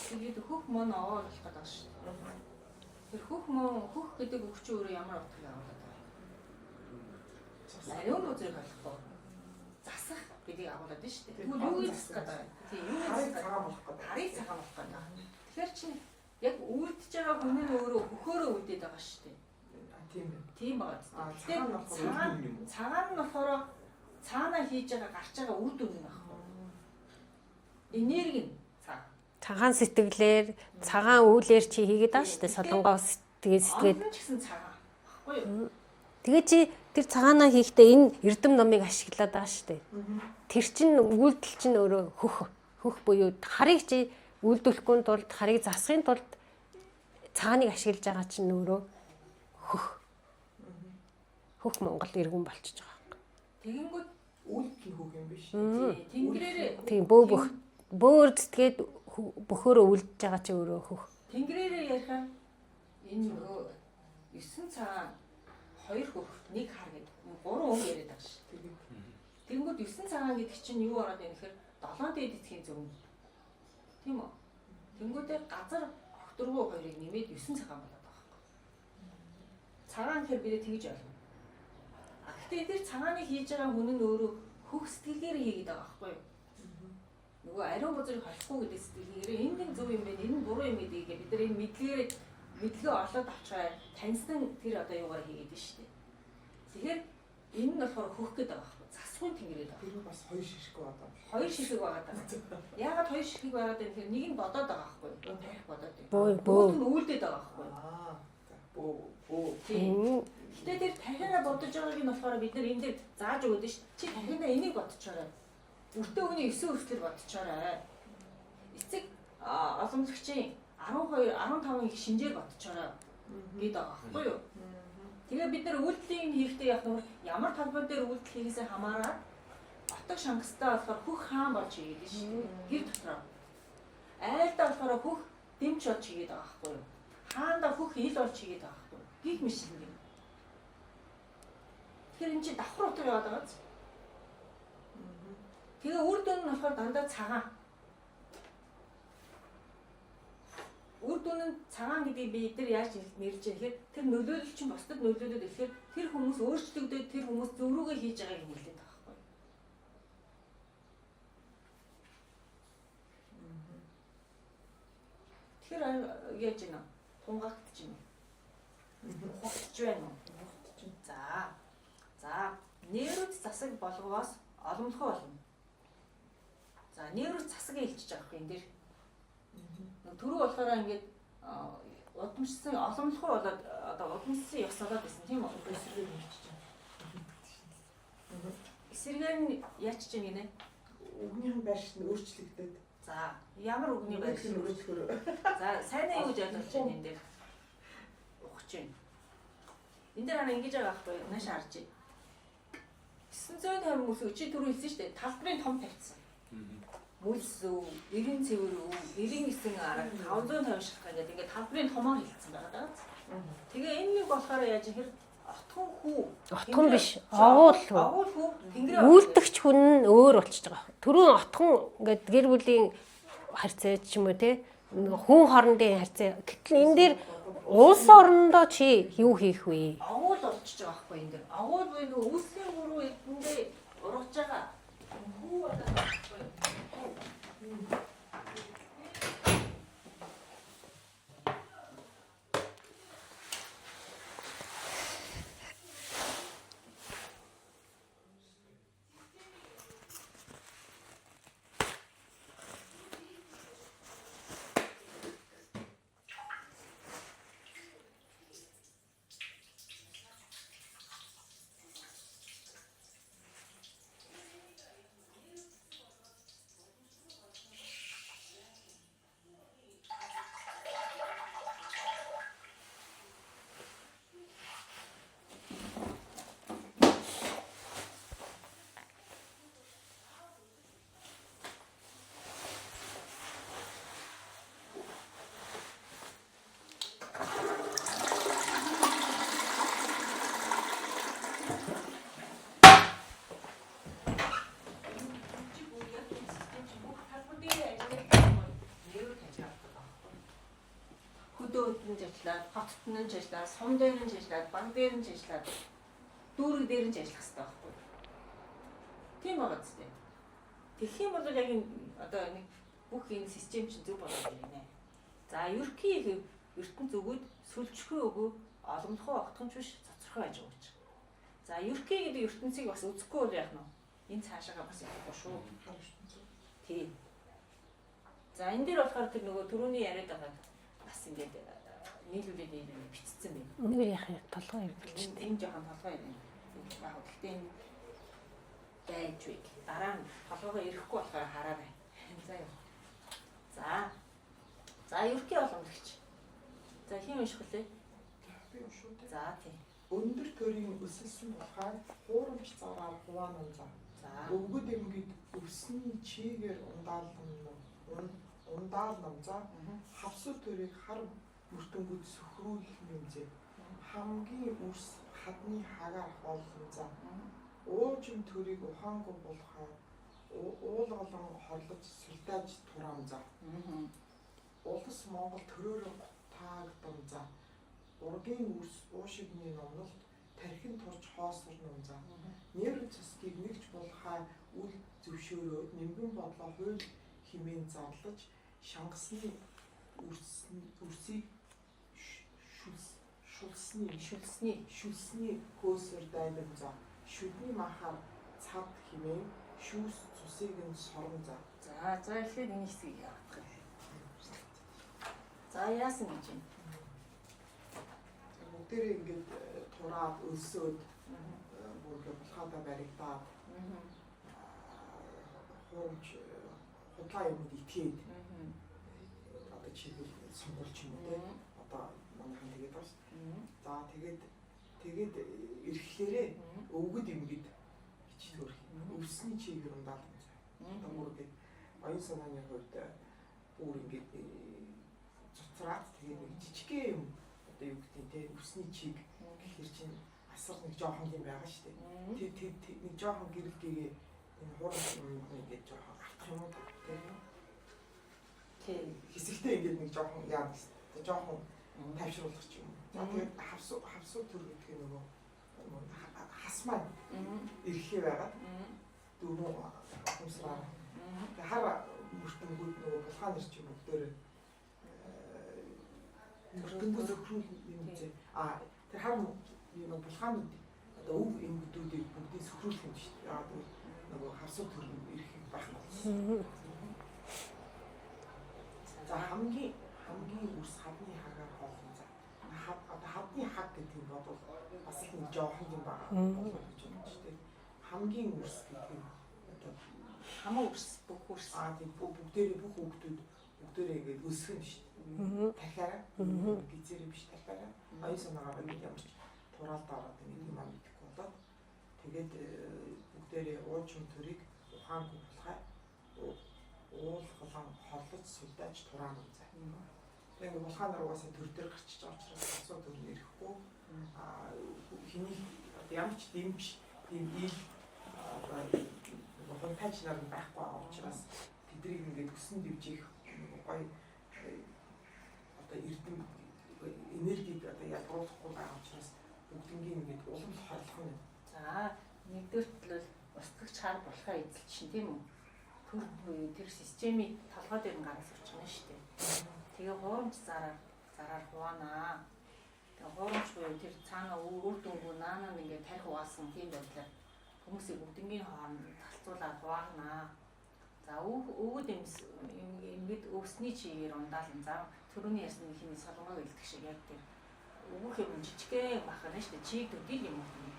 тэгээд хөх мөн овоо болох гэдэг байгаа шүү дээ. Тэр хөх мөн хөх гэдэг үг чинь өөрөө ямар утгыг агуулдаг вэ? Ариун үзрийг болохгүй. Засах гэдгийг агуулдаг шүү дээ. Тэгвэл юу гэж засах гэдэг вэ? Тийм юу гэж Харыг засах цагаан болох гэдэг. харыг цагаан болох гэдэг. Тэгэхээр чинь яг үлдэж байгаа хүн нь өөрөө хөхөөрөө үлдээд байгаа шүү дээ. Тийм ээ. Тийм байгаа зү. Аа, Гэхдээ цагаан нь болохоор цагаан үр дүн юм уу? цагаан нь болохоор цаанаа хийж байгаа гарч байгаа үр дүн нь байхгүй. Энерги нь цагаан. Цагаан сэтгэлээр, цагаан үүлээр чи хийгээд байгаа шүү дээ. Солонгоо тэгээд сэтгээд Онол нь ч гэсэн цагаан. Баггүй юу? тэгээ чи тэр цагаанаа хийхдээ энэ эрдэм номыг ашиглаад байгаа шүү дээ. Тэр чинь үйлдэл чинь өөрөө хөх. Хөх буюу харыг чи үйлдвэрлэхгүй тулд харыг засахын тулд цагааныг ашиглаж байгаа чинь өөрөө хөх. Хөх Монгол иргэн болчихж байгаа юм. Тэгэнгүүт Үйлдэл нь хөх юм биш. тэнгэрээр Тийм бөө бөх бөөр зэтгээд бөхөөрөө үлдэж байгаа чи өөрөө хөх. Тэнгэрээрээ ярихаар энэ нөгөө 9 цагаан 2 хөх 1 хар гэдэг 3 өнгө яриад байгаа шүү. Тэгээд Тэгэнгүүт 9 цагаан гэдэг чинь юу ороод ирэх гэхээр 7 дээд эцгийн зөв. Тийм үү? Тэнгүүтээ газар огторгуу хоёрыг нэмээд 9 цагаан болоод байгаа байхгүй. Цагаан гэхээр бид тэгж ойлгоно. А гэхдээ тэр цагааныг хийж байгаа хүн нь өөрөө хөх сэтгэлгээр хийгээд байгаа байхгүй юу? Нөгөө ариун бузрыг холихгүй гэдэг сэтгэлгээр энэ нь зөв юм байна, энэ нь буруу юм гэдгийг бид нар энэ мэдлэгээр мэдлэгээ олоод авчаар таньсан тэр одоо юугаар хийгээд байна шүү дээ. Тэгэхээр энэ нь болохоор хөх гэдэг байгаа байхгүй. Засгүй тэнгэрээд байгаа. тэр бас хоёр ширхэг байгаа. Хоёр ширхэг байгаа даа. Яагаад хоёр ширхэг байгаад байна гэхээр нэг нь бодоод байгаа байхгүй юу? Тарих бодоод байна. Бөө бөө. Нөгөөх нь үйлдээд байгаа байхгүй юу? Аа. За бөө бөө. Тийм. Гэтэ тэр тархиараа бодож байгааг нь болохоор бид нар энэ дээр зааж өгöd ш. Чи тархиндаа энийг бодчоорой. Өртөө өгний 9 өрслөр бодчоорой. Эцэг оломлогчийн 12 15 их шинжээр бодчоорой гээд байгаа байхгүй юу? Тэгээ бид нар үйлдлийн хийхдээ яг нөр ямар талбай дээр үйлдэл хийгээсээ хамаарат отог шангастай болохоор хөх хаан болж хийгээд ш. Гэр дотроо. Айлдаа болохоор хөх дэмч болж хийгээд байгаа байхгүй юу? Хаандаа хөх ил болж хийгээд байгаа байхгүй юу? Гих мишлэн. Тэгэхээр энэ чинь давхар утга яваад байгаа биз? Тэгээ үр дүн нь болохоор дандаа цагаан. Үр дүн нь цагаан гэдгийг би эдгээр яаж нэрлэж байгаа гэхээр тэр нөлөөлөл чинь бусдад нөлөөлөд ирэхээр тэр хүмүүс өөрчлөгдөд тэр хүмүүс зөв рүүгээ хийж байгааг нэрлэдэг байгаа байхгүй. Тэгэхээр яаж гинэ? Тунгаагдаж гинэ. Ухагдж байна уу? За. За, нэрүүд засаг болговоос оломлохоо болно. За, нэрүүд засаг илчиж байгаа юм энэ дэр. Түрүү болохоор ингээд удамшсан оломлохоо болоод одоо удамшсан ёс болоод байсан тийм үү? Эсрэгээр нэрчиж байна. Эсрэгээр нь яаж ч юм гинэ? Үгнийх нь байрш нь өөрчлөгдөд. За, ямар үгний байрш нь өөрчлөхөр. За, сайн уу юу гэж ойлгож байна энэ дээр? Ухаж байна. Энэ дээр хараа ингэж байгаа байхгүй нааш харж байна. 950 мөс чи түрүү хэлсэн шүү дээ. Талбарын том тавьчихсан. Мөлс өв, 90 цэвэр өв, 99 арга 550 шатгаа гэдэг ингээд талбарын томоор хэлсэн байгаа даа. Тэгээ энэ нэг болохоор яаж хэр отхон хүү. Отхон биш, огуул хүү. Огуул хүү тэнгэрээ Үйлдэгч хүн нь өөр болчихж байгаа. Түрүүн отхон ингээд гэр бүлийн харьцаа ч юм уу те хүн хоорондын харьцаа. Гэтэл энэ дээр улс орондоо чи юу хийх вэ? Огуул болчихж байгаа байхгүй энэ дээр. Огуул буюу нөгөө үүслийн гурван эрдэндээ ургаж байгаа хүү болоод байгаа байхгүй. Хөдөөд нь ажиллаад, хотод нь ажиллаад, сум дээр нь ажиллаад, баг дээр нь ажиллаад, дүүрэг дээр нь ажиллах хэрэгтэй байхгүй. Тийм байгаа зү. Тэгэх юм бол яг энэ одоо нэг бүх энэ систем чинь зөв болоод ирнэ. За, ерөнхий ертөнц өгөөд сүлжихөө өгөө оломлохоо огтхонч биш цоцорхой аж өгч. За, ерөнхий гэдэг ертөнцийг бас үзэхгүй бол яах нь вэ? Энэ цаашаага бас явахгүй шүү. Тийм. За, энэ дээр болохоор тэр нөгөө түрүүний яриад байгааг бас ингээд нийлүүлээд нийлүүлээд бичсэн байна. Нэг яах юм толгой эргэлж. Энэ жоохон толгой юм. Яг гэхдээ энэ байж вэ. Дараа нь толгойгоо ирэхгүй болохоор хараарай. За юу. За. За, ерөнхий боломжч. За, хэн унших вүлээ? Би уншуу дээ. За, тийм. Өндөр төрийн өсөлсөн болохаар хуурамч зараар хуваанан за. За. Өвгөд эмгэд өвсний чигээр ундаалнам за. Хавсуу төрийг хар мөртөнгөд сөхрүүлэх нэмзээ. Хамгийн үрс хадны хагаар хооллон за. Уужим төрийг ухаангүй болохаар уулгалан хорлож сүлдааж тураам за. Улс Монгол төрөөрөө таагдам за. Ургийн үрс уушигны номлолт тархин турж хоосор ном за. Нэр цэцгийг нэгж булхаа үл зөвшөөрөөд нэмгэн бодлоо хууль хэмээн зарлаж шангасны үрсийг шүлсний шүлсний хөөсөр дайлан за. Шүдний махаар цад хэмээн шүүс цусыг нь сорон за. За, за эхлээд энэ хэсгийг явах юм. За, яасан гэж юм? Бүгдээрээ ингээд тураад өлсөөд бүр ингээд булхаадаа баригдаад хуурамч худлаа юмд итгээд одоо чиглэл сонгуул ч юм уу те одоо манайхан тэгээд байгаа ш. За тэгээд ирэхлээрээ өвгөд эмгэд гэж төрөх. Өвсний чигээр ундаал юм заа. Одоо бүр ингээд оюун санааны хувьд бүр ингээд цуцраад тэгээд нэг жижигхэн юм одоо юу гэдэг те өвсний чиг гэхэр чинь Асар нэг жоохон юм байгаа шүү дээ. Тэр тэр нэг жоохон гэрэл гээгээ энэ хуурамч юм ингээд жоохон алтах юм уу тийм. Тийм. Хэсэгтээ ингээд нэг жоохон яа жоохон тайвшруулах ч юм. За тэгээд хавсуу төр гэдэг нь нөгөө хас маань эрхээ байгаа. Дөрөв ухамсараар. Тэгээд хар мөртөнгүүд нөгөө булгаан нэр чинь бүгдээр мөртөнгүүд сөхрүүл юм зэ. А тэр хар юм булгаанууд одоо өв эмгүүдүүдийг бүгдийг сөхрүүлэх юм шүү дээ. Яг нөгөө хавсуу төр эрх байхгүй болсон. За хамгийн үрс хадны хагаар хоолно. За одоо хадны хаг гэдэг нь бодвол бас их нэг жоохон юм байгаа болов гэж бодож тийм. Хамгийн үрс гэдэг нь одоо хамаа үрс бүх үрс. Аа тийм бүгдээрээ бүх хүүхдүүд бүгдээрээ ингээд өсөх юм шүү дээ. Тархиараа гизээрээ биш тархиараа. Оюун санаагаар ингээд ямар ч тураалд ороод ингээд юм аа мэдэхгүй болоод тэгээд бүгдээрээ уужим төрийг ухаангүй булхай уул холон хорлож сулдааж тураан зай. Тэгээд ингээд булхаанаар угаасаа төр дээр гарчиж байгаа учраас асуу төр нь ирэхгүй аа хэний одоо ямар ч дэмж тийм ил одоо хунтайч нар нь байхгүй байгаа учраас тэдрийг ингээд өсөн дивжих гоё одоо эрдэм энергийг одоо ялгаруулахгүй байгаа учраас бүгднгийн ингээд улам л хорлох нь. За нэгдүгээрт л устгагч хар болохоо эзэлчин тийм үү? Төр буюу тэр системийг толгой дээр нь гаргаж авчих нь шүү дээ. Тэгээ хуурамч зараар хуваанаа. Тэгээ хуурамч буюу тэр цаана үр дүнгүү наана ингээд тарих угаасан тийм байдлаар хүмүүсийг бүгднгийн хооронд талцуулаад хуваагнаа. За өвгөд эмгэд өвсний чигээр ундаална. За түрүүний ярьсан хиний солонгог илтгэх шиг яг тэр өвгөх юм жижигхэн бах нь шүү дээ. Чиг төдий юм уу.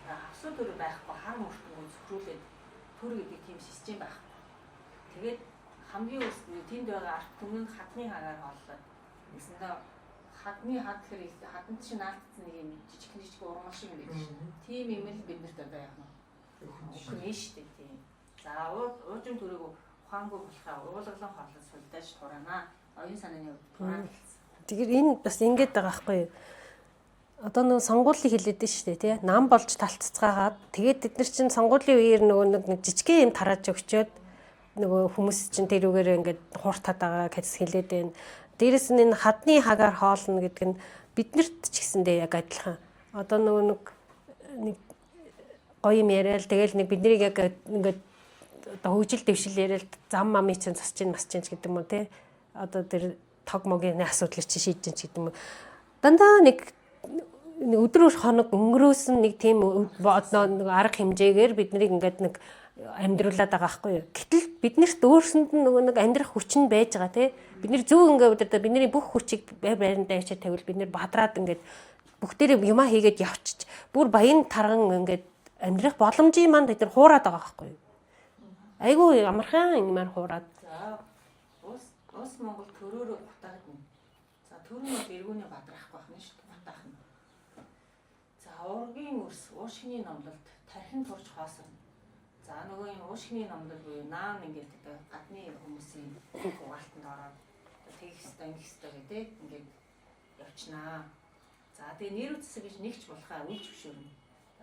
За хавсуу төр байхгүй хар мөртөнгөө зөвхрүүлээд төр гэдэг тийм систем байхгүй. Тэгээд хамгийн үс тэнд байгаа арт түмэн хадны хагаар хооллоод нэгсэндээ хадны хад гэхэр хаданд чинь наалтсан нэг юм жижигхэн жижиг урмал шиг юм байдаг шин. Тийм юм л биднэрт одоо яах нь өхөн шүү дээ тийм. За уужим төрөг ухаангүй болохоо уулгалан хооллож сулдааж тураана. Оюун санааны тураан хэлсэн. Тэгэхээр энэ бас ингэж байгаа байхгүй юу? Одоо нөгөө сонгуулийн хэлээд нь шүү дээ тий. Нам болж талццгаагаад тэгээд бид нар чинь сонгуулийн үеэр нөгөө нэг жижигхэн юм тарааж өгчөөд нөгөө хүмүүс чинь тэрүүгээр ингээд хууртаад байгаа гэж хэлээд байна. Дээрэс нь энэ хадны хагаар хоолно гэдэг нь биднэрт ч гэсэндээ яг адилхан. Одоо нөгөө нэг гоё юм яриад тэгэл нэг биднийг яг ингээд одоо хөгжил дэвшил яриад зам мамын чинь засч чинь бас чинь гэдэг юм уу тий. Одоо тэр тог могийн асуудлыг чи шийдэж чинь гэдэг юм уу. Дандаа нэг өдөр хоног өнгөрөөсөн нэг тийм нэг арга хэмжээгээр биднийг ингээд нэг амьдруулад байгаа байхгүй юу. Гэтэл биднэрт өөрсөнд нь нөгөө нэг амьдрах хүч нь байж байгаа тий. Бид нэр зөв ингээ өдөртөө бидний бүх хүчийг байр байрандаа авчир тавил бид нэр бадраад ингээд бүгдээрээ юмаа хийгээд явчих. Бүр баян тарган ингээд амьдрах боломжийн маань бид нар хуураад байгаа байхгүй юу. Айгүй амархан юмар хуураад. За улс Монгол төрөөрөө гутаагдана. За төр нь бол эргүүний бадрахгүй байх нь шүү дээ. Гутаах нь. За ургийн өрс уушгины номлолд тархин турж хоосорно. За нөгөө юм уушгины номлол буюу наан ингээд одоо гадны хүмүүсийн угаалтанд ороод тэгэх ёстой ингэх ёстой гэдэг ингээд явчнаа. За тэгээ нэр үтсэг гэж нэгч болохаа үл зөвшөөрнө.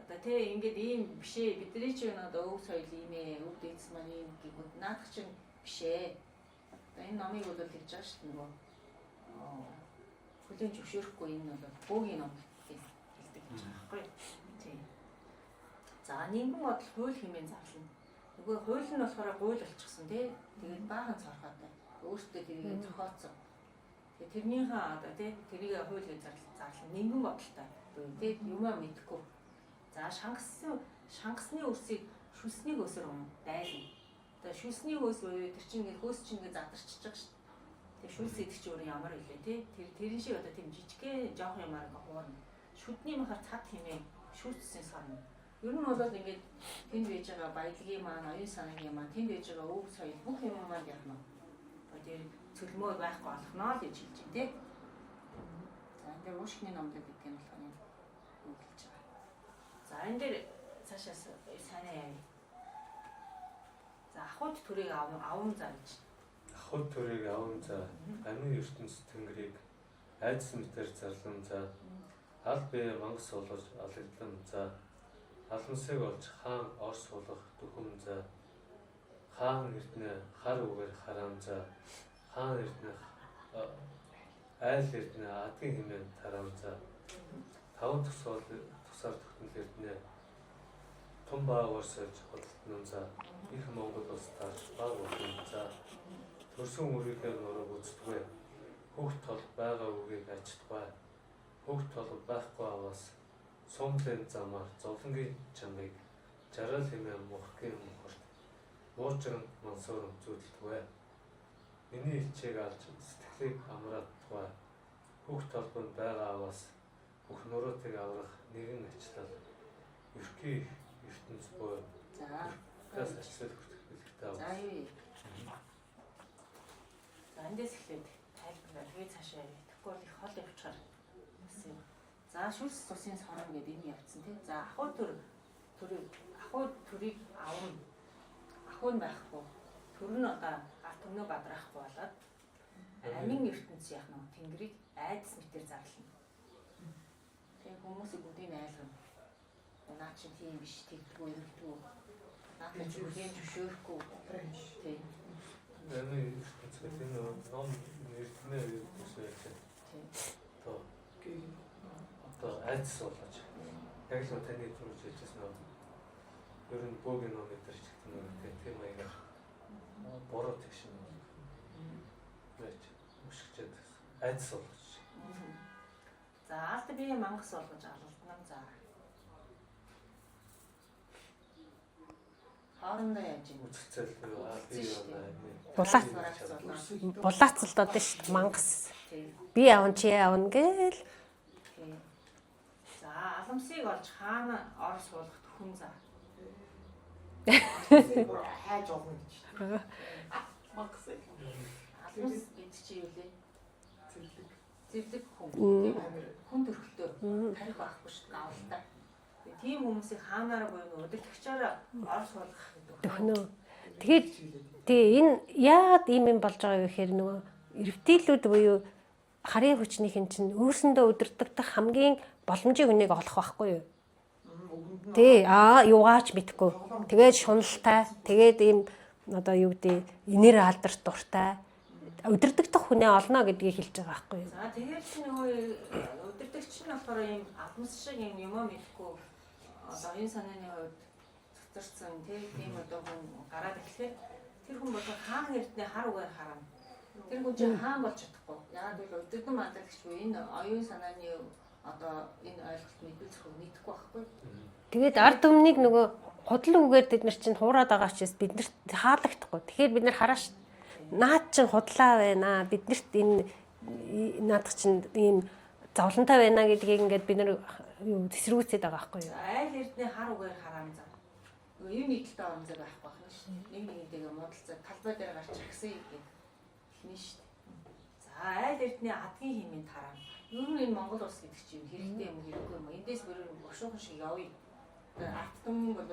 Одоо тий ингээд ийм биш ээ бидний чинь одоо өв соёл ийм ээ өв дээдс маань ийм гээгүүд наадах чинь биш ээ. Одоо энэ номыг бол тэгж байгаа шүү дээ нөгөө хүлээн зөвшөөрөхгүй энэ бол бөөгийн ном гэж хэлдэг гэж байгаа байхгүй юу? Тийм. За нингэн бодол хууль хэмээн зарлана. Нөгөө хууль нь болохоор гуйл болчихсон тий. Тэгээд баахан цорхоотой. Өөртөө тэрийг зохиоцсон. Тэгээд тэрнийхээ одоо тий тэрийг хууль гэж зарлана. Нингэн бодолтой. Тий юмаа мэдэхгүй. За шангасны өрсийг шүлсний хөөсөр дайлна. Одоо шүлсний хөөс буюу тэр чинь ингээд хөөс чинь ингээд задарчиж байгаа шүү дээ. Тэр шүлс идэх чинь өөр ямар илээ тий. Тэр тэрэн шиг одоо тийм жижигхэн жоох юмар ингээд хуурна. Шүдний махар цад хэмээн шүүцсэн сорно. Ер нь бол ингээд тэнд байж байгаа баялагын маань, оюун санаагийн маань, тэнд байж байгаа өв соёл бүх юм маань яах нь. Одоо тэр цөлмөө байхгүй болохноо л гэж хэлж байна тий. За энэ дээр уушгины номлол гэдэг нь болохоор юу хэлж байгаа. За энэ дээр цаашаа сайн яа. За ахуйд төрийг аван за гэж. Ахуйд төрийг аван за, амин ертөнц тэнгэрийг айдас мэтэр зарлан за, Аль бие мангас болгож алагдан за. Алмасыг олж хаан ор суулгах дөхөм за. Хаан эрдэнэ хар үгээр хараам за. Хаан эрдэнэ айл эрдэнэ адгийн хэмээн тараам за. Таван тусгаар тогтнол эрдэнэ тун баагвар сольж худалдан за. Их Монгол улс таарч баг болон за. Төрсөн үрийнхээ нурууг үздэггүй. Хөх тол байгаа үгийг ачдаггүй. Хөх тол байхгүй аваас сумлын замаар зовлонгийн чангаыг жаргал хэмээн мухгийн мухарт муужран мансууран зүүдэлдэггүй. Миний элчийг алж сэтгэлийг амрааддаггүй. Хөх толбонд байгаа аваас бүх нуруутыг аврах нэгэн ачлал өрхий ертөнц буй. За. Газ ачлал хүртэх бэлэгтэй За авах. юу. За эндээс эхлээд тайлбарлаа. Тэгээ цаашаа явъя. Тэгэхгүй бол их хол явчихар бас юм. За шүлс цусын сорон гэдэг энэ явцсан тий. За ахуй төр төрийг ахуй төрийг авна. Ахуй нь байхгүй. Төр нь одоо арт түмнөө бадраахгүй болоод амин ертөнц яах нь тэнгэрийг айдас мэтэр зарлана. Тэгээ хүмүүсийг бүгдийг нь айлгана. Наа чи тийм биш, тэгдэггүй, ингэдэггүй. Наад чи бүлийн зөвшөөрөхгүй. Тий. Амин ертөнц гэдэг энэ ном эрдэнэ ертөнц байж байна. Тий. Одоо одоо айдас болгож яг л таны түрүүж хэлжсэн нэг ер нь бөөгийн ном дээр ч гэх юм уу тийм маягаар буруу тэгш юм байж өшгчээд айдас болгож. За алд бие мангас болгож алалдана. За. Хоорондоо яаж юм? Үцэлцэл би Булаа. Булаацалдаад нь шүү дээ. Мангас. Тий. Би авна чи авна гээл. Тий. За аламсыг олж хаана ор суулгах төхөн за. Хайж олно гэж. Мангасыг. Аламс гэдэг чи юу лээ? Зэрлэг. Зэрлэг хүн. Тийм Амир хүн төрхөлтөө тарих байхгүй шүү дээ гавлтай. Тэгээ тийм хүмүүсийг хаанаараа буюу удирдахчаараа ор суулгах гэдэг. Төхнөө. Тэгээд тий энэ яагаад ийм юм болж байгаа вэ гэхээр нөгөө эрвтийлүүд буюу харын хүчнийхэн чинь өөрсөндөө удирдах хамгийн боломжийн хүнийг олох байхгүй юу? өгөнд нь Тий, аа юугаач мэдгүй. Тэгээд шуналтай, тэгээд ийм одоо юу гэдэг инээр алдарт дуртай удирдах хүнээ олно гэдгийг хэлж байгаа байхгүй юу? За тэгээд чи нөгөө удирдагч нь болохоор ийм алмас шиг юм юмаа мэдэхгүй одоо оюун санааны хувьд цацарсан тийм одоо хүн гараад ирэхлээр тэр хүн болоо хаан эрдэнэ хар үгээр харна. Тэр хүн чинь хаан болж чадахгүй. Яагаад гэвэл удирдан мандагч буюу энэ оюун санааны одоо энэ ойлголт мэдвэл зөвхөн мэдэхгүй байхгүй. Тэгээд ард түмнийг нөгөө худал үгээр тэд нар чинь хуураад байгаа учраас бид нарт хаалагдахгүй. Тэгэхээр бид нар хараа ш. Наад чинь худлаа байна. Биднэрт энэ наадах чинь ийм зовлонтой байна гэдгийг ингээд бид нар юу эсрүүцээд байгаа байхгүй юу? За айл эрдэнэ хар үгээр хараан за. Нөгөө юм нийтэлтэй орон зай байхгүй байх нь шүү дээ. Нэг нэгнтэйгээ муудалцаа талбай дээр гарч агсан гэдэг хэлнэ шүү дээ. За айл эрдэнэ адгийн хэмээн тараана. Ер нь энэ Монгол улс гэдэг чинь хэрэгтэй юм хэрэггүй юм. Эндээс бүр бошуухан шиг явъя. Одоо арт түмэн бол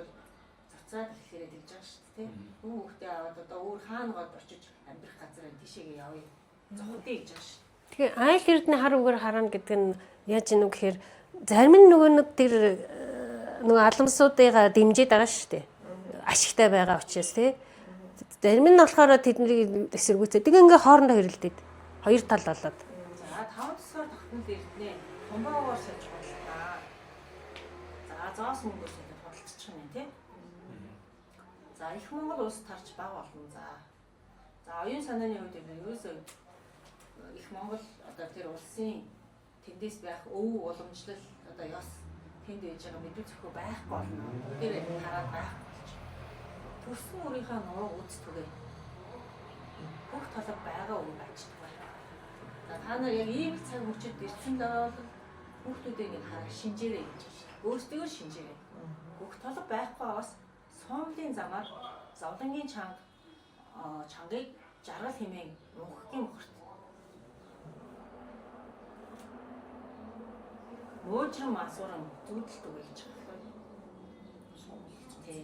цуцаад эхлээрээ тэгж байгаа шүү дээ. Хүү хүүхдээ аваад одоо өөр хаана гоод очиж амьдрах газар энэ тийшээгээ явъя. Зовдъё гэж байгаа шүү дээ. Тэгэхээр айл эрдэнэ хар үгээр харна гэдэг нь яаж ийм үг гэхээр зарим нь нөгөө нэг тэр нөгөө аламсуудыгаа дэмжиж байгаа шүү дээ. Ашигтай байгаа учраас тий. Зарим нь болохоор тэднийг эсэргүүцээ. Тэгээ ингээ хоорондоо хэрэлдээд хоёр тал болоод. За таван тусгаар тогтнол эрдэнэ томбоогоор сольж худалдаа. За зоос мөнгөөр сольж худалдчих юм тий. За их Монгол улс тарч баг болно за. За оюун санааны хувьд ерөөсөө их Монгол одоо тэр улсын тэндээс байх өв уламжлал одоо ёс тэнд байж байгаа мэдүү зөвхөө байхгүй болно. Тэр тараад байхгүй болж. Төрсөн өөрийнхөө нурууг үз түгэ. Бүх толго байгаа үг ажилтгаа. За та нар яг ийм л цаг мөчид ирсэн бол хүүхдүүдээ ингэ хараа шинжээрэй гэж байна. Өөрсдөө шинжээрэй. Бүх толго байхгүй аваас суумлын замаар зовлонгийн чанга чангаыг жаргал хэмээн мөнхөгийн мөхөрт. Муужран мансууран зүүдэлт үгүй гэж байгаа байхгүй. Тий.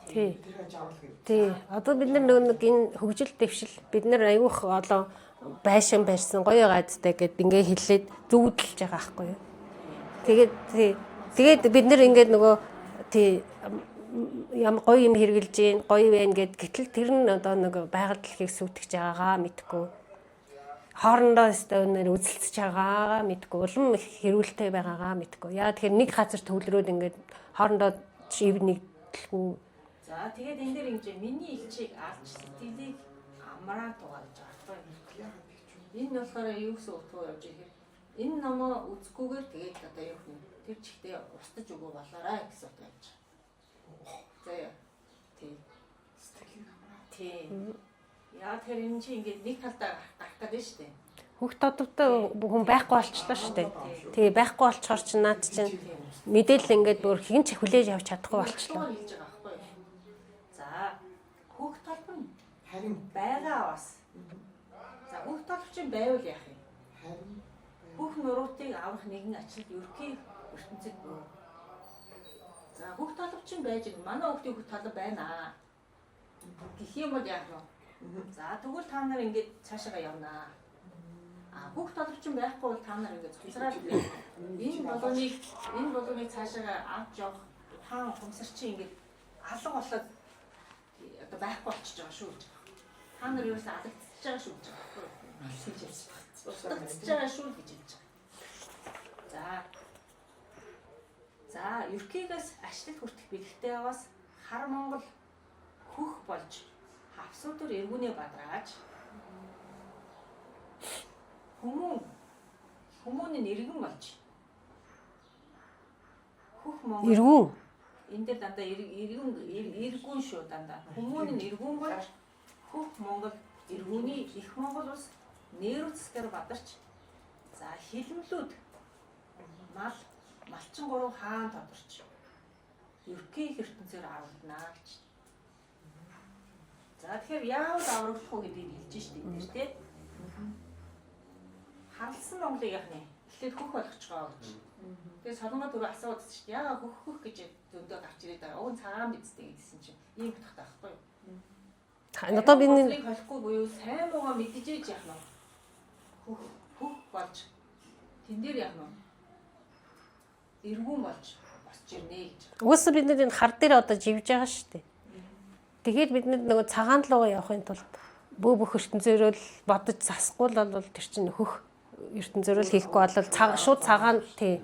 Тий. Тэр жавал гэж. Тий. Одоо бид нар нөгөө нэг энэ хөгжил дэвшил бид нар айгүйх олон байшин барьсан гоё гадтай гэд ингээ хэлээд зүүдэлж байгаа байхгүй юу? Тэгээд тий. Тэгээд бид нэр ингээд нөгөө тий ям гоё юм хэрглэж гин гоё байна гэд гэтэл тэр нь одоо нэг байгаль дэлхийг сүйтгэж байгаагаа мэдгүй. Хоорондоо өстой өнөр үзэлцэж байгаагаа мэдгүй. Улам их хэрүүлтэй байгаагаа мэдгүй. Яа тэгэхээр нэг газар төвлөрөөд ингээд хоорондоо ив нэгдэлгүй. За тэгээд энэ дээр ингэж миний элчийг алж сэтгэлийг амраа тугаа гэж байгаа байхгүй юу? Энэ болохоор юу гэсэн утга явж ихээр энэ номоо үзэхгүйгээр тэгээд одоо юу гэх юм тэр чигтээ устж өгөө болоорой гэсэн утга явж байгаа. За яа. Тий. Сэтгэлийн амраа. Тий. Яа тэгэхээр энэ чинь ингээд нэг талдаа гарах гэдэг нь шүү дээ. Хөх тодортой хүн байхгүй болчлоо шүү дээ. Тий, байхгүй болчоор чинь наад чинь мэдээлэл ингээд бүр хэн ч хүлээж авч чадахгүй болчлоо. Хэлж байгаа байхгүй юу? За хөх толбо нь Харин байгаа бас. За хөх толбо чинь байвал яах юм? харин Хөх нуруутыг авах нэгэн ачлал ерөнхий ертөнцид бүү. За хөх толбо чинь байж манай хүүхдийн хөх толбо байна. Гэх юм бол яах вэ? За тэгвэл та нар ингээд цаашаага явнаа. А хөх толбо чинь байхгүй бол та нар ингээд цуцраад энэ болгоныг цаашаага авч явах ухаан ухамсар чинь ингээд алга болоод одоо байхгүй болчихж байгаа шүү гэж. Та нар ерөөсөө алагдчихж байгаа шүү гэж байгаа байхгүй юу? алсаж явсан. Устгагдчихж байгаа шүү гэж хэлж байгаа. За. За, Еркигээс ашлал хүртэх бэлэгтэй аваас хар Монгол хөх болж хавсуудаар эргүүнээ бадрааж хүмүүн нь иргэн болж хөх Монгол Эргүүн. Энэ дээр дандаа эргүүн шүү дандаа. Хүмүүн нь эргүүн болж хөх Монгол эргүүний их Монгол улс нэрүү засгаар бадарч за хилмлүүд мал малчин гурав хаан тодорч ерөнхий ертөнцөөр аврагдана гэж. За тэгэхээр яавал аврагдах уу гэдгийг хэлж штеп бид нар тий. Харлсан Монголыг яах нь? Эхлээд хөх болгочихоо гэж. Тэгээ Солонгоо түрүү асууад шүү дээ. Яагаад хөх хөх гэж зөндөө гарч ирээд байгаа. Уг нь цагаан бидтэй гэдсэн чинь ийм утгатай байхгүй юу? Одоо би нэг холихгүй буюу сайн муугаа мэдчихэж яах нь? Хөх хөх болж тэн дээр яах нь? Эргүүн болж босч ирнэ гэж. Угаасаа бид нар энэ хар дээр одоо живж байгаа шүү дээ. Тэгээд бид нар нөгөө цагаан руугаа явахын тулд бөө бүх ертөнцөөрөө л бодож засахгүй л бол тэр чинь хөх ертөнцөөрөө л хийхгүй бол шууд цагаан тий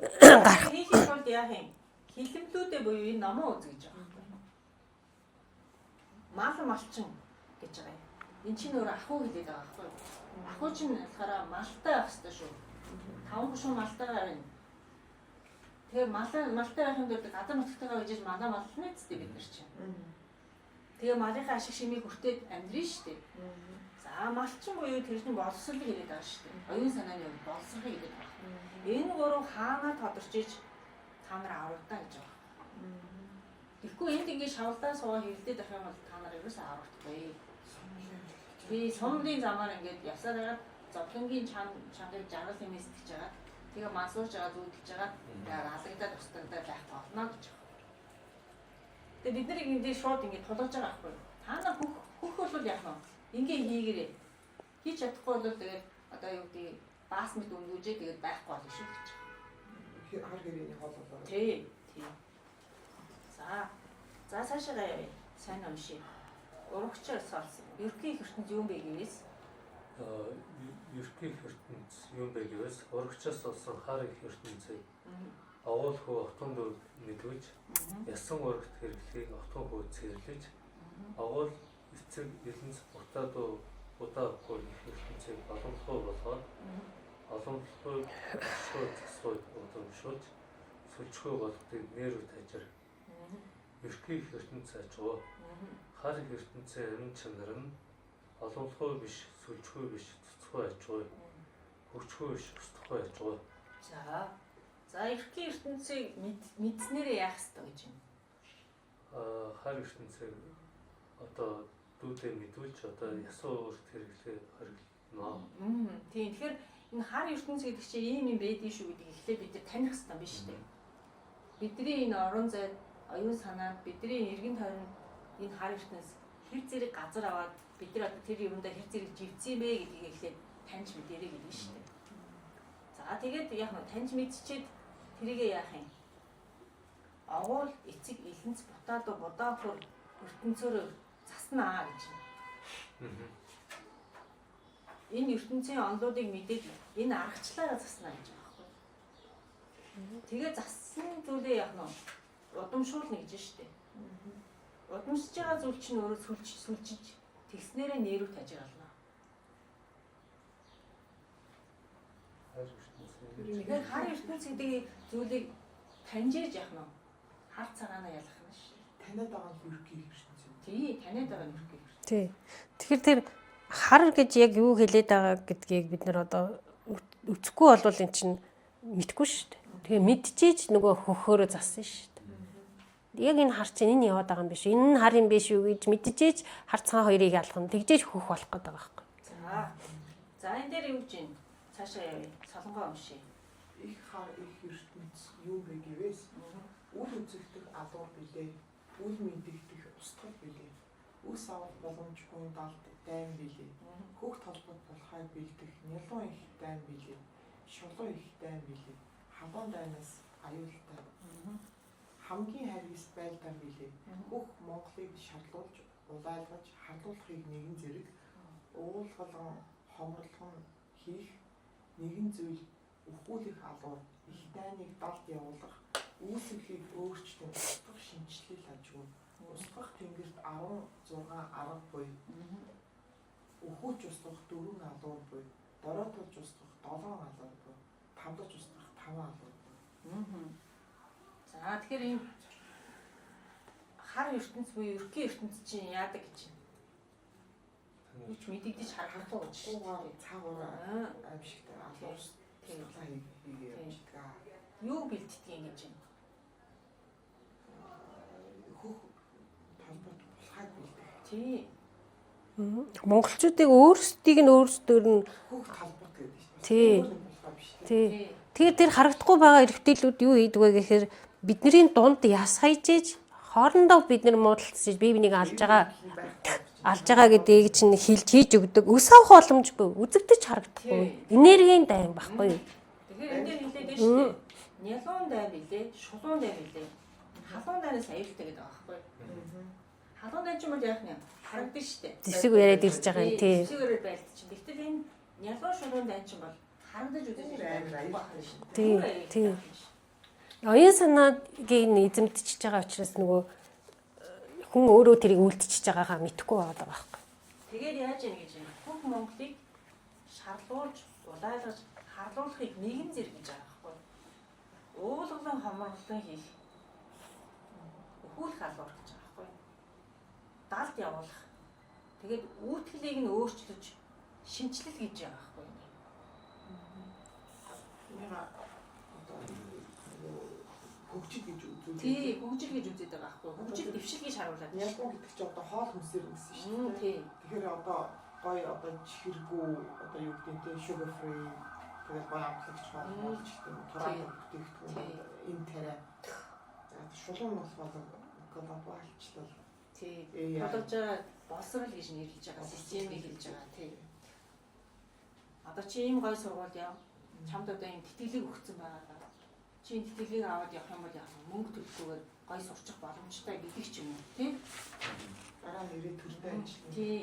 гарах. Хийхин тулд яах юм? Хилэмлүүдээ буюу энэ номоо үз гэж байгаа байхгүй. Мал малчин гэж байгаа юм. Энд чинь өөр ахуй хэлээд байгаа байхгүй. Ахуй чинь болохоор малтай байх ёстой шүү. Таван гушуун малтайгаар байна. Тэгэхээр малтай байхын тулд газар нутгтайгаа гэж манай малны зү бид нар чинь. Тэгээ малынхаа ашиг шимийг хүртээд амьдрын шүү дээ. За малчин буюу тэр чинь боловсролыг хэлээд байгаа шүү дээ. Оюун санааны хувьд боловсролыг хэлээд байгаа. Энэ гурав хаанаа тодорч иж та нар аврагдаа гэж байгаа. Тэгэхгүй энд ингээд шавлдаа суугаа хэрэлдээд байх юм бол та нар ерөөсөө аврагдахгүй. Би сумлын замаар ингээд явсаар байгаад зовлонгийн чангарыг жаргал хэмээн сэтгэж байгаа. Тэгээ мансуурж байгаа зүүдэлж байгаа. Тэгээ алагдаад устгагдаад байх болно гэж байгаа. Тэгээ бид нарыг энд шууд ингээд тулгаж байгаа байхгүй юу? Та нар хөх бол яах вэ? Ингээ хийгэрээ. Хийж чадахгүй бол тэгээд одоо юу гэдэг баас мэт өнгөжээ тэгээд байхгүй болно шүү гэж. Хар гэрээний хол болоо. Тий. Тий. За. За цаашаа явъя. Сайн уншия. Урагчаас олсон. Ерөнхий ертөнц юм бэ гэвээс? Ерөнхий ертөнц юм бэ гэвээс урагчаас олсон хар их ертөнцийг агуул хөө отон дөр мэдвэж ясан урагт хэрэглэхийг отон хөө цэрлэж агуул эцэг элэнц утаа удаа үгүй их ертөнцийг боломжтой болгоод боломжтой ашгүй засгүй удамшуулж сүлжгүй болгодгийг нэрүү тажир. Ерхий их ертөнц ажгүй. Хар их ертөнцийн амин чанар нь боломжтой биш, сүлжгүй биш, цэцгүй ажгүй. Хөгжгүй биш, устдахгүй ажгүй. За. За ерхий ертөнцийг мэдснээрээ яах ёстой гэж юм? Хар ертөнцийг одоо дүүдээ мэдүүлж одоо ясуу өөрт хэрэглээ хэрэглэнэ. Тийм. Тэгэхээр энэ хар ертөнц гэдэг чинь ийм юм байдгийг шүү гэдгийг эхлээд бид нар таних ёстой биш үү? Бидний энэ орон зайд оюун санаанд бидний эргэн тойронд энэ хар ертөнц хэр зэрэг газар аваад бид нар одоо тэр юмдаа хэр зэрэг живцсэн юм бэ гэдгийг эхлээд таньж мэдэрэй гэдэг нь шүү дээ. За тэгээд яг нь таньж мэдчихэд Тэрийг яах юм? Овуул эцэг элэнц бутааду будаахур ертөнцөөр заснаа гэж. Энэ ертөнцийн онлуудыг мэдээд энэ аргачлаараа заснаа гэж байгаа байхгүй. Тэгээ зассан зүйлээ яах нь удамшуулна гэж штэ. Удамшиж байгаа зүйл чинь өөрөө сүлж сүлжиж тэгснээрээ нэрүү тажигална. Тэгэхээр хар ертөнц гэдэг зүйлийг таньжээж яах нь хар цагаанаа ялах нь шүү. Таниад байгаа нь ерхий ертөнц юм. Тий, таниад байгаа нь ерхий ертөнц. Тий. Тэгэхээр тэр хар гэж яг юу хэлээд байгаа гэдгийг бид нар одоо үзэхгүй болвол эн чинь мэдгүй шүү дээ. Тэгээ мэдчихэж нөгөө хөхөөрөө зассан шүү дээ. Яг энэ хар чинь энэ яваад байгаа юм биш. Энэ нь хар юм биш үү гэж мэдчихэж хар цагаан хоёрыг ялгана. Тэгжээж хөх болох гэдэг байгаа байхгүй. За. За энэ дээр юу гэж юм? Цаашаа явъя. Солонгоо уншия. Их хар их ертөнц юу бэ гэвээс үл үзэгдэх алуур билээ. Үл мэдэгдэх устгал билээ. Үс авах боломжгүй далд дайн билээ. Хөх толгойд булхай бэлдэх нялуун их дайн билээ. Шулуун их дайн билээ. Халуун дайнаас аюултай. Хамгийн харгас байлдаан билээ. Хөх Монголыг шарлуулж, улайлгаж, харлуулахыг нэгэн зэрэг уулгалан хомрорлон хийх нэгэн зүйл өхүүлэх алуур их дайныг далд явуулах үүсгэлийг өөрчлөн устгах шинэчлэл ажгүй. Устгах тэнгэрт 16 арга буй. Өхүүлж устгах 4 алуур буй. Дороотолж устгах 7 алуур буй. Тамлаж устгах 5 алуур буй. За тэгэхээр ийм хар ертөнц буюу ерхий ертөнц чинь яадаг гэж байна? Юу ч мэдэгдэж харагдахгүй гэж шүү дээ. Цаагаараа аимшигтай алуур устгалаа хийгээ явчихдаг. Юу бэлддэг юм гэж байна? Хөх толгойд булхайг бэлдэх. Тий. Монголчуудыг өөрсдийг нь өөрсдөр нь хөх толгойд гэдэг шүү дээ. Тий. Тий. Тэгэхээр тэр харагдахгүй байгаа эрхтэлүүд юу хийдэг вэ гэхээр бидний дунд яс хайжээж хоорондоо бид нар муудалцаж бие бинийг алж байгаа гэдгийг чинь хилж хийж өгдөг. Өс авах боломжгүй, үзэгдэж харагдахгүй. Энергийн дайн баггүй юу? Тэгэхээр энэ дээр хэлээд байна шүү дээ. Нялуун дайн билээ, шулуун дайн билээ. Халуун дайнаас аюултай гэдэг байгаа байхгүй юу? Халуун дайн ч юм бол яах нь харагдана шүү дээ. Зэвсэг яриад ирж байгаа юм тий. Зэвсэг яриад байлт чинь. Гэтэл энэ нялуун шулуун дайн чинь бол харагдаж үзэж амар шүү дээ. Тий, тий. Оюун санаагийг эзэмдчихэж байгаа учраас нөгөө хүн өөрөө тэрийг үлдчихэж байгаагаа мэдэхгүй байгаа байхгүй. Тэгээд яаж яах гэж юм? Бүх Монголыг шарлуулж, улайлгаж, харлуулахыг нэгэн зэрэг гэж байгаа байхгүй. Уулгалан хомроглон хийх. Өхүүлэх алуур гэж байгаа байхгүй. Далд явуулах. Тэгээд үүтгэлийг нь өөрчлөж шинэчлэл гэж байгаа байхгүй. Хөгжил гэж үзүүлээ. Тий, хөгжил гэж үзээд байгаа байхгүй. Хөгжил дэвшил гэж харуулад. Ялгуу гэдэг чинь одоо хоол хүнсээр гэсэн шүү дээ. Тий. Тэгэхээр одоо гоё одоо чихэргүй одоо юу гэдэг нь sugar free тэгэл гоё амтлагч хоол болж гэдэг юм. Тураа бүтээгдэхүүн энэ тариа. За шулуун болохоор глобалчлал. Тий. Тулгаж байгаа боловсрал гэж нэрлэж байгаа системийг хэлж байгаа. Тий. Одоо чи ийм гоё сургуульд яв. Чамд одоо ийм тэтгэлэг өгсөн байгаа. Чи энэ тэтгэлгийг аваад явах юм бол яах вэ? Мөнгө төлөхгүйгээр гоё сурчих боломжтой гэдэг ч юм уу, тий? Дараа нь ирээд төртэй ажиллана. Тий.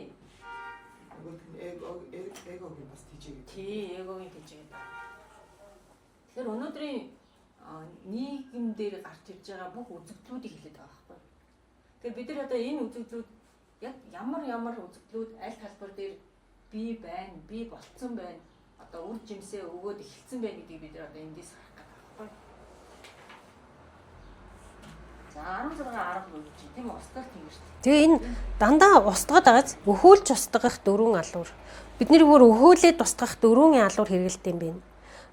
Нөгөөх нь эгогийн бас тийжээ. Тий, эгогийн тийжээ. Тэгэхээр өнөөдрийн нийгэм дээр гарч ирж байгаа бүх үзэгдлүүдийг хэлээд байгаа байхгүй. Тэгэхээр бид нар одоо энэ үзэгдлүүд яг ямар үзэгдлүүд аль талбар дээр бий байна, бий болцсон байна, одоо үр жимсээ өгөөд эхэлсэн байна гэдгийг бид нар одоо эндээс харах гэдэг байхгүй. За 16 арга буй гэж тийм устгах тэнгэрт. Тэгээ энэ дандаа устгаад байгаас өхөөлж устгах дөрвөн алуур. Бид нэр бүр өхөөлээд устгах дөрвөн алуур хэрэгэлт юм байна.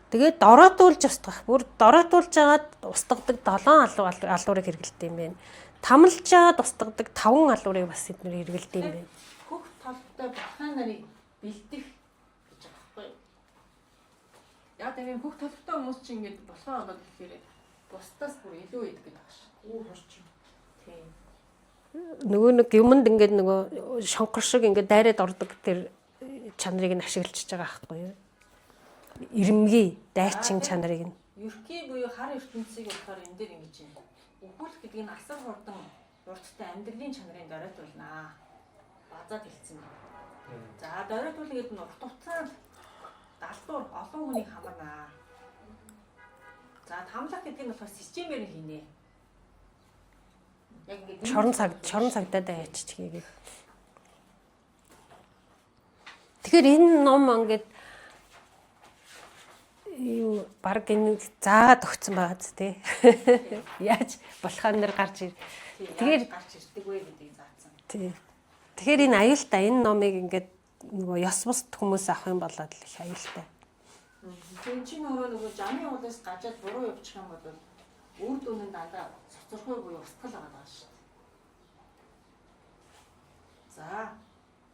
Тэгээд дороотуулж устгах, бүр дороотуулж жагаад устгадаг 7 алуурыг хэрэгэлт юм байна. Тамлж жагаад устгадаг 5 алуурыг бас эднэр хэрэгэлт юм байна. Хөх толтой бурхын нарыг бэлдэх гэж байгаа байхгүй юу? Яг тийм хөх толтой хүмүүс чинь ингэж болохоо болоод ирэхээр бусдаас бүр илүү идэг гэдэг байгаа шүү. Үү хорчин. Тийм. Нөгөө нэг юмд ингээд нөгөө шонхор шиг ингээд дайраад ордог тэр чанарыг нь ашиглаж байгаа байхгүй юу? Ирэмгий, дайчин чанарыг нь. Ерхий буюу хар ертөнцийг болохоор энэ дээр ингэж юм. Өхүүлэх гэдэг нь асар хурдан урттай амьдралын чанарын доройтуулнаа. Базаад хэлсэн. За, доройтуулна гэдэг нь урт хугацаанд далдуур олон хүнийг хамарнаа. За, тамлах гэдэг нь болохоор системээр нь хийнэ. Яг ингээд Шорон цагдаад аяачих гээд. Тэгэхээр энэ ном ингээд юу баг энэ заагаад өгсөн байгаа зү тий. Яаж болохоо нэр гарч ир. Тэгэхээр гарч ирдэг вэ гэдгийг заасан. Тий. Тэгэхээр энэ аюултай, энэ номыг ингээд нөгөө ёс бус хүмүүс авах юм болоод л их аюултай. Тэр чинь нөгөө жамын уулаас гажаад буруу явчих юм бол үр дүн нь дандаа цоцорхой буюу устгал байгаа шүү дээ. За.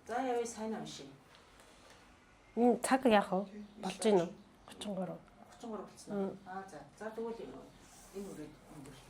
За, явъя, сайн уншия. Энэ цаг яах вэ? Болж гин үү? 33. 33 болсон. Аа, за. За, тэгвэл энэ үрээд өнгөрлөө.